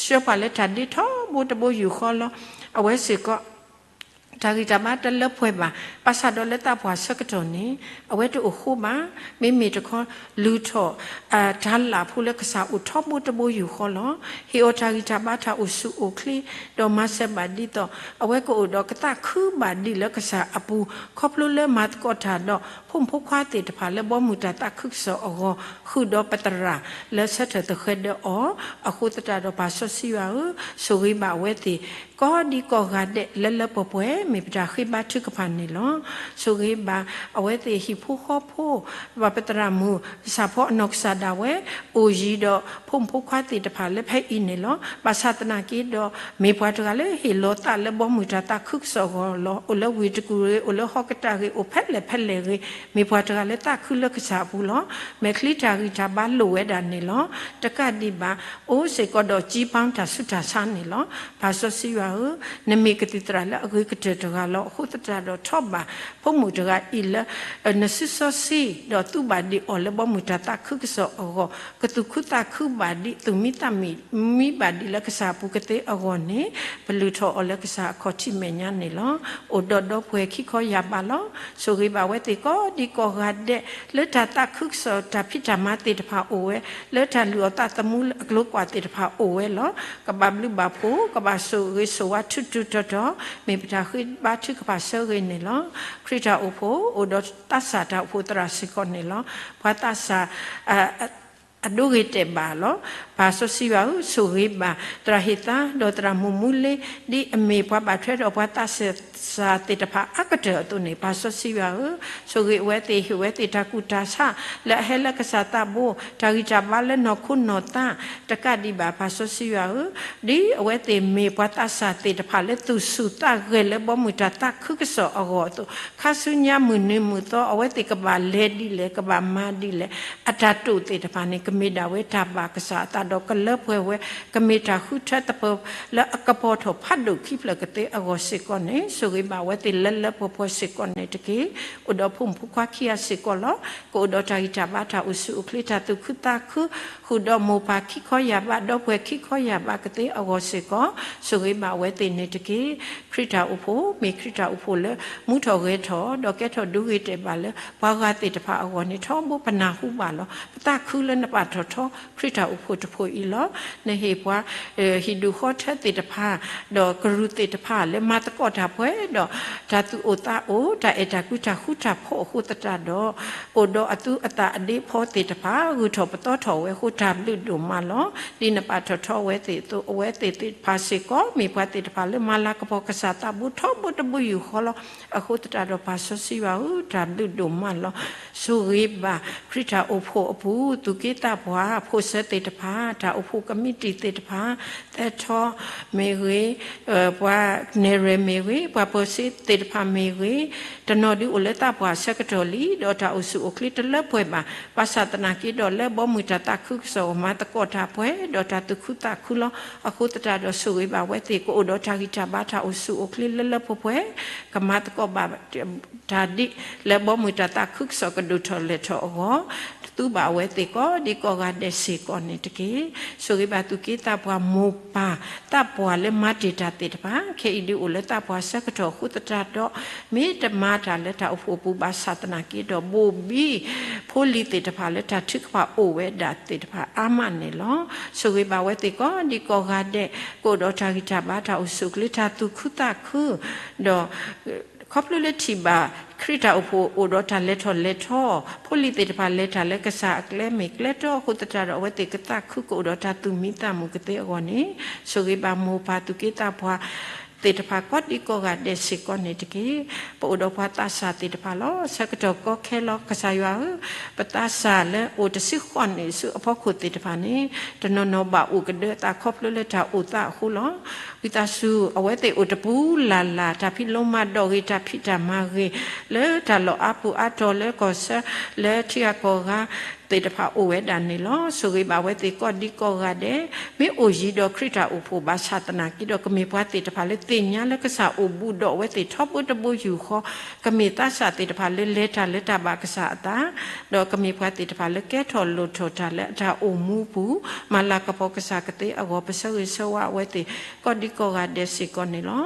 ဆှၢပှၤလၢတၢ်ဒ့ထီဘိတဘိယူၢ်ဃီလီၤ. အဝဲစ့ၢ်ကီး တၢ်ဂံၢ်တၢ်ဘါတလၢပှဲၤဘၣ်. ဘၣ်ဆၣ်ဒီးလၢသးပှၢ်ဆၢကတီၢ်န့ၣ် အဝဲတအိၣ်ဃိဘၣ်. မ့မ့ၢ်တခီ လုၢ်ထီၣ် တၢ်လၢ်ဖိလၢကစၢ်အိၣ်ထီဘိတဘိယူၢ်ဃီလီၤ. ဟ့ၣ်အီၤတၢ်ဂံၢ်တၢ်ဘါတၢ်အိၣ်ဆူၣ်အိၣ်ချ့, ဒီးမၤစၢၤဘၣ်ဒ်သိး အဝဲကအိၣ်ဒီးကသးခုဘၣ်ဒံးလၢကစၢ်အပူၤ ခီဖျိလၢမၤသကိးတၢ်ဒီး ဖိမုၣ်ဖိခွါသ့ၣ်တဖၣ်လၢဘီမုၢ်တၢ်သးခုကစီၣ်အဂီၢ် ဃုာ်ဒီးပသရၣ်လၢဆၢထၢၣ်သဃဲၤဒၢးအီၤ. အဃိသတးဒီးပၢ်စီဆှံယွၤဧၢ, ဆိၣ်ဂ့ၤဘၣ်အဝဲသ့ၣ် ကိးဒံကိးဂၤဒဲး လၢလၢပှဲၤပှဲၤ မ့ၢ်ပတၢ်ဃ့ဘါထုကဖၣ်န့ၣ်လီၤ. ဆိၣ်ဂ့ၤဘၣ်အဝဲသ့ၣ်ဟံၣ်ဖိဃီဖိ, ဘၣ်ပသရၣ်မုၣ် ကစၢ်ဖီအနီၢ်ကစၢ်ဒၣ်ဝဲ အိၣ်ယံၤဒီးဖိမုၣ်ဖိခွါသ့ၣ်တဖၣ်လၢဖဲအံၤန့ၣ်လီၤ. ဘၣ်ဆၣ်သနာ်က့ဒီး မ့ၢ်ပှၤတဂၤလၢဟ့ၣ်လီၤသးလၢဘီမုၢ်တၢ်သးခုကစီၣ်အဂီၢ်လီၤ. အိၣ်လၢဝ့ၢ်တကူၣ်ဂ့ၤ, အိၣ်လၢဟီၣ်ကတၢၢ်ဂ့ၤ, အိၣ်ဖဲလဲၣ်ဖဲလဲၣ်ဂ့ၤ, မ့ၢ်ပှၤတဂၤလၢသးခုလၢကစၢ်အပူၤလီၤ. မဲာ်ချံတၢ်ဂံၢ်တၢ်ဘါလိၣ်ဝဲဒၣ်န့ၣ်လီၤ. တကးဒံးဘၣ် အိၣ်စ့ၢ်ကီးဒီး ကံပီ တၢ်ဆူးတၢ်ဆါန့ၣ်လီၤ. ပၢ်စီဆှံယွၤဧၢ, နမ့ၢ်ကသံၣ်သရၣ်လၢအဂ့ၤကတၢၢ်တဂၤလီၤ. အဃိသတးဒီးထီၣ်ဘၣ် ဖိမုၣ်တဂၤအံၤလၢ နစုစီဆှံ ဒီးသူဘၣ်ဒံးအီၤလၢဘီမုၢ်တၢ်သးခုကစီၣ်အဂီၢ် ကသူၣ်ခုသးခုဘၣ်ဒံး သူၣ်မံသးမံ မံဘၣ်ဒံးလၢကစၢ်အပူၤကသ့အဂီၢ်န့ၣ် ပလုၢ်ထီၣ်အီၤလၢကစၢ်အခီၣ်ထံးမဲာ်ညါန့ၣ်လီၤ. အိၣ်ဒီးဒီပုၢ်ဝဲၢ်ခံခီယၢ်ဘးလီၤ. ဆိၣ်ဂ့ၤဘၣ်ဝဲသ့ၣ်ကိးဒံကိးဂၤဒဲး လၢတၢ်သးခုကစီၣ်တၢ်ဖံးတၢ်မၤသ့ၣ်တဖၣ်အိၣ်ဝဲ, လၢတၢ်လုၢ်အီၣ်သးသမူအကျိၤကွၢ်သ့ၣ်တဖၣ်အိၣ်ဝဲလီၤ. ကဘၣ်ဘျုးဘၣ်ဖှိၣ်, ကဘၣ်ဆိၣ်ဂ့ၤဆိၣ်ဝါထူထူတီၤတီၤ, မ့ၢ်ပတၢ်ဃ့ဘါထုကဖၣ်ဆၢဂ့ၤန့ၣ်လီၤ. ခရံာ်တၢ်အိၣ်ဖှိၣ် အိၣ်ဒီးသးစၢ်တၢ်အိၣ်ဖှိၣ်သရၣ်စ့ၢ်ကီးန့ၣ်လီၤ. ပှၤသးစၢ် အဒိဂ့ၤတဲာ်ဘၣ်လီၤ. ပၢ်စီဆှံယွၤဧၢ, ဆိၣ်ဂ့ၤဘၣ် သရၣ်ဟ့ၣ်သါ ဒီးသရၣ်မုၣ်မူလ့ ဒ်အမ့ၢ်ပှၤဘၣ်ထွဲဒီးပှၤသးစၢ်သ့ၣ်တဖၣ်အါကတၢၢ်အသိးန့ၣ် ပၢ်စီဆှံယွၤဧၢ, ဆိၣ်ဂ့ၤအဝဲသ့ၣ်, ဟ့ၣ်ဝဲသ့ၣ်တၢ်ကူၣ်တၢ်ဆး လၢအဟဲလၢကစၢ်သးဘိ, တၢ်ဂံၢ်တၢ်ဘါလၢနီၢ်ခိနီၢ်သး, တကးဒံးဘၣ် ပၢ်စီဆှံယွၤဧၢ, ဒ်အဝဲသ့ၣ်မ့ၢ်ပှၤသးစၢ်သ့ၣ်တဖၣ်လၢသူၣ်ဆူၣ်သးဂဲၤလၢဘီမုၢ်တၢ်သးခုကစီၣ်အဂီၢ်အသိး, ခါဆူညါမုၢ်နံၤမုၢ်သီ အဝဲသ့ၣ်ကဘၣ်လဲၤဒ်လဲၣ်, ကဘၣ်မၤဒ်လဲၣ်, အတၢ်တိာ်သ့ၣ်တဖၣ်န့ၣ် ကမ့ၢ်ဒၣ်ဝဲတၢ်ဘၣ်ကစၢ်အသးဒီး ကလၢပှဲၤဝဲ, ကမ့ၢ်တၢ်ဃုထၢသပၢၤလၢအကပီၤထီၣ်ဖးဒိၣ်ခံဖျၢၣ်ကသ့အဂီၢ်စ့ၢ်ကီးန့ၣ်, ဆိၣ်ဂ့ၤဘၣ်ဝဲသ့ၣ်လၢလၢပှဲၤပှဲၤစ့ၢ်ကီးန့ၣ်တက့ၢ်. အိၣ်ဒီးဖိမုၣ်ဖိခွါခံဂၤစ့ၢ်ကီးလီၤ. ကအိၣ်ဒီးတၢ်ဂံၢ်တၢ်ဘါ တၢ်အိၣ်ဆူၣ်အိၣ်ချ့ တၢ်သူၣ်ခုသးခု, ဃုာ်ဒီးမိၢ်ပၢ်ခံခီယၢ်ဘး ဒီပုၢ်ဝဲၢ်ခံခီယၢ်ဘးကသ့အဂီၢ်စ့ၢ်ကီး, ဆိၣ်ဂ့ၤဘၣ်ဝဲသ့ၣ်န့ၣ်တက့ၢ်. ခရံာ်တၢ်အိၣ်ဖှိၣ် မ့ၢ်ခရံာ်တၢ်အိၣ်ဖှိၣ်လၢ မူထီၣ်ဂဲၤထီၣ် ဒီးကဲထီၣ်ဒိဂ့ၤတဲာ်ဘၣ်လၢ ပှၤဂၤသ့ၣ်တဖၣ်အဂီၢ်န့ၣ် ထီဘိပနၢ်ဟူဘၣ်လီၤ. ပသးခုလၢနပာ်ထီၣ်ထီ ခရံာ်တၢ်အိၣ်ဖှိၣ်တဖှိၣ်အံၤလီၤ. နဟ့ၣ်ပှၤ ဟံၣ်ဒူၣ်ဃီထၢသ့ၣ်တဖၣ် ဒီးကရူၢ်သ့ၣ်တဖၣ်လၢမၤသကိးတၢ်ပှဲၤဒီး တၢ်သူၣ်အိၣ်သးအိၣ် တၢ်အဲၣ်တၢ်ကွံတၢ်ဃူတၢ်ဖိးအဃိသတးဒီး အိၣ်ဒီးအသူအသၣ်အဒ့အဖီသ့ၣ်တဖၣ် ဂုၢ်ထီၣ်ပသီထီၣ်ဝဲအဃိ တၢ်ဘျုးဒိၣ်မးလီၤ. ဒ်နပာ်ထီၣ်ထီဝဲသ့ၣ်အသိး အဝဲသ့ၣ်သ့ၣ်တဖၣ်စ့ၢ်ကီး မ့ၢ်ပှၤသ့ၣ်တဖၣ်လၢမၤလၤကပီၤကစၢ်သးဘိထီဘိတဘိယူၢ်ဃီလီၤ. အဃိသတးဒီးပၢ်စီဆှံယွၤဧၢ, တၢ်ဘျုးဒိၣ်မးလီၤ. ဆိၣ်ဂ့ၤဘၣ် ခရံာ်တၢ်အိၣ်ဖှိၣ်အပူၤ သူၣ်က့သးပှၢ် ဖိၣ်စၢၤသ့ၣ်တဖၣ် တၢ်အိၣ်ဖှိၣ်ကမံးတံာ်သ့ၣ်တဖၣ် သဲထီမ့ၢ်ဂ့ၤ, ပှၤနဲၣ်ရွဲၣ်မ့ၢ်ဂ့ၤ, ပှၤပၢၤစ့သ့ၣ်တဖၣ်မ့ၢ်ဂ့ၤ, တနီၤဒုးအိၣ်လၢသးပှၢ်ဆၢကတီၢ်လံ ဒီးတၢ်အိၣ်ဆူၣ်အိၣ်ချ့တလၢပှဲၤဘၣ်. ဘၣ်ဆၣ်သနာ်က့ဒီး လၢဘီမုၢ်တၢ်သးခုကစီၣ်အဂီၢ် မၤသကိးတၢ်ပှဲၤ ဒီးတၢ်သူၣ်ခုသးခုလီၤ. အဃိသတးဒီး ဆိၣ်ဂ့ၤဘၣ်ဝဲသ့ၣ် ကအိၣ်ဒီးတၢ်ဂံၢ်တၢ်ဘါတၢ်အိၣ်ဆူၣ်အိၣ်ချ့လၢလၢပှဲၤပှဲၤ, ကမၤသကိးဘၣ် တၢ်ဒ်လၢဘီမုၢ်တၢ်သးခုကစီၣ်ကဒိၣ်ထီၣ်လဲၢ်ထီၣ်အဂီၢ်, သူဘၣ်အဝဲသ့ၣ်ကိးဒံကိးဂၤဒဲးစ့ၢ်ကီးန့ၣ်တက့ၢ်. ဆိၣ်ဂ့ၤဘၣ်သူၣ်က့သးပှၢ်မိၢ်ပၢ် သးပှၢ်လၢမၤတ့ၢ်တၢ်သ့ၣ်တဖၣ် ခဲအံၤဒုးအိၣ်လၢသးပှၢ်ဆၢကတီၢ်အဃိသတးဒီး မ့ၢ်တမၤတၢ်လၢတၢ်အိၣ်ဖှိၣ်အပူၤဘၣ်ဆၣ်သနာ်က့ဒီး ဘိၣ်ဘံ ဖိလံၤသ့ၣ်တဖၣ်လၢတၢ်ထုကဖၣ်အိၣ်ဝဲဒၣ်သ့ၣ်တဖၣ်အါမးန့ၣ်လီၤ. ဆိၣ်ဂ့ၤဘၣ်ဝဲသ့ၣ်ကိးဒံကိးဂၤဒဲး ကအိၣ်ဒီးတၢ်ဂံၢ်တၢ်ဘါတၢ်အိၣ်ဆူၣ်အိၣ်ချ့တၢ်သူၣ်ခုသးခု ဒီး ခီဖျိလၢထံၣ်ဘၣ် ခရံာ်တၢ်အိၣ်ဖှိၣ်အိၣ်ဒီးတၢ်လဲၤထီၣ်လဲၤထီ, ဖိလံၤသ့ၣ်တဖၣ်လဲၤတၢ်လၢကစၢ်အကျဲမ့ၢ်ကျဲတီအဃိသတးဒီး အဝဲသ့ၣ်ကသးခုကအိၣ်ဒီးတၢ်သူၣ်မံသးမုာ်ကသ့အဂီၢ်န့ၣ်, ဆိၣ်ဂ့ၤဘၣ်မိၢ်ပၢ်သူၣ်က့သးပှၢ်သ့ၣ်တဖၣ်ကိးဒံကိးဂၤဒဲးစ့ၢ်ကီးန့ၣ်တက့ၢ်. ပအိၣ်ဒီးပှၤသးစၢ်သ့ၣ်တဖၣ်လီၤ. ဆၢကတီၢ်ကီခဲလီၤ ကစၢ်ယွၤဧၢ, ပသးစၢ်လၢအိၣ်တဆံဃိးနံၣ်ဆူအဖီခိၣ်သ့ၣ်တဖၣ်န့ၣ် တနီၤနီၤဘၣ်အိၣ်ကဒၢအသးခီဖျိလၢတၢ်အိၣ်သးအဃိလီၤ. ဝံသးစူၤ အဝဲသ့ၣ်အိၣ်တပူၤလၢ်လၢ် တၢ်ဖံးလိမၤဒိးဂ့ၤ တၢ်ဖံးတၢ်မၤဂ့ၤ လၢတၢ်လီၢ်အါပူၤအါတီၤလၢကီၢ်စၢ လၢထံဂၤကီၢ်ဂၤ သ့ၣ်တဖၣ်အိၣ်ဝဲဒၣ်န့ၣ်လီၤ. ဆိၣ်ဂ့ၤဘၣ်အဝဲသ့ၣ်ကိးဒံကိးဂၤဒဲး မ့ၢ်အိၣ်ယံၤဒီးခရံာ်တၢ်အိၣ်ဖှိၣ်ဘၣ်ဆၣ်သနာ်က့ဒီး ကမ့ၢ်ပှၤသ့ၣ်တဖၣ်လၢသ့ၣ်ညါလၢကစၢ်အိၣ်ဘူးဒီးအဝဲသ့ၣ်ထီဘိတဘိယူၢ်ဃီ, ကမ့ၢ်သးစၢ်သ့ၣ်တဖၣ်လၢလဲၤတၢ်လၢတၢ်ဘၣ်ကစၢ်အသး, ဒီးကမ့ၢ်ပှၤသ့ၣ်တဖၣ်လၢကဲထီၣ်လိၣ်ထီၣ်တၢ်လၢအတၢ်အိၣ်မူပူၤ, မၤလၤကပီၤကစၢ်ကသ့အဂီၢ် ပဆၢဂ့ၤဆၢဝါအဝဲသ့ၣ် ကိးဒံကိးဂၤဒဲးစ့ၢ်ကီးန့ၣ်လီၤ.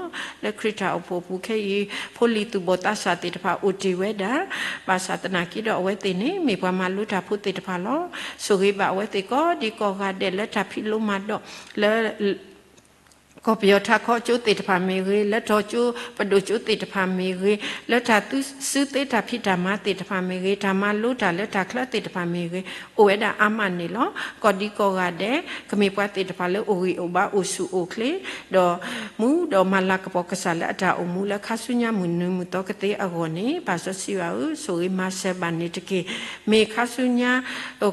လၢခရံာ်တၢ်အိၣ်ဖှိၣ်အပူၤခဲအံၤ ဖိလံၤသူၣ်ဘီၣ်သးစၢ်သ့ၣ်တဖၣ်အိၣ်တ့ၢ်ဝဲဒၣ်, ဘၣ်ဆၣ်သနာ်က့ဒီးအဝဲသ့ၣ်န့ၣ် မ့ၢ်ပှၤမၤလိတၢ်ဖိသ့ၣ်တဖၣ်လီၤ. ဆိၣ်ဂ့ၤဘၣ်အဝဲသ့ၣ်ကိးဒံကိးဂၤဒဲးလၢတၢ်ဖံးလိမၤဒိး လၢ ကီၢ်ပယီၤထးခီကၠိသ့ၣ်တဖၣ်မ့ၢ်ဂ့ၤ, လၢတီၤကၠိပဒိၣ်ကၠိသ့ၣ်တဖၣ်မ့ၢ်ဂ့ၤ, လၢတၢ်စုသ့တၢ်ဖံးတၢ်မၤသ့ၣ်တဖၣ်မ့ၢ်ဂ့ၤ, တၢ်မၤလိတၢ်လၢတၢ်ချၢသ့ၣ်တဖၣ်မ့ၢ်ဂ့ၤ, အိၣ်ဝဲဒၣ်အါမးန့ၣ်လီၤ. ကိးဒံကိးဂၤဒဲး ကမ့ၢ်ပှၤသ့ၣ်တဖၣ်လၢအိၣ်ဂံၢ်အိၣ်ဘါအိၣ်ဆူၣ်အိၣ်ချ့, ဒီးမူဒီးမၤလၤကပီၤကစၢ်လၢအတၢ်အိၣ်မူလၢခါဆူညါမုၢ်နံၤမုၢ်သီကသ့အဂီၢ်န့ၣ် ပၢ်စီဆှံယွၤဧၢ, ဆိၣ်ဂ့ၤမၤစၢၤဘၣ်န့ၣ်တက့ၢ်. မ့ၢ်ခါဆူညါ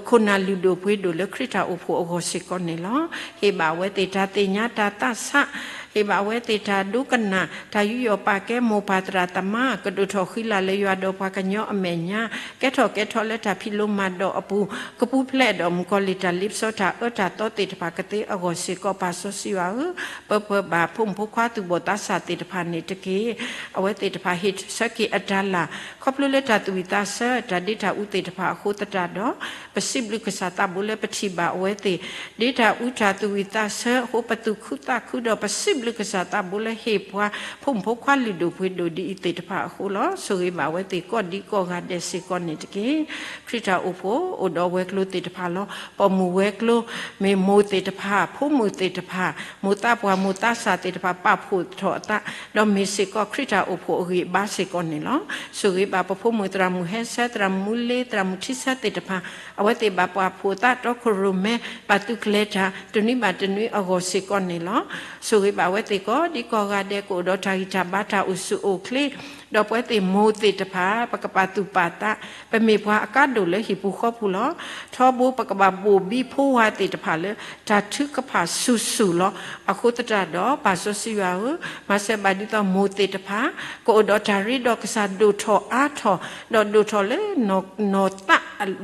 ခိၣ်နၢ်လုၢ်ဒိၣ်ပှ့ၤဒိၣ်လၢခရံာ်တၢ်အိၣ်ဖှိၣ်အဂီၢ်စ့ၢ်ကီးန့ၣ်လီၤ. ဟ့ၣ်ဘၣ်အဝဲသ့ၣ်တၢ်သ့ၣ်ညါတၢ်သးဆး, ဟ့ၣ်ဘၣ်အဝဲသ့ၣ်တၢ်ဒိကနၣ်, တၢ်ယူးယီၣ်ပာ်ကဲ မိၢ်ပၢ်သရၣ်သမါ ကဒိၣ်ထီၣ်ဃံလၤလၢယွၤဒီးပှၤကညီအမဲာ်ညါ, ကဲထီၣ်ကဲထီလၢတၢ်ဖံးလိမၤဒိးအပူၤ, ကပူၤဖျဲးဒီးမုၣ်ကီၤလံၢ်တၢ်လ့ပစီတၢ်အၢတၢ်သီသ့ၣ်တဖၣ်ကသ့အဂီၢ်စ့ၢ်ကီး ပၢ်စီဆှံယွၤဧၢ, ပၢပၢဘၣ်ဖိမုၣ်ဖိခွါသူၣ်ဘီၣ်သးစၢ်သ့ၣ်တဖၣ်န့ၣ်တက့ၢ်. အဝဲသ့ၣ်တဖၣ်ဟ့ၣ်ဆၢက့ၤအတၢ်လၢ် ခီဖျိလၢတၢ်သူၣ်ဝံၣ်သးဆၢ တၢ်ဒ့တၢ်အူသ့ၣ်တဖၣ်အဃိသတးဒီး ပစံးဘျုးကစၢ်သးဘိလၢပထံၣ်ဘၣ်အဝဲသ့ၣ် ဒ့တၢ်အူတၢ်သူၣ်ဝံၣ်သးဆၢအဃိ ပသူၣ်ခုသးခုဒီး ပစံးဘျုးကစၢ်သးဘိလၢဟ့ၣ်ပှၤဖိမုၣ်ဖိခွါလုၢ်ဒိၣ်ပှ့ၤဒိၣ်ဒ်အံၤသ့ၣ်တဖၣ်အဃိလီၤ. ဆိၣ်ဂ့ၤဘၣ်အဝဲသ့ၣ်ကိးဒံကိးဂၤဒဲးစ့ၢ်ကီးန့ၣ်တက့ၢ်. ခရံာ်တၢ်အိၣ်ဖှိၣ်အိၣ်ဒီးဝဲၤကျိၤသ့ၣ်တဖၣ်လီၤ. ပိာ်မုၣ်ဝဲၤကျိၤ မ့ၢ်မိၢ်သ့ၣ်တဖၣ် ဖိမုၣ်သ့ၣ်တဖၣ် မိၢ်သးပှၢ်မိၢ်သးစၢ်သ့ၣ်တဖၣ် ပာ်ဖှိၣ်ထီၣ်အသး ဒီးမ့ၢ်စ့ၢ်ကီးခရံာ်တၢ်အိၣ်ဖှိၣ်အဂံၢ်အဘါစ့ၢ်ကီးန့ၣ်လီၤ. ဆိၣ်ဂ့ၤဘၣ်ပဖိမုၣ်သရၣ်မုၣ်ဟဲဆၢ သရၣ်မုၣ်မူလ့ သရၣ်မုၣ်ထံဆၢသ့ၣ်တဖၣ် အဝဲသ့ၣ်ဘၣ်ပာ်ဖှိၣ်သးတီခိၣ်ရိၣ်မဲ ဘၣ်သုးကျဲၤတၢ် တနွံဘၣ်တနွံအဂီၢ်စ့ၢ်ကီးန့ၣ်လီၤ. ဆိၣ်ဂ့ၤဘၣ်အဝဲသ့ၣ်ကိးဒံကိးဂၤဒဲး ကအိၣ်ဒီးတၢ်ဂံၢ်တၢ်ဘါတၢ်အိၣ်ဆူၣ်အိၣ်ချ့ ဒီးပဝဲသ့ၣ်မိၢ်သ့ၣ်တဖၣ် ပကပာ်သူၣ်ပာ်သး ပမ့ၢ်ပှၤအကါဒိၣ်လၢဟံၣ်ပူၤဃီပူၤလီၤ. ထီဘိပကဘၣ်ဘိၣ်ဘံဖိဝါသ့ၣ်တဖၣ်လၢ တၢ်ထုကဖၣ်ဆူၣ်ဆူၣ်လီၤ. အဃိသတးဒီး ပၢ်စီဆှံယွၤဧၢ, မၤစၢၤဘၣ်ဒ်သိးမိၢ်သ့ၣ်တဖၣ် ကအိၣ်ဒီးတၢ်ရ့ဒီးကစၢ်ဒိၣ်ထီၣ်အါထီၣ်, ဒီးဒိၣ်ထီၣ်လၢ နီၢ်သး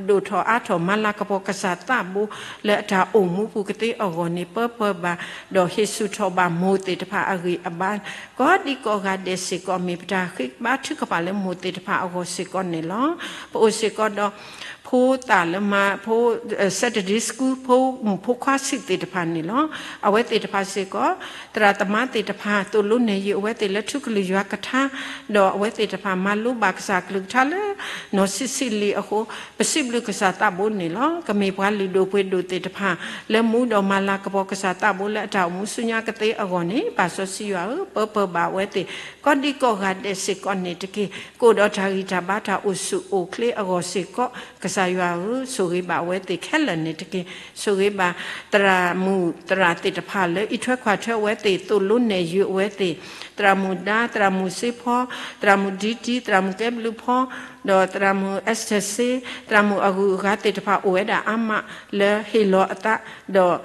ဒိၣ်ထီၣ်အါထီၣ် မၤလၤကပီၤကစၢ်သးဘိလၢအတၢ်အိၣ်မူပူၤကသ့အဂီၢ်န့ၣ် ပၢပၢဘၣ် ဒီးဟ့ၣ်ဆူၣ်ထီၣ်ဘၣ်မိၢ်သ့ၣ်တဖၣ်အဂံၢ်အဘါ ကိးဒံကိးဂၤဒဲးစ့ၢ်ကီး မ့ၢ်ပတၢ်ဃ့ဘါထုကဖၣ်လၢမိၢ်သ့ၣ်တဖၣ်အဂီၢ်စ့ၢ်ကီးန့ၣ်လီၤ. ပအိၣ်စ့ၢ်ကီးဒီး ဖိသၣ်လၢမၤ ဖိ Saturday School ဖိမုၣ်ဖိခွါဆံးသ့ၣ်တဖၣ်န့ၣ်လီၤ. အဝဲသ့ၣ်တဖၣ်စ့ၢ်ကီး သရၣ်သမါသ့ၣ်တဖၣ် သိၣ်လိနဲၣ်ယုာ်အဝဲသ့ၣ်လၢထူကလုၢ်ယွၤကထါ, ဒီးအဝဲသ့ၣ်တဖၣ်မၤလိဘၣ်ကစၢ်အကလုၢ်ကထါလၢ နီၢ်ဆံးဆံးလံအဃိ ပစံးဘျုးကစၢ်သးဘိန့ၣ်လီၤ. ကမ့ၢ်ပှၤလုၢ်ဒိၣ်ပှ့ၤဒိၣ်သ့ၣ်တဖၣ် လၢမူဒီးမၤလၤကပီၤကစၢ်သးဘိလၢအတၢ်အိၣ်မူဆူညါကသ့အဂီၢ်န့ၣ် ပၢ်စီဆှံယွၤဧၢ, ပၢပၢဘၣ်အဝဲသ့ၣ် ကိးဒံကိးဂၤဒဲးစ့ၢ်ကီးန့ၣ်တက့ၢ်. ကအိၣ်ဒီးတၢ်ဂံၢ်တၢ်ဘါတၢ်အိၣ်ဆူၣ်အိၣ်ချ့အဂီၢ်စ့ၢ်ကီး ကစၢ်ယွၤဧၢ, ဆိၣ်ဂ့ၤဘၣ်အဝဲသ့ၣ်ခဲလၢာ်န့ၣ်တက့ၢ်. ဆိၣ်ဂ့ၤဘၣ်သရၣ်မုၣ်သရၣ်သ့ၣ်တဖၣ်လၢအံးထွဲကွၢ်ထွဲအဝဲသ့ၣ် သိၣ်လိနဲၣ်ယုာ်အဝဲသ့ၣ်, သရၣ်မုၣ်ဒါ, သရၣ်မုၣ်စ့ဖီ, သရၣ်မုၣ်ဒံတံ, သရၣ်မုၣ်ကဲဘျုးဖီ, ဒီးသရၣ်မုၣ်အ့စတၢၢ်စ့, သရၣ်မုၣ်အဂုၤအဂၤသ့ၣ်တဖၣ် အိၣ်ဝဲဒၣ်အါမးလၢဟ့ၣ်လီၤအသး ဒီး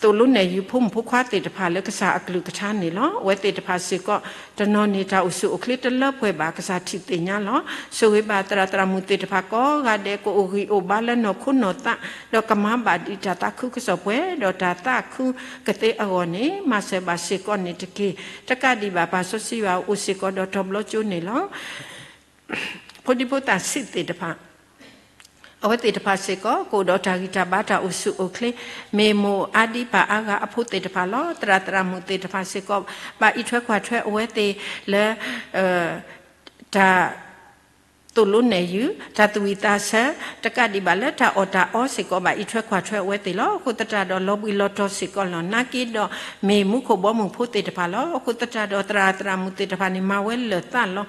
သိၣ်လိနဲၣ်ယုာ်ဖိမုၣ်ဖိခွါသ့ၣ်တဖၣ်လၢကစၢ်အကလုၢ်ကထါန့ၣ်လီၤ. အဝဲသ့ၣ်တဖၣ်စ့ၢ်ကီး တနီၤန့ၣ်တၢ်အိၣ်ဆူၣ်အိၣ်ချ့တလၢပှဲၤဘၣ် ကစၢ်ထံၣ်သ့ၣ်ညါလီၤ. ဆိၣ်ဂ့ၤဘၣ်သရၣ်သရၣ်မုၣ်သ့ၣ်တဖၣ်ကိးဂၤဒဲး ကအိၣ်ဂံၢ်အိၣ်ဘါလၢနီၢ်ခိနီၢ်သး ဒီးကမၤဘၣ်ဒံးတၢ်သးခုကစီၣ်ပှဲၤ ဒီးတၢ်သးခုကသ့အဂီၢ်န့ၣ် မၤစၢၤဘၣ်စ့ၢ်ကီးန့ၣ်တက့ၢ်. တကးဒံးဘၣ် ပၢ်စီဆှံယွၤအိၣ်စ့ၢ်ကီးဒီးတီၤဘျီကၠိန့ၣ်လီၤ. ဖိဒံဖိသၣ်ဆံးသ့ၣ်တဖၣ် အဝဲသ့ၣ်တဖၣ်စ့ၢ်ကီး ကအိၣ်ဒီးတၢ်ဂံၢ်တၢ်ဘါတၢ်အိၣ်ဆူၣ်အိၣ်ချ့, မ့ၢ်မိၢ်အါဒံပၢ်အါဂၤအဖိသ့ၣ်တဖၣ်လီၤ. သရၣ်သရၣ်မုၣ်သ့ၣ်တဖၣ်စ့ၢ်ကီး ဘၣ်အံးထွဲကွၢ်ထွဲအဝဲသ့ၣ်လၢ တၢ်သိၣ်လိနဲၣ်ယုာ် တၢ်သူၣ်ဝံၣ်သးဆၢ တကးဒံးဘၣ်လၢတၢ်အီၣ်တၢ်အီစ့ၢ်ကီး ဘၣ်အံးထွဲကွၢ်ထွဲအဝဲသ့ၣ်လီၤ. အဃိသတးဒီး လီၤဘှံးလီၤတီၤစ့ၢ်ကီးလီၤ. နာ်က့ဒီး မ့ၢ်မူခိၣ်ဘီမုၢ်ဖိသ့ၣ်တဖၣ်လီၤ. အဃိသတးဒီး သရၣ်သရၣ်မုၣ်သ့ၣ်တဖၣ်န့ၣ် မၤဝဲလၢာ်သးလီၤ.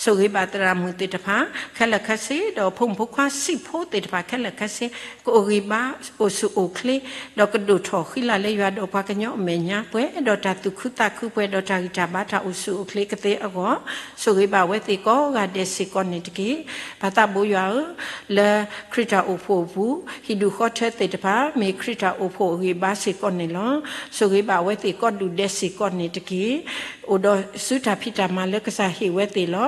ဆိၣ်ဂ့ၤဘၣ်သရၣ်မုၣ်သ့ၣ်တဖၣ် ခဲလၢာ်ခဲဆ့ ဒီးဖိမုၣ်ဖိခွါဆံးဖိသ့ၣ်တဖၣ်ခဲလၢာ်ခဲဆ့ ကအိၣ်ဂံၢ်ဘါအိၣ်ဆူၣ်အိၣ်ချ့ ဒီးကဒိၣ်ထီၣ်ဃံလၤလၢယွၤဒီးပှၤကညီအမဲာ်ညါ ပှဲၤဒီးတၢ်သူၣ်ခုသးခု ပှဲၤဒီးတၢ်ဂံၢ်တၢ်ဘါတၢ်အိၣ်ဆူၣ်အိၣ်ချ့ကသ့အဂီၢ် ဆိၣ်ဂ့ၤဘၣ်အဝဲသ့ၣ်ကိးဂၤဒဲးစ့ၢ်ကီးန့ၣ်တက့ၢ်. ပၢ်သးဘိယွၤဧၢ, လၢခရံာ်တၢ်အိၣ်ဖှိၣ်အပူၤ ဟံၣ်ဒူၣ်ဃီထၢသ့ၣ်တဖၣ် မ့ၢ်ခရံာ်တၢ်အိၣ်ဖှိၣ်အဂံၢ်ဘါစ့ၢ်ကီးန့ၣ်လီၤ. ဆိၣ်ဂ့ၤဘၣ်အဝဲသ့ၣ်ကိးဒူၣ်ဒဲးစ့ၢ်ကီးန့ၣ်တက့ၢ်. အိၣ်ဒီးစုတၢ်ဖံးတၢ်မၤလၢကစၢ်ဟ့ၣ်ဝဲသ့ၣ်လီၤ.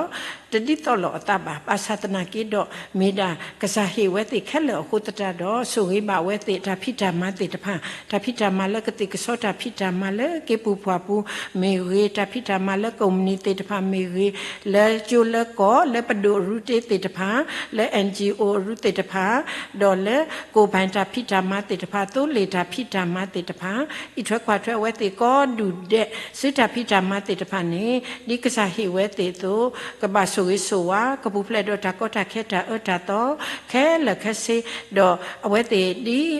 တဒ်သိးလိာ်အသးဘၣ်. ဘၣ်ဆၣ်သနာ်က့ဒီး မ့ၢ်ဒၣ်ကစၢ်ဟ့ၣ်ဝဲသ့ၣ်ခဲလၢာ်အဃိသတးဒီး ဆိၣ်ဂ့ၤဘၣ်အဝဲသ့ၣ်တၢ်ဖံးတၢ်မၤသ့ၣ်တဖၣ်, တၢ်ဖံးတၢ်မၤလၢကသ့ၣ်ကဆီ တၢ်ဖံးတၢ်မၤလၢက့ပူၤပှၢ်ပူၤမ့ၢ်ဂ့ၤ, တၢ်ဖံးတၢ်မၤလၢကိးမုၢ်နံၤသ့ၣ်တဖၣ်မ့ၢ်ဂ့ၤ, လၢကၠိလၢကီၢ် လၢပဒိၣ်အရူတ့သ့ၣ်တဖၣ်, လၢ NGO အရူသ့ၣ်တဖၣ်, ဒီးလၢကိၣ်ဘၣ်တၢ်ဖံးတၢ်မၤသ့ၣ်တဖၣ်, သိလ့ၣ်တၢ်ဖံးတၢ်မၤသ့ၣ်တဖၣ်, အံးထွဲကွၢ်ထွဲအဝဲသ့ၣ်ကိးဒူၣ်ဒဲး, စုတၢ်ဖံးတၢ်မၤသ့ၣ်တဖၣ်န့ၣ် ဒ်ကစၢ်ဟ့ၣ်ဝဲသ့ၣ်အသိး ကဘၣ်ဆိၣ်ဂ့ၤဆိၣ်ဝါ, ကပူၤဖျဲးဒီးတၢ်ကီတၢ်ခဲတၢ်အၢတၢ်သီ ခဲလၢာ်ခဲဆ့, ဒီးအဝဲသ့ၣ်ဒ်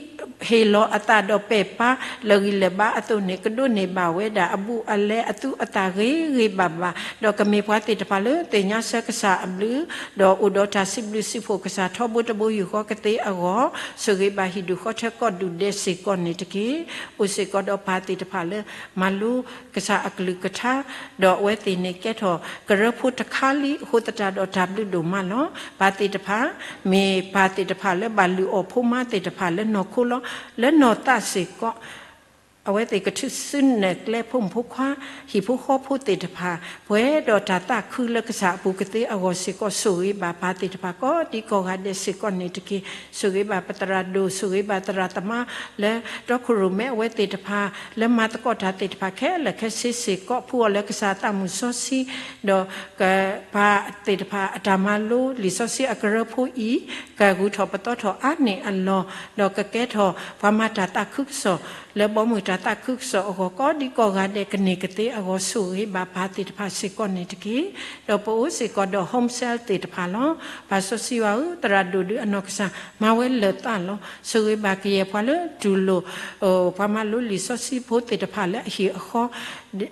ဟ့ၣ်လီၤအသးဒီးပဲာ်ပၢ်လၢာ်ဂံၢ်လၢာ်ဘါအသိးန့ၣ် ကဒိးန့ၢ်ဘၣ်ဝဲဒၣ်အဘူးအလဲအသူအသၣ်ဂ့ၤဂ့ၤဘၣ်ဘၣ်, ဒီးကမ့ၢ်ပှၤသ့ၣ်တဖၣ်လၢသ့ၣ်ညါဆၢကစၢ်အဘျုး, ဒီးအိၣ်ဒီးတၢ်စံးဘျုးစံးဖှိၣ်ကစၢ်ထီဘိတဘိယူၢ်ဃီကသ့အဂီၢ်, ဆိၣ်ဂ့ၤဘၣ်ဟံၣ်ဒူၣ်ဃီထၢကိးဒူၣ်ဒဲးစ့ၢ်ကီးန့ၣ်တက့ၢ်. အိၣ်စ့ၢ်ကီးဒီးပၢ်သ့ၣ်တဖၣ်လၢ မၤလိကစၢ်အကလုၢ်ကထါ, ဒီးအဝဲသ့ၣ်န့ၣ်ကဲထီၣ်ကရၢဖိတခါလံအဃိသတးဒီးတၢ်ဘျုးဒိၣ်မးလီၤ. ပၢ်သ့ၣ်တဖၣ် မ့ၢ်ပၢ်သ့ၣ်တဖၣ်လၢဘၣ်လုၢ်အီၣ်ဖိမါသ့ၣ်တဖၣ်လၢနီၢ်ခိလီၤ. လၢနီၢ်သးစ့ၢ်ကီး အဝဲသ့ၣ်ကထုးစုနဲၣ်ကျဲဖိမုၣ်ဖိခွါ ဟံၣ်ဖိဃီဖိသ့ၣ်တဖၣ် ပှဲၤဒီးတၢ်သးခုလၢကစၢ်အပူၤကသ့အဂီၢ်စ့ၢ်ကီး ဆိၣ်ဂ့ၤဘၣ်ပၢ်သ့ၣ်တဖၣ်ကိးဒံကိးဂၤဒဲးစ့ၢ်ကီးန့ၣ်တက့ၢ်. ဆိၣ်ဂ့ၤဘၣ်ပသရၣ်ဒိၣ်, ဆိၣ်ဂ့ၤဘၣ်သရၣ်သမါလၢတီခိၣ်ရိၣ်မဲအဝဲသ့ၣ်တဖၣ် လၢမၤသကိးတၢ်သ့ၣ်တဖၣ်ခဲလၢာ်ခဲဆ့စ့ၢ်ကီး ဖှူအီၤလၢကစၢ်အသးမုၢ်စီဆှံ, ဒီးကပၢ်သ့ၣ်တဖၣ်အတၢ်မၤလိလံာ်စီဆှံအကရၢဖိအံၤ ကဂုာ်ထီၣ်ပသီထီၣ်အါန့ၢ်အလီၢ်, ဒီးကကဲထီၣ်ပှၤမၤတၢ်သးခုကစီၣ် လၢဘီမုၢ်တၢ်သးခုကစီၣ်အဂီၢ် ကိးဒံကိးဂၤဒဲးကန့ၢ်ကသ့အဂီၢ် ဆိၣ်ဂ့ၤဘၣ်ပၢ်သ့ၣ်တဖၣ်စ့ၢ်ကီးန့ၣ်တက့ၢ်. ဒီးပအိၣ်စ့ၢ်ကီးဒီး home cell သ့ၣ်တဖၣ်လီၤ. ပၢ်စီဆှံယွၤဧၢ, သရၣ်ဒိၣ်ဒုးအနီၢ်ကစၢ် မၤဝဲလၢာ်သးလီၤ. ဆိၣ်ဂ့ၤဘၣ်ကယဲၢ်ပှၤလၢတူၢ်လိာ် ပှၤမၤလိလံာ်စီဆှံဖိသ့ၣ်တဖၣ်လၢအဟံၣ်အဃီ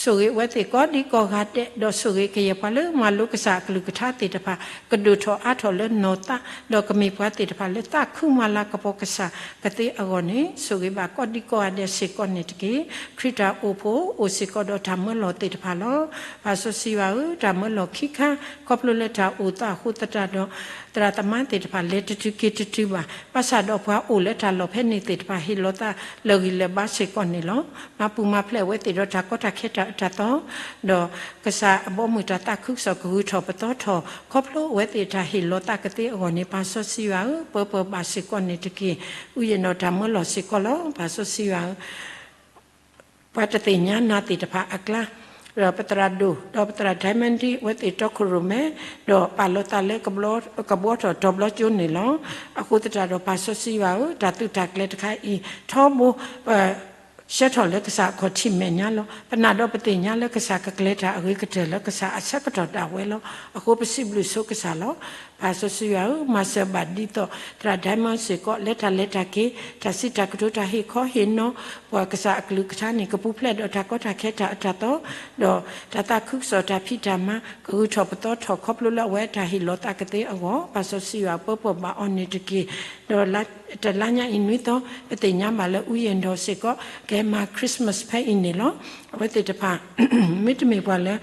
ဆိၣ်ဂ့ၤအဝဲသ့ၣ်ကိးဒံကိးဂၤဒဲး, ဒီးဆိၣ်ဂ့ၤကယဲၢ်ပှၤလၢမၤလိကစၢ်အကလုၢ်ကထါသ့ၣ်တဖၣ် ကဒိၣ်ထီၣ်အါထီၣ်လၢနီၢ်သး, ဒီးကမ့ၢ်ပှၤသ့ၣ်တဖၣ်လၢသးခုမၤလၤကပီၤကစၢ်ကသ့အဂီၢ်န့ၣ် ဆိၣ်ဂ့ၤဘၣ်ကိးဒံကိးဂၤဒဲးစ့ၢ်ကီးန့ၣ်တက့ၢ်. ခရံာ်တၢ်အိၣ်ဖှိၣ်အိၣ်စ့ၢ်ကီးဒီးတၢ်မၢလီၤသ့ၣ်တဖၣ်လီၤ. ပၢ်စီဆှံယွၤဧၢ, တၢ်မၢလီၤခံခါ ခီဖျိလၢတၢ်အိၣ်သးအဃိသတးဒီး သရၣ်သမါသ့ၣ်တဖၣ်လဲၤတတုၤက့ၤတတုၤဘၣ်. ဘၣ်ဆၣ်ဒီးပှၤအိၣ်လၢတၢ်လီၢ်ဖဲန့ၣ်သ့ၣ်တဖၣ် ဟ့ၣ်လီၤသးလၢာ်ဂံၢ်လၢာ်ဘါစ့ၢ်ကီးန့ၣ်လီၤ. မၤပူၤမၤဖျဲးအဝဲသ့ၣ်ဒီးတၢ်ကီတၢ်ခဲတၢ်အၢတၢ်သီ, ဒီးကစၢ်အဘီအမုၢ်တၢ်သးခုကစီၣ်ကဂုာ်ထီၣ်ပသီထီၣ် ခီဖျိအဝဲသ့ၣ်တၢ်ဟ့ၣ်လီၤသးကသ့အဂီၢ်န့ၣ် ပၢ်စီဆှံယွၤဧၢ, ပၢပၢဘၣ်စ့ၢ်ကီးန့ၣ်တက့ၢ်. အူယံၤဒီးတၢ်မၢလီၤစ့ၢ်ကီးလီၤ. ပၢ်စီဆှံယွၤဧၢ ပှၤတသ့ၣ်ညါနၤသ့ၣ်တဖၣ်အကျါ, ဒီးပသရၣ်ဒိၣ်, ဒီးပသရၣ် Diamond အဝဲသ့ၣ်တီခိၣ်ရိၣ်မဲ, ဒီးပာ်လီၤသးလၢကဘှီထီၣ်တီၤဘျီကၠိန့ၣ်လီၤ. အဃိသတးဒီးပၢ်စီဆှံယွၤဧၢ, တၢ်သုးတၢ်ကျဲၤတခါအံၤ ထီဘိ ပ ဆှၢထီၣ်လၢကစၢ်အခီၣ်ထံးမဲာ်ညါလီၤ. ပနာ်ဒီးပသ့ၣ်ညါလၢကစၢ်ကကျဲၤတၢ်အဂ့ၤကတၢၢ်လၢကစၢ်အဆၢကတီၢ်ဒၣ်ဝဲလီၤ. အဃိပစံးဘျုးဆိကစၢ်လီၤ. ပၢ်စီဆှံယွၤဧၢ, မၤစၢၤဘၣ်ဒ်သိး သရၣ် Diamond စ့ၢ်ကီး လၢတၢ်လဲၤတၢ်က့ၤ, တၢ်စံးတၢ်ကတိၤ တၢ်ဟ့ၣ်ခီဟ့ၣ်နီၤ ပှၤကစၢ်အကလုၢ်ကထါန့ၣ် ကပူၤဖျဲးဒီးတၢ်ကီတၢ်ခဲတၢ်အၢတၢ်သီ, ဒီးတၢ်သးခုကစီၣ်တၢ်ဖံးတၢ်မၤ ကဂုာ်ထီၣ်ပသီထီၣ်ခီဖျိလၢအဝဲတၢ်ဟ့ၣ်လီၤသးကသ့အဂီၢ်, ပၢ်စီဆှံယွၤပၢပၢဘၣ်အီၤန့ၣ်တက့ၢ်. ဒီးတလါညါအံၤနွံသီ ပသ့ၣ်ညါဘၣ်လၢအူယံၤဒီးစ့ၢ်ကီး ကဟဲမၤ Christmas ဖဲအံၤန့ၣ်လီၤ. အဝဲသ့ၣ်တဖၣ် မ့တမ့ၢ်ပှၤလၢ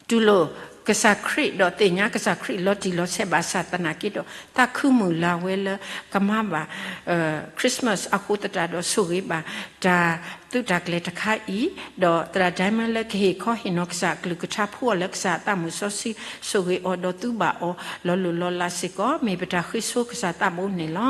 တူၢ်လိာ်ကစၢ်ခရံာ်ဒီးသ့ၣ်ညါကစၢ်ခရံာ်လီၤတံၢ်လီၤဆဲးဘၣ်ဆၣ်သနာ်က့ဒီး သးခုမုၢ်လၢ်ဝဲလၢ ကမၤဘၣ် Christmas အဃိသတးဒီးဆိၣ်ဂ့ၤဘၣ် တၢ်သုးတၢ်ကျဲၤတခါအံၤ, ဒီးသရၣ် Diamond လၢကဟ့ၣ်ခီဟ့ၣ်နီၤကစၢ်အကလုၢ်ကထါ ဖှူအီၤလၢကစၢ်အသးမုၢ်စီဆှံ ဆိၣ်ဂ့ၤအီၤဒီးသူဘၣ်အီၤ လီၤလိၢ်လီၤလးစ့ၢ်ကီး မ့ၢ်ပတၢ်ဃ့ဆိကစၢ်သးဘိန့ၣ်လီၤ.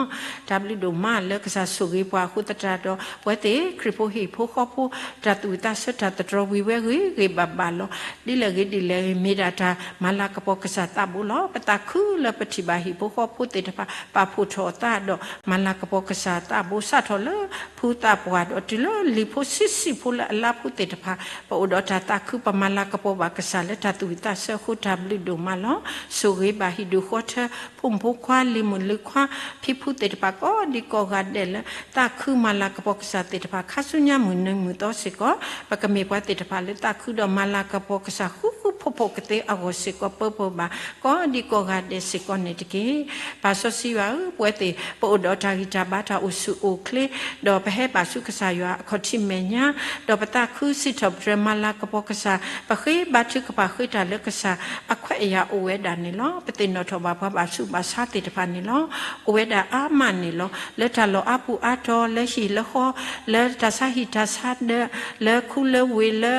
တၢ်ဘျုးဒိၣ်မးလၢကစၢ်ဆိၣ်ဂ့ၤပှၤအဃိသတးဒီး ပဝဲသ့ၣ်ခရံာ်ဖိဟံၣ်ဖိဃီဖိ တၢ်သူၣ်ဝံၣ်သးဆၢတၢ်သတြီၤဝံၤဝဲဂ့ၤဂ့ၤဘၣ်ဘၣ်လီၤ. ဒ်လဲၣ်ဂ့ၤဒ်လဲၣ်ဂ့ၤ မ့ၢ်ဒၣ်တၢ်မၤလၤကပီၤကစၢ်သးဘိလီၤ. ပသးခုလၢပထံၣ်ဘၣ်ဟံၣ်ဖိဃီဖိသ့ၣ်တဖၣ် ပာ်ဖှိၣ်ထီၣ်အသးဒီး မၤလၤကပီၤကစၢ်သးဘိ စးထီၣ်လၢ ဖုသးပှၢ်ဒီးတုၤလၢလံာ်ဖိဆံးဆံးဖိလၢအလါဖိသ့ၣ်တဖၣ် ပအိၣ်ဒီးတၢ်သးခု ပမၤလၤကပီၤဘၣ်ကစၢ်လၢတၢ်သူၣ်ဝံၣ်သးဆၢအဃိတၢ်ဘျုးဒိၣ်မးလီၤ. ဆိၣ်ဂ့ၤဘၣ်ဟံၣ်ဒူၣ်ဃီထၢ ဖိမုၣ်ဖိခွါ လံၤမုၣ်လံၤခွါ ဖံဖုသ့ၣ်တဖၣ်ကိးဒံကိးဂၤဒဲးလၢ သးခုမၤလၤကပီၤကစၢ်သ့ၣ်တဖၣ် ခါဆူညါမုၢ်နံၤမုၢ်သီစ့ၢ်ကီး ပကမ့ၢ်ပှၤသ့ၣ်တဖၣ်လၢသးခုဒီးမၤလၤကပီၤကစၢ်ဃူဃူ လၢတၢ်အိၣ်ဖှိၣ်ဖိကသ့အဂီၢ်စ့ၢ်ကီး ပၢပၢဘၣ် ကိးဒံကိးဂၤဒဲးစ့ၢ်ကီးန့ၣ်တက့ၢ်. ပၢ်စီဆှံယွၤဧၢ, ပဝဲသ့ၣ် ပအိၣ်ဒီးတၢ်ဂံၢ်တၢ်ဘါ တၢ်အိၣ်ဆူၣ်အိၣ်ချ့, ဒီးပဟဲဘၣ်ဆူကစၢ်ယွၤအခီၣ်ထံးမဲာ်ညါ, ဒီးပသးခုစံးထီၣ်ပတြၢၤမၤလၤကပီၤကစၢ်, ပဃ့ဘါထုကဖၣ်ဃ့တၢ်လၢကစၢ်အခွဲးအယာ်အိၣ်ဝဲဒၣ်န့ၣ်လီၤ. ပသ့ၣ်နီၣ်ထီၣ်ဘၣ်ပှၤဘၣ်ဆူးဘၣ်ဆါသ့ၣ်တဖၣ်န့ၣ်လီၤ. အိၣ်ဝဲဒၣ်အါမးန့ၣ်လီၤ. လၢတၢ်လီၢ်အါပူၤအါတီၤ, လၢဟံၣ်လၢဃီ, လၢတၢ်ဆါဟံၣ်တၢ်ဆါဒၢး, လၢခူလၢဝ့ၢ်, လၢ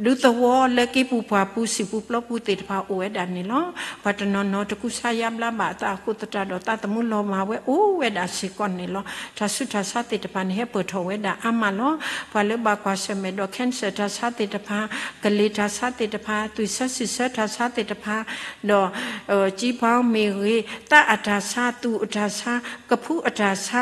ဒူသဝီ, လၢက့ပူၤပှၢ်ပူၤ စံၣ်ပူၤပျီပူၤသ့ၣ်တဖၣ်အိၣ်ဝဲဒၣ်န့ၣ်လီၤ. ပှၤတနီၤနီၤတကူစါယါဘျါဘၣ်အသးအဃိသတးဒီး သးသမူလီၤမၢ်ဝဲအိၣ်ဝဲဒၣ်စ့ၢ်ကီးန့ၣ်လီၤ. တၢ်ဆူးတၢ်ဆါသ့ၣ်တဖၣ်န့ၣ် ဟဲပၢၢ်ထီၣ်ဝဲဒၣ်အါမးလီၤ. ပှၤလၢဘၣ်ကွၢ်ဆၢၣ်မဲာ်ဒီး cancer တၢ်ဆါသ့ၣ်တဖၣ်, ကလ့ၤတၢ်ဆါသ့ၣ်တဖၣ်, သွံၣ်ဆၢစံၣ်ဆၢတၢ်ဆါသ့ၣ်တဖၣ်, ဒီး ကၠံဘီမ့ၢ်ဂ့ၤ, သးအတၢ်ဆါ, သူၣ်အတၢ်ဆါ, ကဖူအတၢ်ဆါ,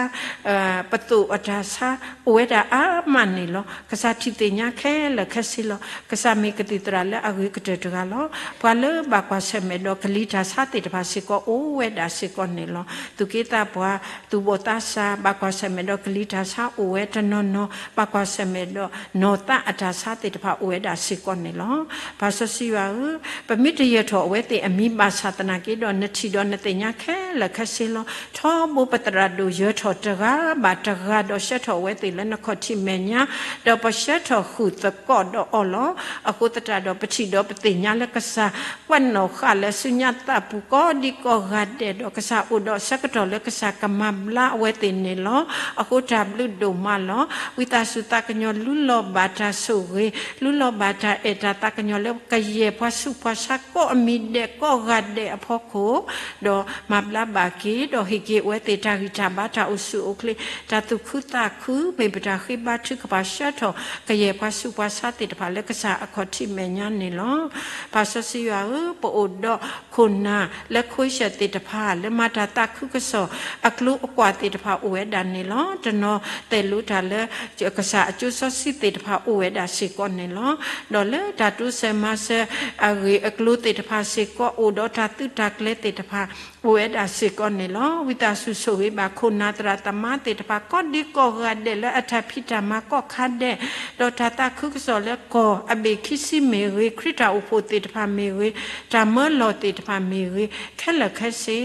ပသိၣ်အတၢ်ဆါ, အိၣ်ဝဲဒၣ်အါမးန့ၣ်လီၤ. ကစၢ်ထံၣ်သ့ၣ်ညါခဲလၢာ်ခဲဆ့လီၤ. ကစၢ်မ့ၢ်ကသံၣ်သရၣ်လၢအဂ့ၤကတၢၢ်တဂၤလီၤ. ပှၤလၢဘၣ်ကွၢ်ဆၢၣ်မဲာ်ဒီးကလံၤတၢ်ဆါသ့ၣ်တဖၣ်စ့ၢ်ကီးအိၣ်ဝဲဒၣ်စ့ၢ်ကီးန့ၣ်လီၤ. သူၣ်က့သးပှၢ်, သူၣ်ဘီၣ်သးစၢ်, ဘၣ်ကွၢ်ဆၢၣ်မဲာ်ဒီးကလံၤတၢ်ဆါအိၣ်ဝဲတနီၤနီၤ, ဘၣ်ကွၢ်ဆၢၣ်မဲာ်ဒီးနီၢ်သးအတၢ်ဆါသ့ၣ်တဖၣ်အိၣ်ဝဲဒၣ်စ့ၢ်ကီးန့ၣ်လီၤ. ပၢ်စီဆှံယွၤဧၢ, ပမ့ၢ်တယၢၤထီၣ်အဝဲသ့ၣ်အမံၤဘၣ်ဆၣ်သနာ်က့ဒီး နထံၣ်ဒီးနသ့ၣ်ညါခဲလၢာ်ခဲဆ့လီၤ. ထီဘိပသရၣ်ဒိၣ်ယၢၤထီၣ်တဂၤဘၣ်တဂၤဒီးဆှၢထီၣ်အဝဲသ့ၣ်လၢနခီၣ်ထံးမဲာ်ညါ, ဒီးပဆှၢထီၣ်ဃုာ်သကိးဒီးအီၤလီၤ. အဃိသတးဒီးပထံၣ်ဒီးပသ့ၣ်ညါလၢကစၢ် ပှဲၤနီၣ်ဃာ်လၢစုညါသးပူၤကိးဒံကိးဂၤဒဲးဒီး ကစၢ်အိၣ်ဒီးဆၢကတီၢ်လၢကစၢ်ကမၤဘျါအဝဲသ့ၣ်န့ၣ်လီၤ. အဃိတၢ်ဘျုးဒိၣ်မးလီၤ. ဝံသးစူၤသးကညီၤလူလီၤဘၣ်တၢ်ဆိၣ်ဂ့ၤ, လူလီၤဘၣ်တၢ်အဲၣ်တၢ်သးကညီၤလၢကယဲၢ်ပှၤဆူးပှၤဆါကိးအမံၤဒဲးကိးဂၤဒဲးအဖီခိၣ်, ဒီးမၤဘျါဘၣ်က့ၤ, ဒီးဟ့ၣ်က့ၤအဝဲသ့ၣ်တၢ်ဂံၢ်တၢ်ဘါတၢ်အိၣ်ဆူၣ်အိၣ်ချ့, တၢ်သူၣ်ခုသးခု, မ့ၢ်ပတၢ်ဃ့ဘါထုကဖၣ်ဆှၢထီၣ် ကယဲၢ်ပှၤဆူးပှၤဆါသ့ၣ်တဖၣ်လၢကစၢ်အခီၣ်ထံးမဲာ်ညါန့ၣ်လီၤ. ပၢ်စီဆှံယွၤဧၢ, ပအိၣ်ဒီးခိၣ်နၢ်လၢ ခိၣ်စၢၣ်သ့ၣ်တဖၣ် လၢမၤတၢ်သးခုကစီၣ်အကျိအကွာ်သ့ၣ်တဖၣ်အိၣ်ဝဲဒၣ်န့ၣ်လီၤ. တနီၤသဲးလိတၢ်လၢ ကစၢ်အကၠိစီဆှံသ့ၣ်တဖၣ်အိၣ်ဝဲဒၣ်စ့ၢ်ကီးန့ၣ်လီၤ. ဒီးလၢတၢ်တိစၢၤမၤစၢၤအဂ့ၢ်အကျိၤသ့ၣ်တဖၣ်စ့ၢ်ကီး အိၣ်ဒီးတၢ်သုးတၢ်ကျဲၤသ့ၣ်တဖၣ် အိၣ်ဝဲဒၣ်စ့ၢ်ကီးန့ၣ်လီၤ. ဝံသးစူၤဆိၣ်ဂ့ၤဘၣ်ခိၣ်နၢ်သရၣ်သမါသ့ၣ်တဖၣ် ကိးဒံကိးဂၤဒဲးလၢအတၢ်ဖံးတၢ်မၤကိးခါဒဲး, ဒီးတၢ်သးခုကစီၣ်လၢကီၢ်အဘ့ၣ်ခံဆံမ့ၢ်ဂ့ၤ, ခရံာ်တၢ်အိၣ်ဖှိၣ်သ့ၣ်တဖၣ်မ့ၢ်ဂ့ၤ, တၢ်မၢလီၤသ့ၣ်တဖၣ်မ့ၢ်ဂ့ၤ, ခဲလၢာ်ခဲဆ့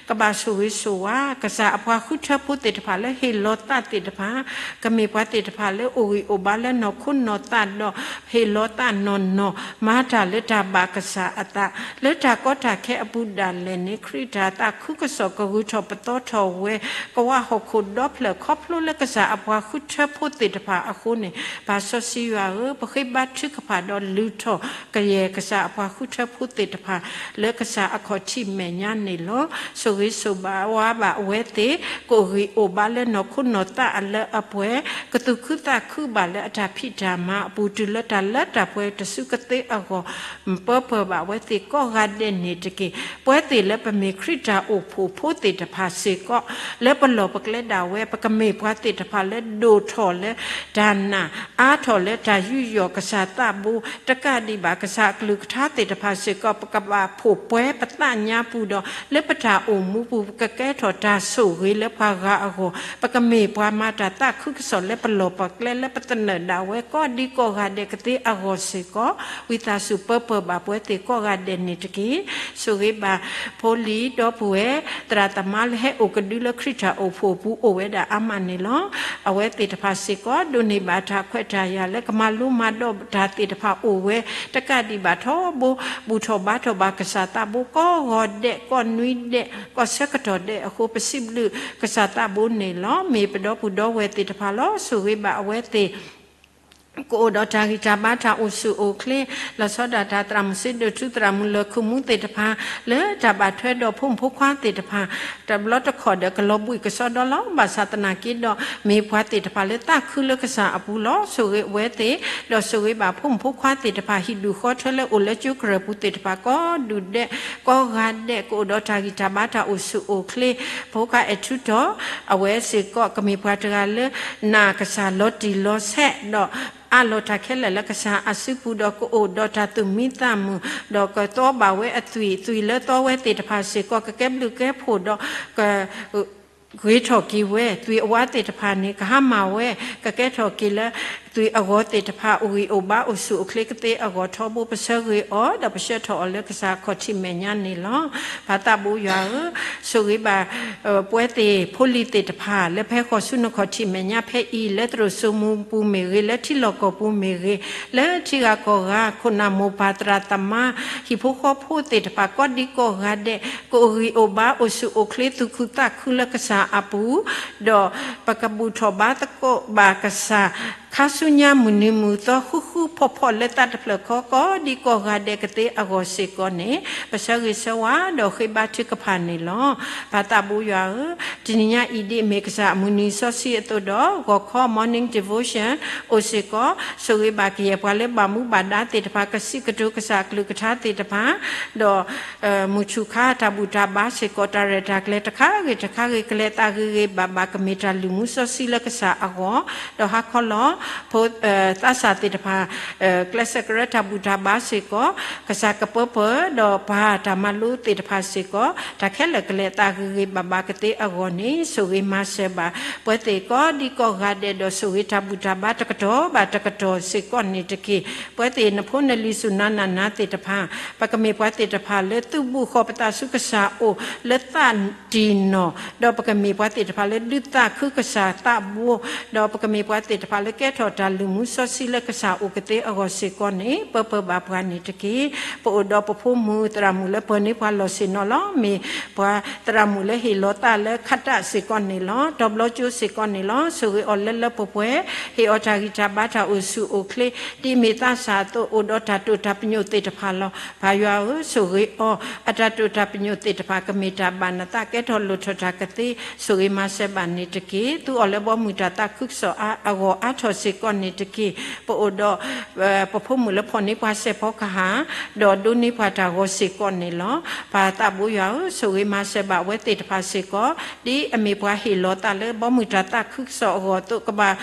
ကဘၣ်ဆိၣ်ဂ့ၤဆိၣ်ဝါ ကစၢ်အပှၤဃုထၢဖိသ့ၣ်တဖၣ်လၢဟ့ၣ်လီၤသးသ့ၣ်တဖၣ်, ကမ့ၢ်ပှၤသ့ၣ်တဖၣ်လၢအိၣ်ဂံၢ်အိၣ်ဘါလၢနီၢ်ခိနီၢ်သးဒီး ဟ့ၣ်လီၤသးနီၢ်နီၢ်, မၤတၢ်လၢတၢ်ဘၣ်ကစၢ်အသး, လၢတၢ်ကီတၢ်ခဲအပူၤဒၣ်လဲာ်န့ၣ် ခရံာ်တၢ်သးခုကစီၣ်ကဂုၤထီၣ်ပသီထီၣ်ဝဲ ကဝၢ်ဟီၣ်ခိၣ်ဒီဖျၢၣ် ခီဖျိလၢကစၢ်အပှၤဃုထၢဖိသ့ၣ်တဖၣ်အဃိန့ၣ်, ပၢ်စီဆှံယွၤဧၢ, ပဃ့ဘါထုကဖၣ်ဒီးလုၢ်ထီၣ် ကယဲၢ်ကစၢ်အပှၤဃုထၢဖိသ့ၣ်တဖၣ် လၢကစၢ်အခီၣ်ထံးမဲာ်ညါန့ၣ်လီၤ. ဆိၣ်ဂ့ၤဆိၣ်ဝါဘၣ်အဝဲသ့ၣ် ကအိၣ်ဂံၢ်အိၣ်ဘါလၢနီၢ်ခိနီၢ်သးအလၢအပှဲၤ, ကသူၣ်ခုသးခုဘၣ်လၢအတၢ်ဖံးတၢ်မၤအပူၤ တုၤလၢတၢ်လၢတၢ်ပှဲၤတစုကသ့အဂီၢ် ပၢပၢဘၣ်ဝဲသ့ၣ်ကိးဂၤဒဲးန့ၣ်တက့ၢ်. ပဝဲသ့ၣ်လၢပမ့ၢ်ခရံာ်တၢ်အိၣ်ဖှိၣ်ဖိသ့ၣ်တဖၣ်စ့ၢ်ကီး လၢပလီၢ်ပကျဲဒၣ်ဝဲ ပကမ့ၢ်ပှၤသ့ၣ်တဖၣ်လၢဒိၣ်ထီၣ်လၢတၢ်နာ် အါထီၣ်လၢတၢ်ယူးယီၣ်ကစၢ်သးဘိ တကးဒံးဘၣ်ကစၢ်အကလုၢ်ကထါသ့ၣ်တဖၣ်စ့ၢ်ကီး ပကဘၣ်ဖှိၣ်ပှဲၤပသးညါပူၤဒီး လၢပတၢ်အိၣ်မူပူၤ ပကကဲထီၣ်တၢ်ဆိၣ်ဂ့ၤလၢပှၤဂၤအဂီၢ် ပကမ့ၢ်ပှၤမၤတၢ်သးခုကစီၣ်လၢပလီၢ်ပကျဲလၢပသနၢၣ်ဒၣ်ဝဲကိးဒံကိးဂၤဒဲးကသ့အဂီၢ်စ့ၢ်ကီး ဝံသးစူၤပၢပၢဘၣ်ပဝဲသ့ၣ်ကိးဂၤဒဲးန့ၣ်တက့ၢ်. ဆိၣ်ဂ့ၤဘၣ်ဖိလံၤဒီပုၢ်ဝဲၢ် သရၣ်သမါလၢဟဲအိၣ်ကဒုလၢခရံာ်တၢ်အိၣ်ဖှိၣ်အပူၤအိၣ်ဝဲဒၣ်အါမးန့ၣ်လီၤ. အဝဲသ့ၣ်တဖၣ်စ့ၢ်ကီး ဒိးန့ၢ်ဘၣ်တၢ်ခွဲးတၢ်ယာ်လၢကမၤလိမၤဒိးတၢ်သ့ၣ်တဖၣ်အိၣ်ဝဲ တကးဒံးဘၣ်ထီဘိ ဘူၣ်ထီၣ်ဘါထီၣ်ဘၣ်ကစၢ်သးဘိ ကိးဂီၤဒဲး ကိးနွံဒဲး ကိးဆၢကတီၢ်ဒဲးအဃိ ပစံးဘျုးကစၢ်သးဘိန့ၣ်လီၤ. မ့ၢ်ပဒီပုၢ်ဒီဝဲၢ်သ့ၣ်တဖၣ်လီၤ. ဆိၣ်ဂ့ၤဘၣ်အဝဲသ့ၣ် ကအိၣ်ဒီးတၢ်ဂံၢ်တၢ်ဘါတၢ်အိၣ်ဆူၣ်အိၣ်ချ့ လီၤဆီဒၣ်တၢ်သရၣ်မုၣ်စ့ဒိၣ်ထူ သရၣ်မုၣ်လၢၢ်ခိၣ်မူသ့ၣ်တဖၣ် လၢတၢ်ဘၣ်ထွဲဒီးဖိမုၣ်ဖိခွါသ့ၣ်တဖၣ် တဘျီတခီၣ်ဒီးကလီၤဘှံးကစီဒီလီၤ. ဘၣ်ဆၣ်သနာ်က့ဒီး မ့ၢ်ပှၤသ့ၣ်တဖၣ်လၢသးခုလၢကစၢ်အပူၤလီၤ. ဆိၣ်ဂ့ၤအဝဲသ့ၣ် ဒီးဆိၣ်ဂ့ၤဘၣ်ဖိမုၣ်ဖိခွါသ့ၣ်တဖၣ် ဟံၣ်ဒူၣ်ဃီထၢလၢအိၣ်လၢကၠိကရၢၢ်ပူၤသ့ၣ်တဖၣ် ကိးဒူၣ်ဒဲး ကိးဂၤဒဲး ကအိၣ်ဒီးတၢ်ဂံၢ်တၢ်ဘါတၢ်အိၣ်ဆူၣ်အိၣ်ချ့ ဖိကါအဲၣ်ထူတီၤ အဝဲစ့ၢ်ကီး ကမ့ၢ်ပှၤတဂၤလၢ နာ်ကစၢ်လီၤတံၢ်လီၤဆဲး ဒီးအးလီၤတၢ်ခဲလၢာ်လၢကစၢ်အစုပူၤ ဒီးကအိၣ်ဒီးတၢ်သူၣ်မံသးမုာ် ဒီးကသီဘၣ်ဝဲအသွံၣ် သွံၣ်လၢသီဝဲသ့ၣ်တဖၣ်စ့ၢ်ကီး ကကဲဘျုးကဲဖှိၣ်ဒီး က ဂ့ၤထီၣ်က့ၤဝဲ သွံၣ်အဝါသ့ၣ်တဖၣ်န့ၣ် ကဟါမၢ်ဝဲ ကကဲထီၣ်က့ၤလၢ သွံၣ်အဂီၤသ့ၣ်တဖၣ် အိၣ်ဂံၢ်အိၣ်ဘါ အိၣ်ဆူၣ်အိၣ်ချ့ကသ့အဂီၢ် ထီဘိပဆၢဂ့ၤအီၤ ဒီးပဆှၢထီၣ်အီၤလၢကစၢ်အခီၣ်ထံးမဲာ်ညါန့ၣ်လီၤ. ပၢ်သးဘိယွၤဧၢ, ဆိၣ်ဂ့ၤဘၣ် ပှၤသ့ၣ်ဖိလံၤသ့ၣ်တဖၣ် လၢဖဲဃီၤဆူနခီၣ်ထံးမဲာ်ညါဖဲအံၤ လၢသရိာ်စိမိပူၤမ့ၢ်ဂ့ၤ, လၢထံလီၢ်ကီၢ်ပူၤမ့ၢ်ဂ့ၤ, လၢထံဂၤကီၢ်ဂၤ ခိၣ်နၢ်မိၢ်ပၢ်သရၣ်သမါ ဟံၣ်ဖိဃီဖိသ့ၣ်တဖၣ် ကိးဒံကိးဂၤဒဲး ကအိၣ်ဂံၢ်အိၣ်ဘါ အိၣ်ဆူၣ်အိၣ်ချ့ သူၣ်ခုသးခုလၢကစၢ်အပူၤ, ဒီးပကဘူၣ်ထီၣ်ဘါသကိးဘၣ်ကစၢ် ခါဆူညါမုၢ်နံၤမုၢ်သီ ဃူဃူဖိးဖိးလၢသးတဖျၢၣ်ဃီ ကိးဒံကိးဂၤဒဲးကသ့အဂီၢ်စ့ၢ်ကီးန့ၣ် ပဆၢဂ့ၤဆၢဝါ ဒီးဃ့ဘါထုကဖၣ်န့ၣ်လီၤ. ပၢ်သးဘိယွၤဧၢ, တနံၤညါအံၤဒ်အမ့ၢ်ကစၢ်အမုၢ်နံၤစီဆှံအသိးဒီး ဂီၤခီ morning devotion အိၣ်စ့ၢ်ကီး, ဆိၣ်ဂ့ၤဘၣ်ကယဲၢ်ပှၤလၢဘၣ်မူဘၣ်ဒါသ့ၣ်တဖၣ် ကစံးကတိၤကစၢ်အကလုၢ်ကထါသ့ၣ်တဖၣ်, ဒီး မုၢ်ဆူၣ်ခါတၢ်ဘူၣ်တၢ်ဘါစ့ၢ်ကီး တၢ်ရဲၣ်တၢ်ကျဲၤတခါဂ့ၤတခါဂ့ၤ ကလဲၤသးဂ့ၤဂ့ၤဘၣ်ဘၣ် ကမ့ၢ်တၢ်လုၢ်မူစီဆှံလၢကစၢ်အဂီၢ်, ဒီးဟါခီလီၤ ဖိ သးစၢ်သ့ၣ်တဖၣ် ကျဲးစၢးကရၢတၢ်ဘူၣ်တၢ်ဘါစ့ၢ်ကီး, ကစၢ်ကပၢပၢၢ် ဒီးပှၤတၢ်မၤလိသ့ၣ်တဖၣ်စ့ၢ်ကီး တၢ်ခဲလၢာ်ကလဲၤသးဂ့ၤဂ့ၤဘၣ်ဘၣ်ကသ့အဂီၢ်န့ၣ် ဆိၣ်ဂ့ၤမၤစၢၤဘၣ် ပှၤသ့ၣ်ကိးဒံကိးဂၤဒဲးဒီး ဆိၣ်ဂ့ၤတၢ်ဘူၣ်တၢ်ဘါတကတီၢ်ဘၣ်တကတီၢ်စ့ၢ်ကီးန့ၣ်တက့ၢ်. ပှၤသ့ၣ်နဖိနလံၤစူၢ်နၤနာ်နၤသ့ၣ်တဖၣ် ပကမ့ၢ်ပှၤသ့ၣ်တဖၣ်လၢသုးဘူးဃီၤပသးဆူကစၢ်အအိၣ်လၢသးတံၢ်နီၢ်, ဒီးပကမ့ၢ်ပှၤသ့ၣ်တဖၣ်လၢဒုးသးခုကစၢ်သးဘိ, ဒီးပကမ့ၢ်ပှၤသ့ၣ်တဖၣ်လၢကဲထီၣ်တၢ်လုၢ်မူစီဆှံလၢကစၢ်အိၣ်ကသ့အဂီၢ်စ့ၢ်ကီးန့ၣ် ပၢပၢဘၣ်ပှၤန့ၣ်တက့ၢ်. ပအိၣ်ဒီးပဖိမုၣ်သရၣ်မုၣ်လၢပၢၤန့ၢ်ပှၤလီၢ်ဆ့ၣ်နီၤလီၤ. မ့ၢ်ပှၤသရၣ်မုၣ်လၢဟ့ၣ်လီၤသးလၢခးတၢ်စ့ၢ်ကီးန့ၣ်လီၤ. တီၤဘျီကၠိစ့ၢ်ကီးန့ၣ်လီၤ. ဆိၣ်ဂ့ၤအီၤလၢလၢပှဲၤပှဲၤ, ဟ့ၣ်အီၤတၢ်ဂံၢ်တၢ်ဘါတၢ်အိၣ်ဆူၣ်အိၣ်ချ့, ဒ်အမ့ၢ်သးစၢ်အသိး အိၣ်ဒီးတၢ်တိာ်တၢ်ပညိၣ်သ့ၣ်တဖၣ်လီၤ. ပၢ်ယွၤဧၢ, ဆိၣ်ဂ့ၤအီၤ, အတၢ်တိာ်တၢ်ပညိၣ်သ့ၣ်တဖၣ် ကမ့ၢ်တၢ်ဘၣ်နသး ကဲထီၣ်လိၣ်ထီၣ်တၢ်ကသ့, ဆိၣ်ဂ့ၤမၤစၢၤဘၣ်န့ၣ်တက့ၢ်. သူအီၤလၢဘီမုၢ်တၢ်သးခုကစီၣ်အဂီၢ်အါထီၣ်စ့ၢ်ကီးန့ၣ်တက့ၢ်. ပအိၣ်ဒီး ပဖိမုၣ်လၢဖီၣ်န့ၢ်ပှၤစဲးဖီကဟၣ်, ဒီးဒိးန့ၢ်ပှၤတၢ်ဂီၤစ့ၢ်ကီးန့ၣ်လီၤ. ပၢ်သးဘိယွၤဧၢ, ဆိၣ်ဂ့ၤမၤစၢၤဘၣ်အဝဲသ့ၣ်တဖၣ်စ့ၢ်ကီး, ဒ်အမ့ၢ်ပှၤဟ့ၣ်လီၤသးလၢဘီမုၢ်တၢ်သးခုကစီၣ်အဂီၢ်အသိး ကဘၣ်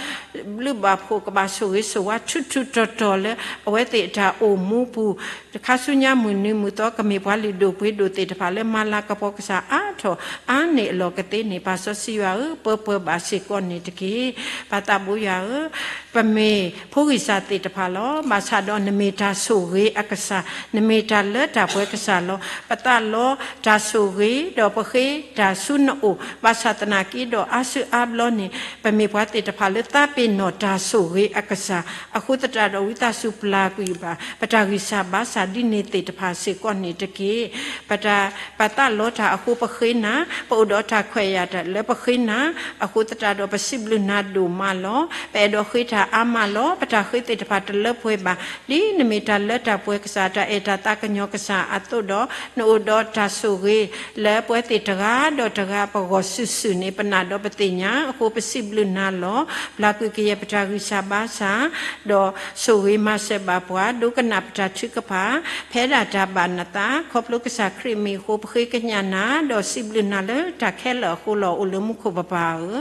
ဘျုးဘၣ်ဖှိၣ် ကဘၣ်ဆိၣ်ဂ့ၤဆိၣ်ဝါထူးထူးတီၤတီၤလၢ အဝဲသ့ၣ်အတၢ်အိၣ်မူပူၤ ခါဆူညါမုၢ်နံၤမုၢ်သီ ကမ့ၢ်ပှၤလုၢ်ဒိၣ်ပှ့ၤဒိၣ်သ့ၣ်တဖၣ်လၢမၤလၤကပီၤကစၢ်အါထီၣ်အါန့ၢ်အလီၢ်ကသ့န့ၣ် ပၢ်စီဆှံယွၤဧၢ, ပၢပၢဘၣ်စ့ၢ်ကီးန့ၣ်တက့ၢ်. ပၢ်သးဘိယွၤဧၢ, ပမ့ၢ်ဖိဂံၢ်စၢ်သ့ၣ်တဖၣ်လီၤ. ဘၣ်ဆၣ်ဒီးနမ့ၢ်တၢ်ဆိၣ်ဂ့ၤအကစၢ်, နမ့ၢ်တၢ်လၢတၢ်ပှဲၤကစၢ်လီၤ. ပသးလီတၢ်ဆိၣ်ဂ့ၤ ဒီးပဃ့တၢ်ဆူနအိၣ်, ဘၣ်ဆၣ်သနာ်က့ဒီးအါစုအါဘျီန့ၣ် ပမ့ၢ်ပှၤသ့ၣ်တဖၣ်လၢသးပ့ၤနီၣ်တၢ်ဆိၣ်ဂ့ၤအကစၢ်, အဃိသတးဒီးဝံသးစူၤပျၢ်ကွံာ်ဘၣ် ပတၢ်ဂံၢ်စၢ်ဘါစၢ်ဒ်န့ၣ်သ့ၣ်တဖၣ်စ့ၢ်ကီးန့ၣ်တက့ၢ်. ပတၢ် ပသးလီတၢ်အဃိပဃ့နၤ, ပအိၣ်ဒီးတၢ်ခွဲးယာ်တၢ်လၢပဃ့နၤ, အဃိသတးဒီးပစံးဘျုးနၤဒိၣ်မးလီၤ. ပအဲၣ်ဒိးဃ့တၢ်အါမးလီၤ. ပတၢ်ဃ့သ့ၣ်တဖၣ်တလၢပှဲၤဘၣ်, ဒ်နမ့ၢ်တၢ်လၢတၢ်ပှဲၤကစၢ် တၢ်အဲၣ်တၢ်သးကညီၤကစၢ်အသိးဒီး နအိၣ်ဒီးတၢ်ဆိၣ်ဂ့ၤလၢပှၤသ့ၣ်တဂၤဒီးတဂၤပဂီၢ်စုာ်စုာ်န့ၣ် ပနာ်ဒီးပသ့ၣ်ညါအဃိ ပစံးဘျုးနၤလီၤ. ပျၢ်ကွံာ်ကယဲၢ်ပတၢ်ဂံၢ်စၢ်ဘါစၢ်, ဒီးဆိၣ်ဂ့ၤမၤစၢၤဘၣ်ပှၤ ဒိကနၣ်ပတၢ်ထုကဖၣ် ဖဲဒၣ်တၢ်ဘၣ်နသး, ခီဖျိကစၢ်ခရံာ်မံၤအဃိ ပဃ့ကညးနၤ ဒီးစံးဘျုးနၤလၢတၢ်ခဲလၢာ်အဃိလီၤ. အိၣ်လၢမူခိၣ်ပပၢ်ဧ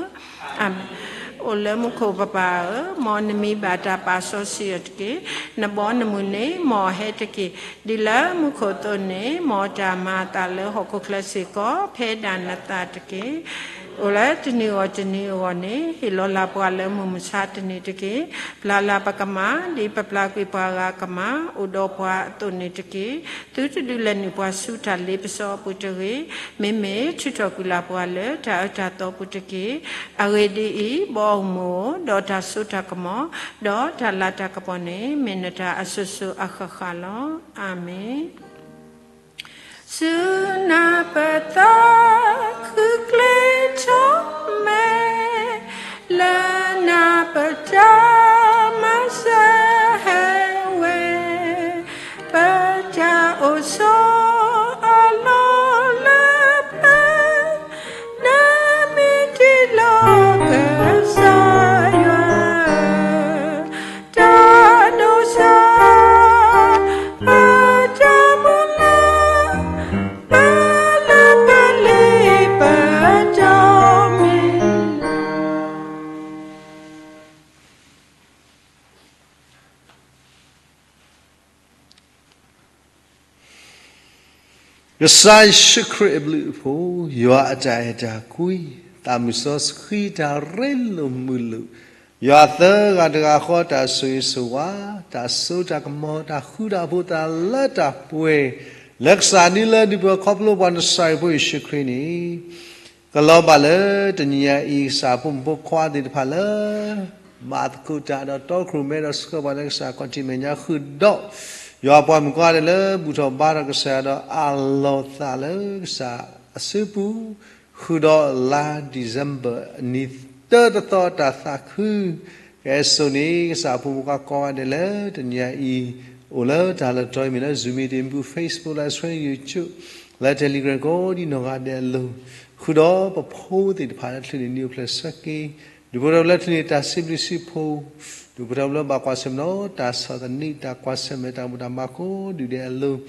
ၢ, အိၣ်လၢမူခိၣ်ပပၢ်ဧၢ, မ်နမံဘၣ်တၢ်ပာ်စီဆှံအီၤတက့ၢ်. နဘီနမုၢ်န့ၣ် မ်အဟဲတက့ၢ်. ဒ်လၢမူခိၣ်အသိးန့ၣ် မ်တၢ်မၤအသးလၢဟီၣ်ခိၣ်ချၢစ့ၢ်ကီး ဖဲဒၣ်နသးတက့ၢ်. အိၣ်လၢတနံၤဂီၢ်တနံၤအဂီၢ်န့ၣ် ဟ့ၣ်လီၤလၢ်ပှၤလၢမုၢ်မဆါတနံၤတက့ၢ်. ပျၢ်လၢ်ပကမၢ် ဒ်ပပျၢ်ကွံာ်ပှၤဂၤကမၢ် အိၣ်ဒီးပှၤအသိးန့ၣ်တက့ၢ်. သုတဒုးလဲၤနုာ်ပှၤဆူတၢ်လ့ပစီအပူၤတဂ့ၤ. မ့မ့ၢ်ထုးထီၣ်ကွံာ်လၢ်ပှၤလၢတၢ်အၢတၢ်သီပူၤတက့ၢ်. အဂ့ၢ်ဒ်အံၤ, ဘီအမုၢ်ဧိၤ, ဒီးတၢ်စိတၢ်ကမီၤ, ဒီးတၢ်လၤတၢ်ကပီၤန့ၣ် မ့ၢ်နတၢ်အစိၤစိၤအဃၣ်ဃၣ်လီၤ. အၤမ့ၣ်. ဆူနၤပသးခုကျ့ထီၣ်မဲာ်, လၢနၤပတၢ်မၤစၢၤဟဲဝဲ, ပတၢ်အိၣ်ဆိးအလီၢ်လၢပျၢၤ, နမံၤတ့လီၤကစၢ်ယွၤ, တၢ်ဒိးစၢ် ပတၢ်မုၢ်လၢ်, ပလၢပလ့ပတီၢ်မ့ၢ် ကစၢ်ယ့ၣ်ၡူးခရံာ်အဘျုးအဖှိၣ်, ယွၤအတၢ်အဲၣ်တၢ်ကွံ, သးမုၢ်စီဆှံတၢ်ရ့လိာ်မုာ်လိာ်, ယွၤသၢဂၤတဂၤဃီတၢ်ဆိၣ်ဂ့ၤဆိၣ်ဝါ, တၢ်စိတၢ်ကမီၤ, တၢ်ဃူတၢ်ဖိး, တၢ်လၢတၢ်ပှဲၤ, လၢကစၢ်ဒုလၢဒုးပှၤခီဖျိပှၤနစၢ်အံၤဖိယ့ၣ်ၡူးခရံာ်န့ၣ် ကလီၤဘၣ်လၢတနံၤညါအံၤ ကစၢ်ဖိမုၣ်ဖိခွါသ့ၣ်တဖၣ်လၢ ဘၣ်သကိးတၢ်ဒီးတီခိၣ်ရိၣ်မဲဒီးဆှၢပှၤလၢကစၢ်ခီၣ်ထံးမဲာ်ညါဃုာ်ဒီး ယွၤပှၤမုၣ်ခွါဒဲးလၢဘူၣ်ထီၣ်ဘါထီၣ်ကစၢ်ယွၤဒီးအးလီၤသးလၢကစၢ်အစုပူၤ ဃုာ်ဒီးလါ December အနံၤသၢတသီတၢ်သးခု ကဲစိာ်န့ၣ် ကစၢ်ဖိမုၣ်ဖိခွါကိးဂၤဒဲးလၢတနံၤညါအံၤ အိၣ်လၢတၢ်လီၢ်တတီၤအံၤ မ့ၢ်လၢ Zoom meeting ပူၤ Facebook လၢ Thread, YouTube လၢ Telegram ကိးဒံနီၢ်ဂၤဒဲးအလိၤ ဃုာ်ဒီးပဖိသ့ၣ်တဖၣ်လၢချုးန့ၣ် နံၤအိၣ်ဖျဲၣ်ဆၢက့ၤ ဒုးပှဲၤထီၣ်လၢချုးန့ၣ် တၢ်စံးဘျုးစံးဖှိၣ် ဒုးပှဲၤထီၣ်လၢဘၣ်ကွၢ်ဆၢၣ်မဲာ်ဒီး တၢ်ဆီၣ်သနံး တၢ်ကွၢ်ဆၢၣ်မဲာ် တၢ်ဘူၣ်တၢ်ဘါကိးဒူၣ်ဒဲးအလိၤ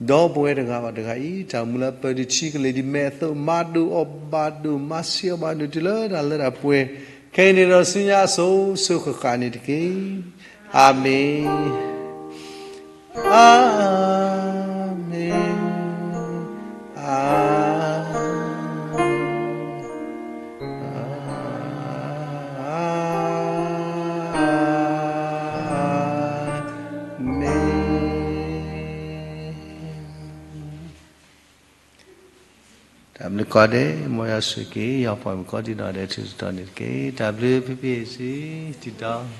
ဒီးပဝဲတဂၤဘၣ်တဂၤအံၤ တၢ်အိၣ်မူလၢပၢၤဒုးထံကလ့ၢ်ဒ်မဲာ်အသိး မၤဒိၣ်အီၣ်ဘၣ်ဒိၣ် မၤဆံးအီၣ်ဘၣ်ဒိၣ် တုၤလၢတၢ်လၢတၢ်ပှဲၤ ခဲအံၤန့ၣ်ဒီးဆူညါအစိၤစိၤဃၣ်ဃၣ်န့ၣ်တက့ၢ်. အၤမ့ၣ်, အၤမ့ၣ်, အၤမ့ၣ်. တၢ်ဘျုးကိးဂၤဒဲး မ်ယွၤဆိၣ်ဂ့ၤ ယွၤပှၤမုၣ်ကိးဒံနီၢ်ဂၤဒဲး ထူးတတီၤန့ၣ်တက့ၢ်. တၢ်ဘျုး ဖံဖံစံ တံၤတီ, တၢ်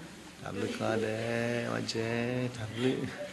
ဘျုးကိးဂၤဒဲး ဝဲကဲ တၢ်ဘျုး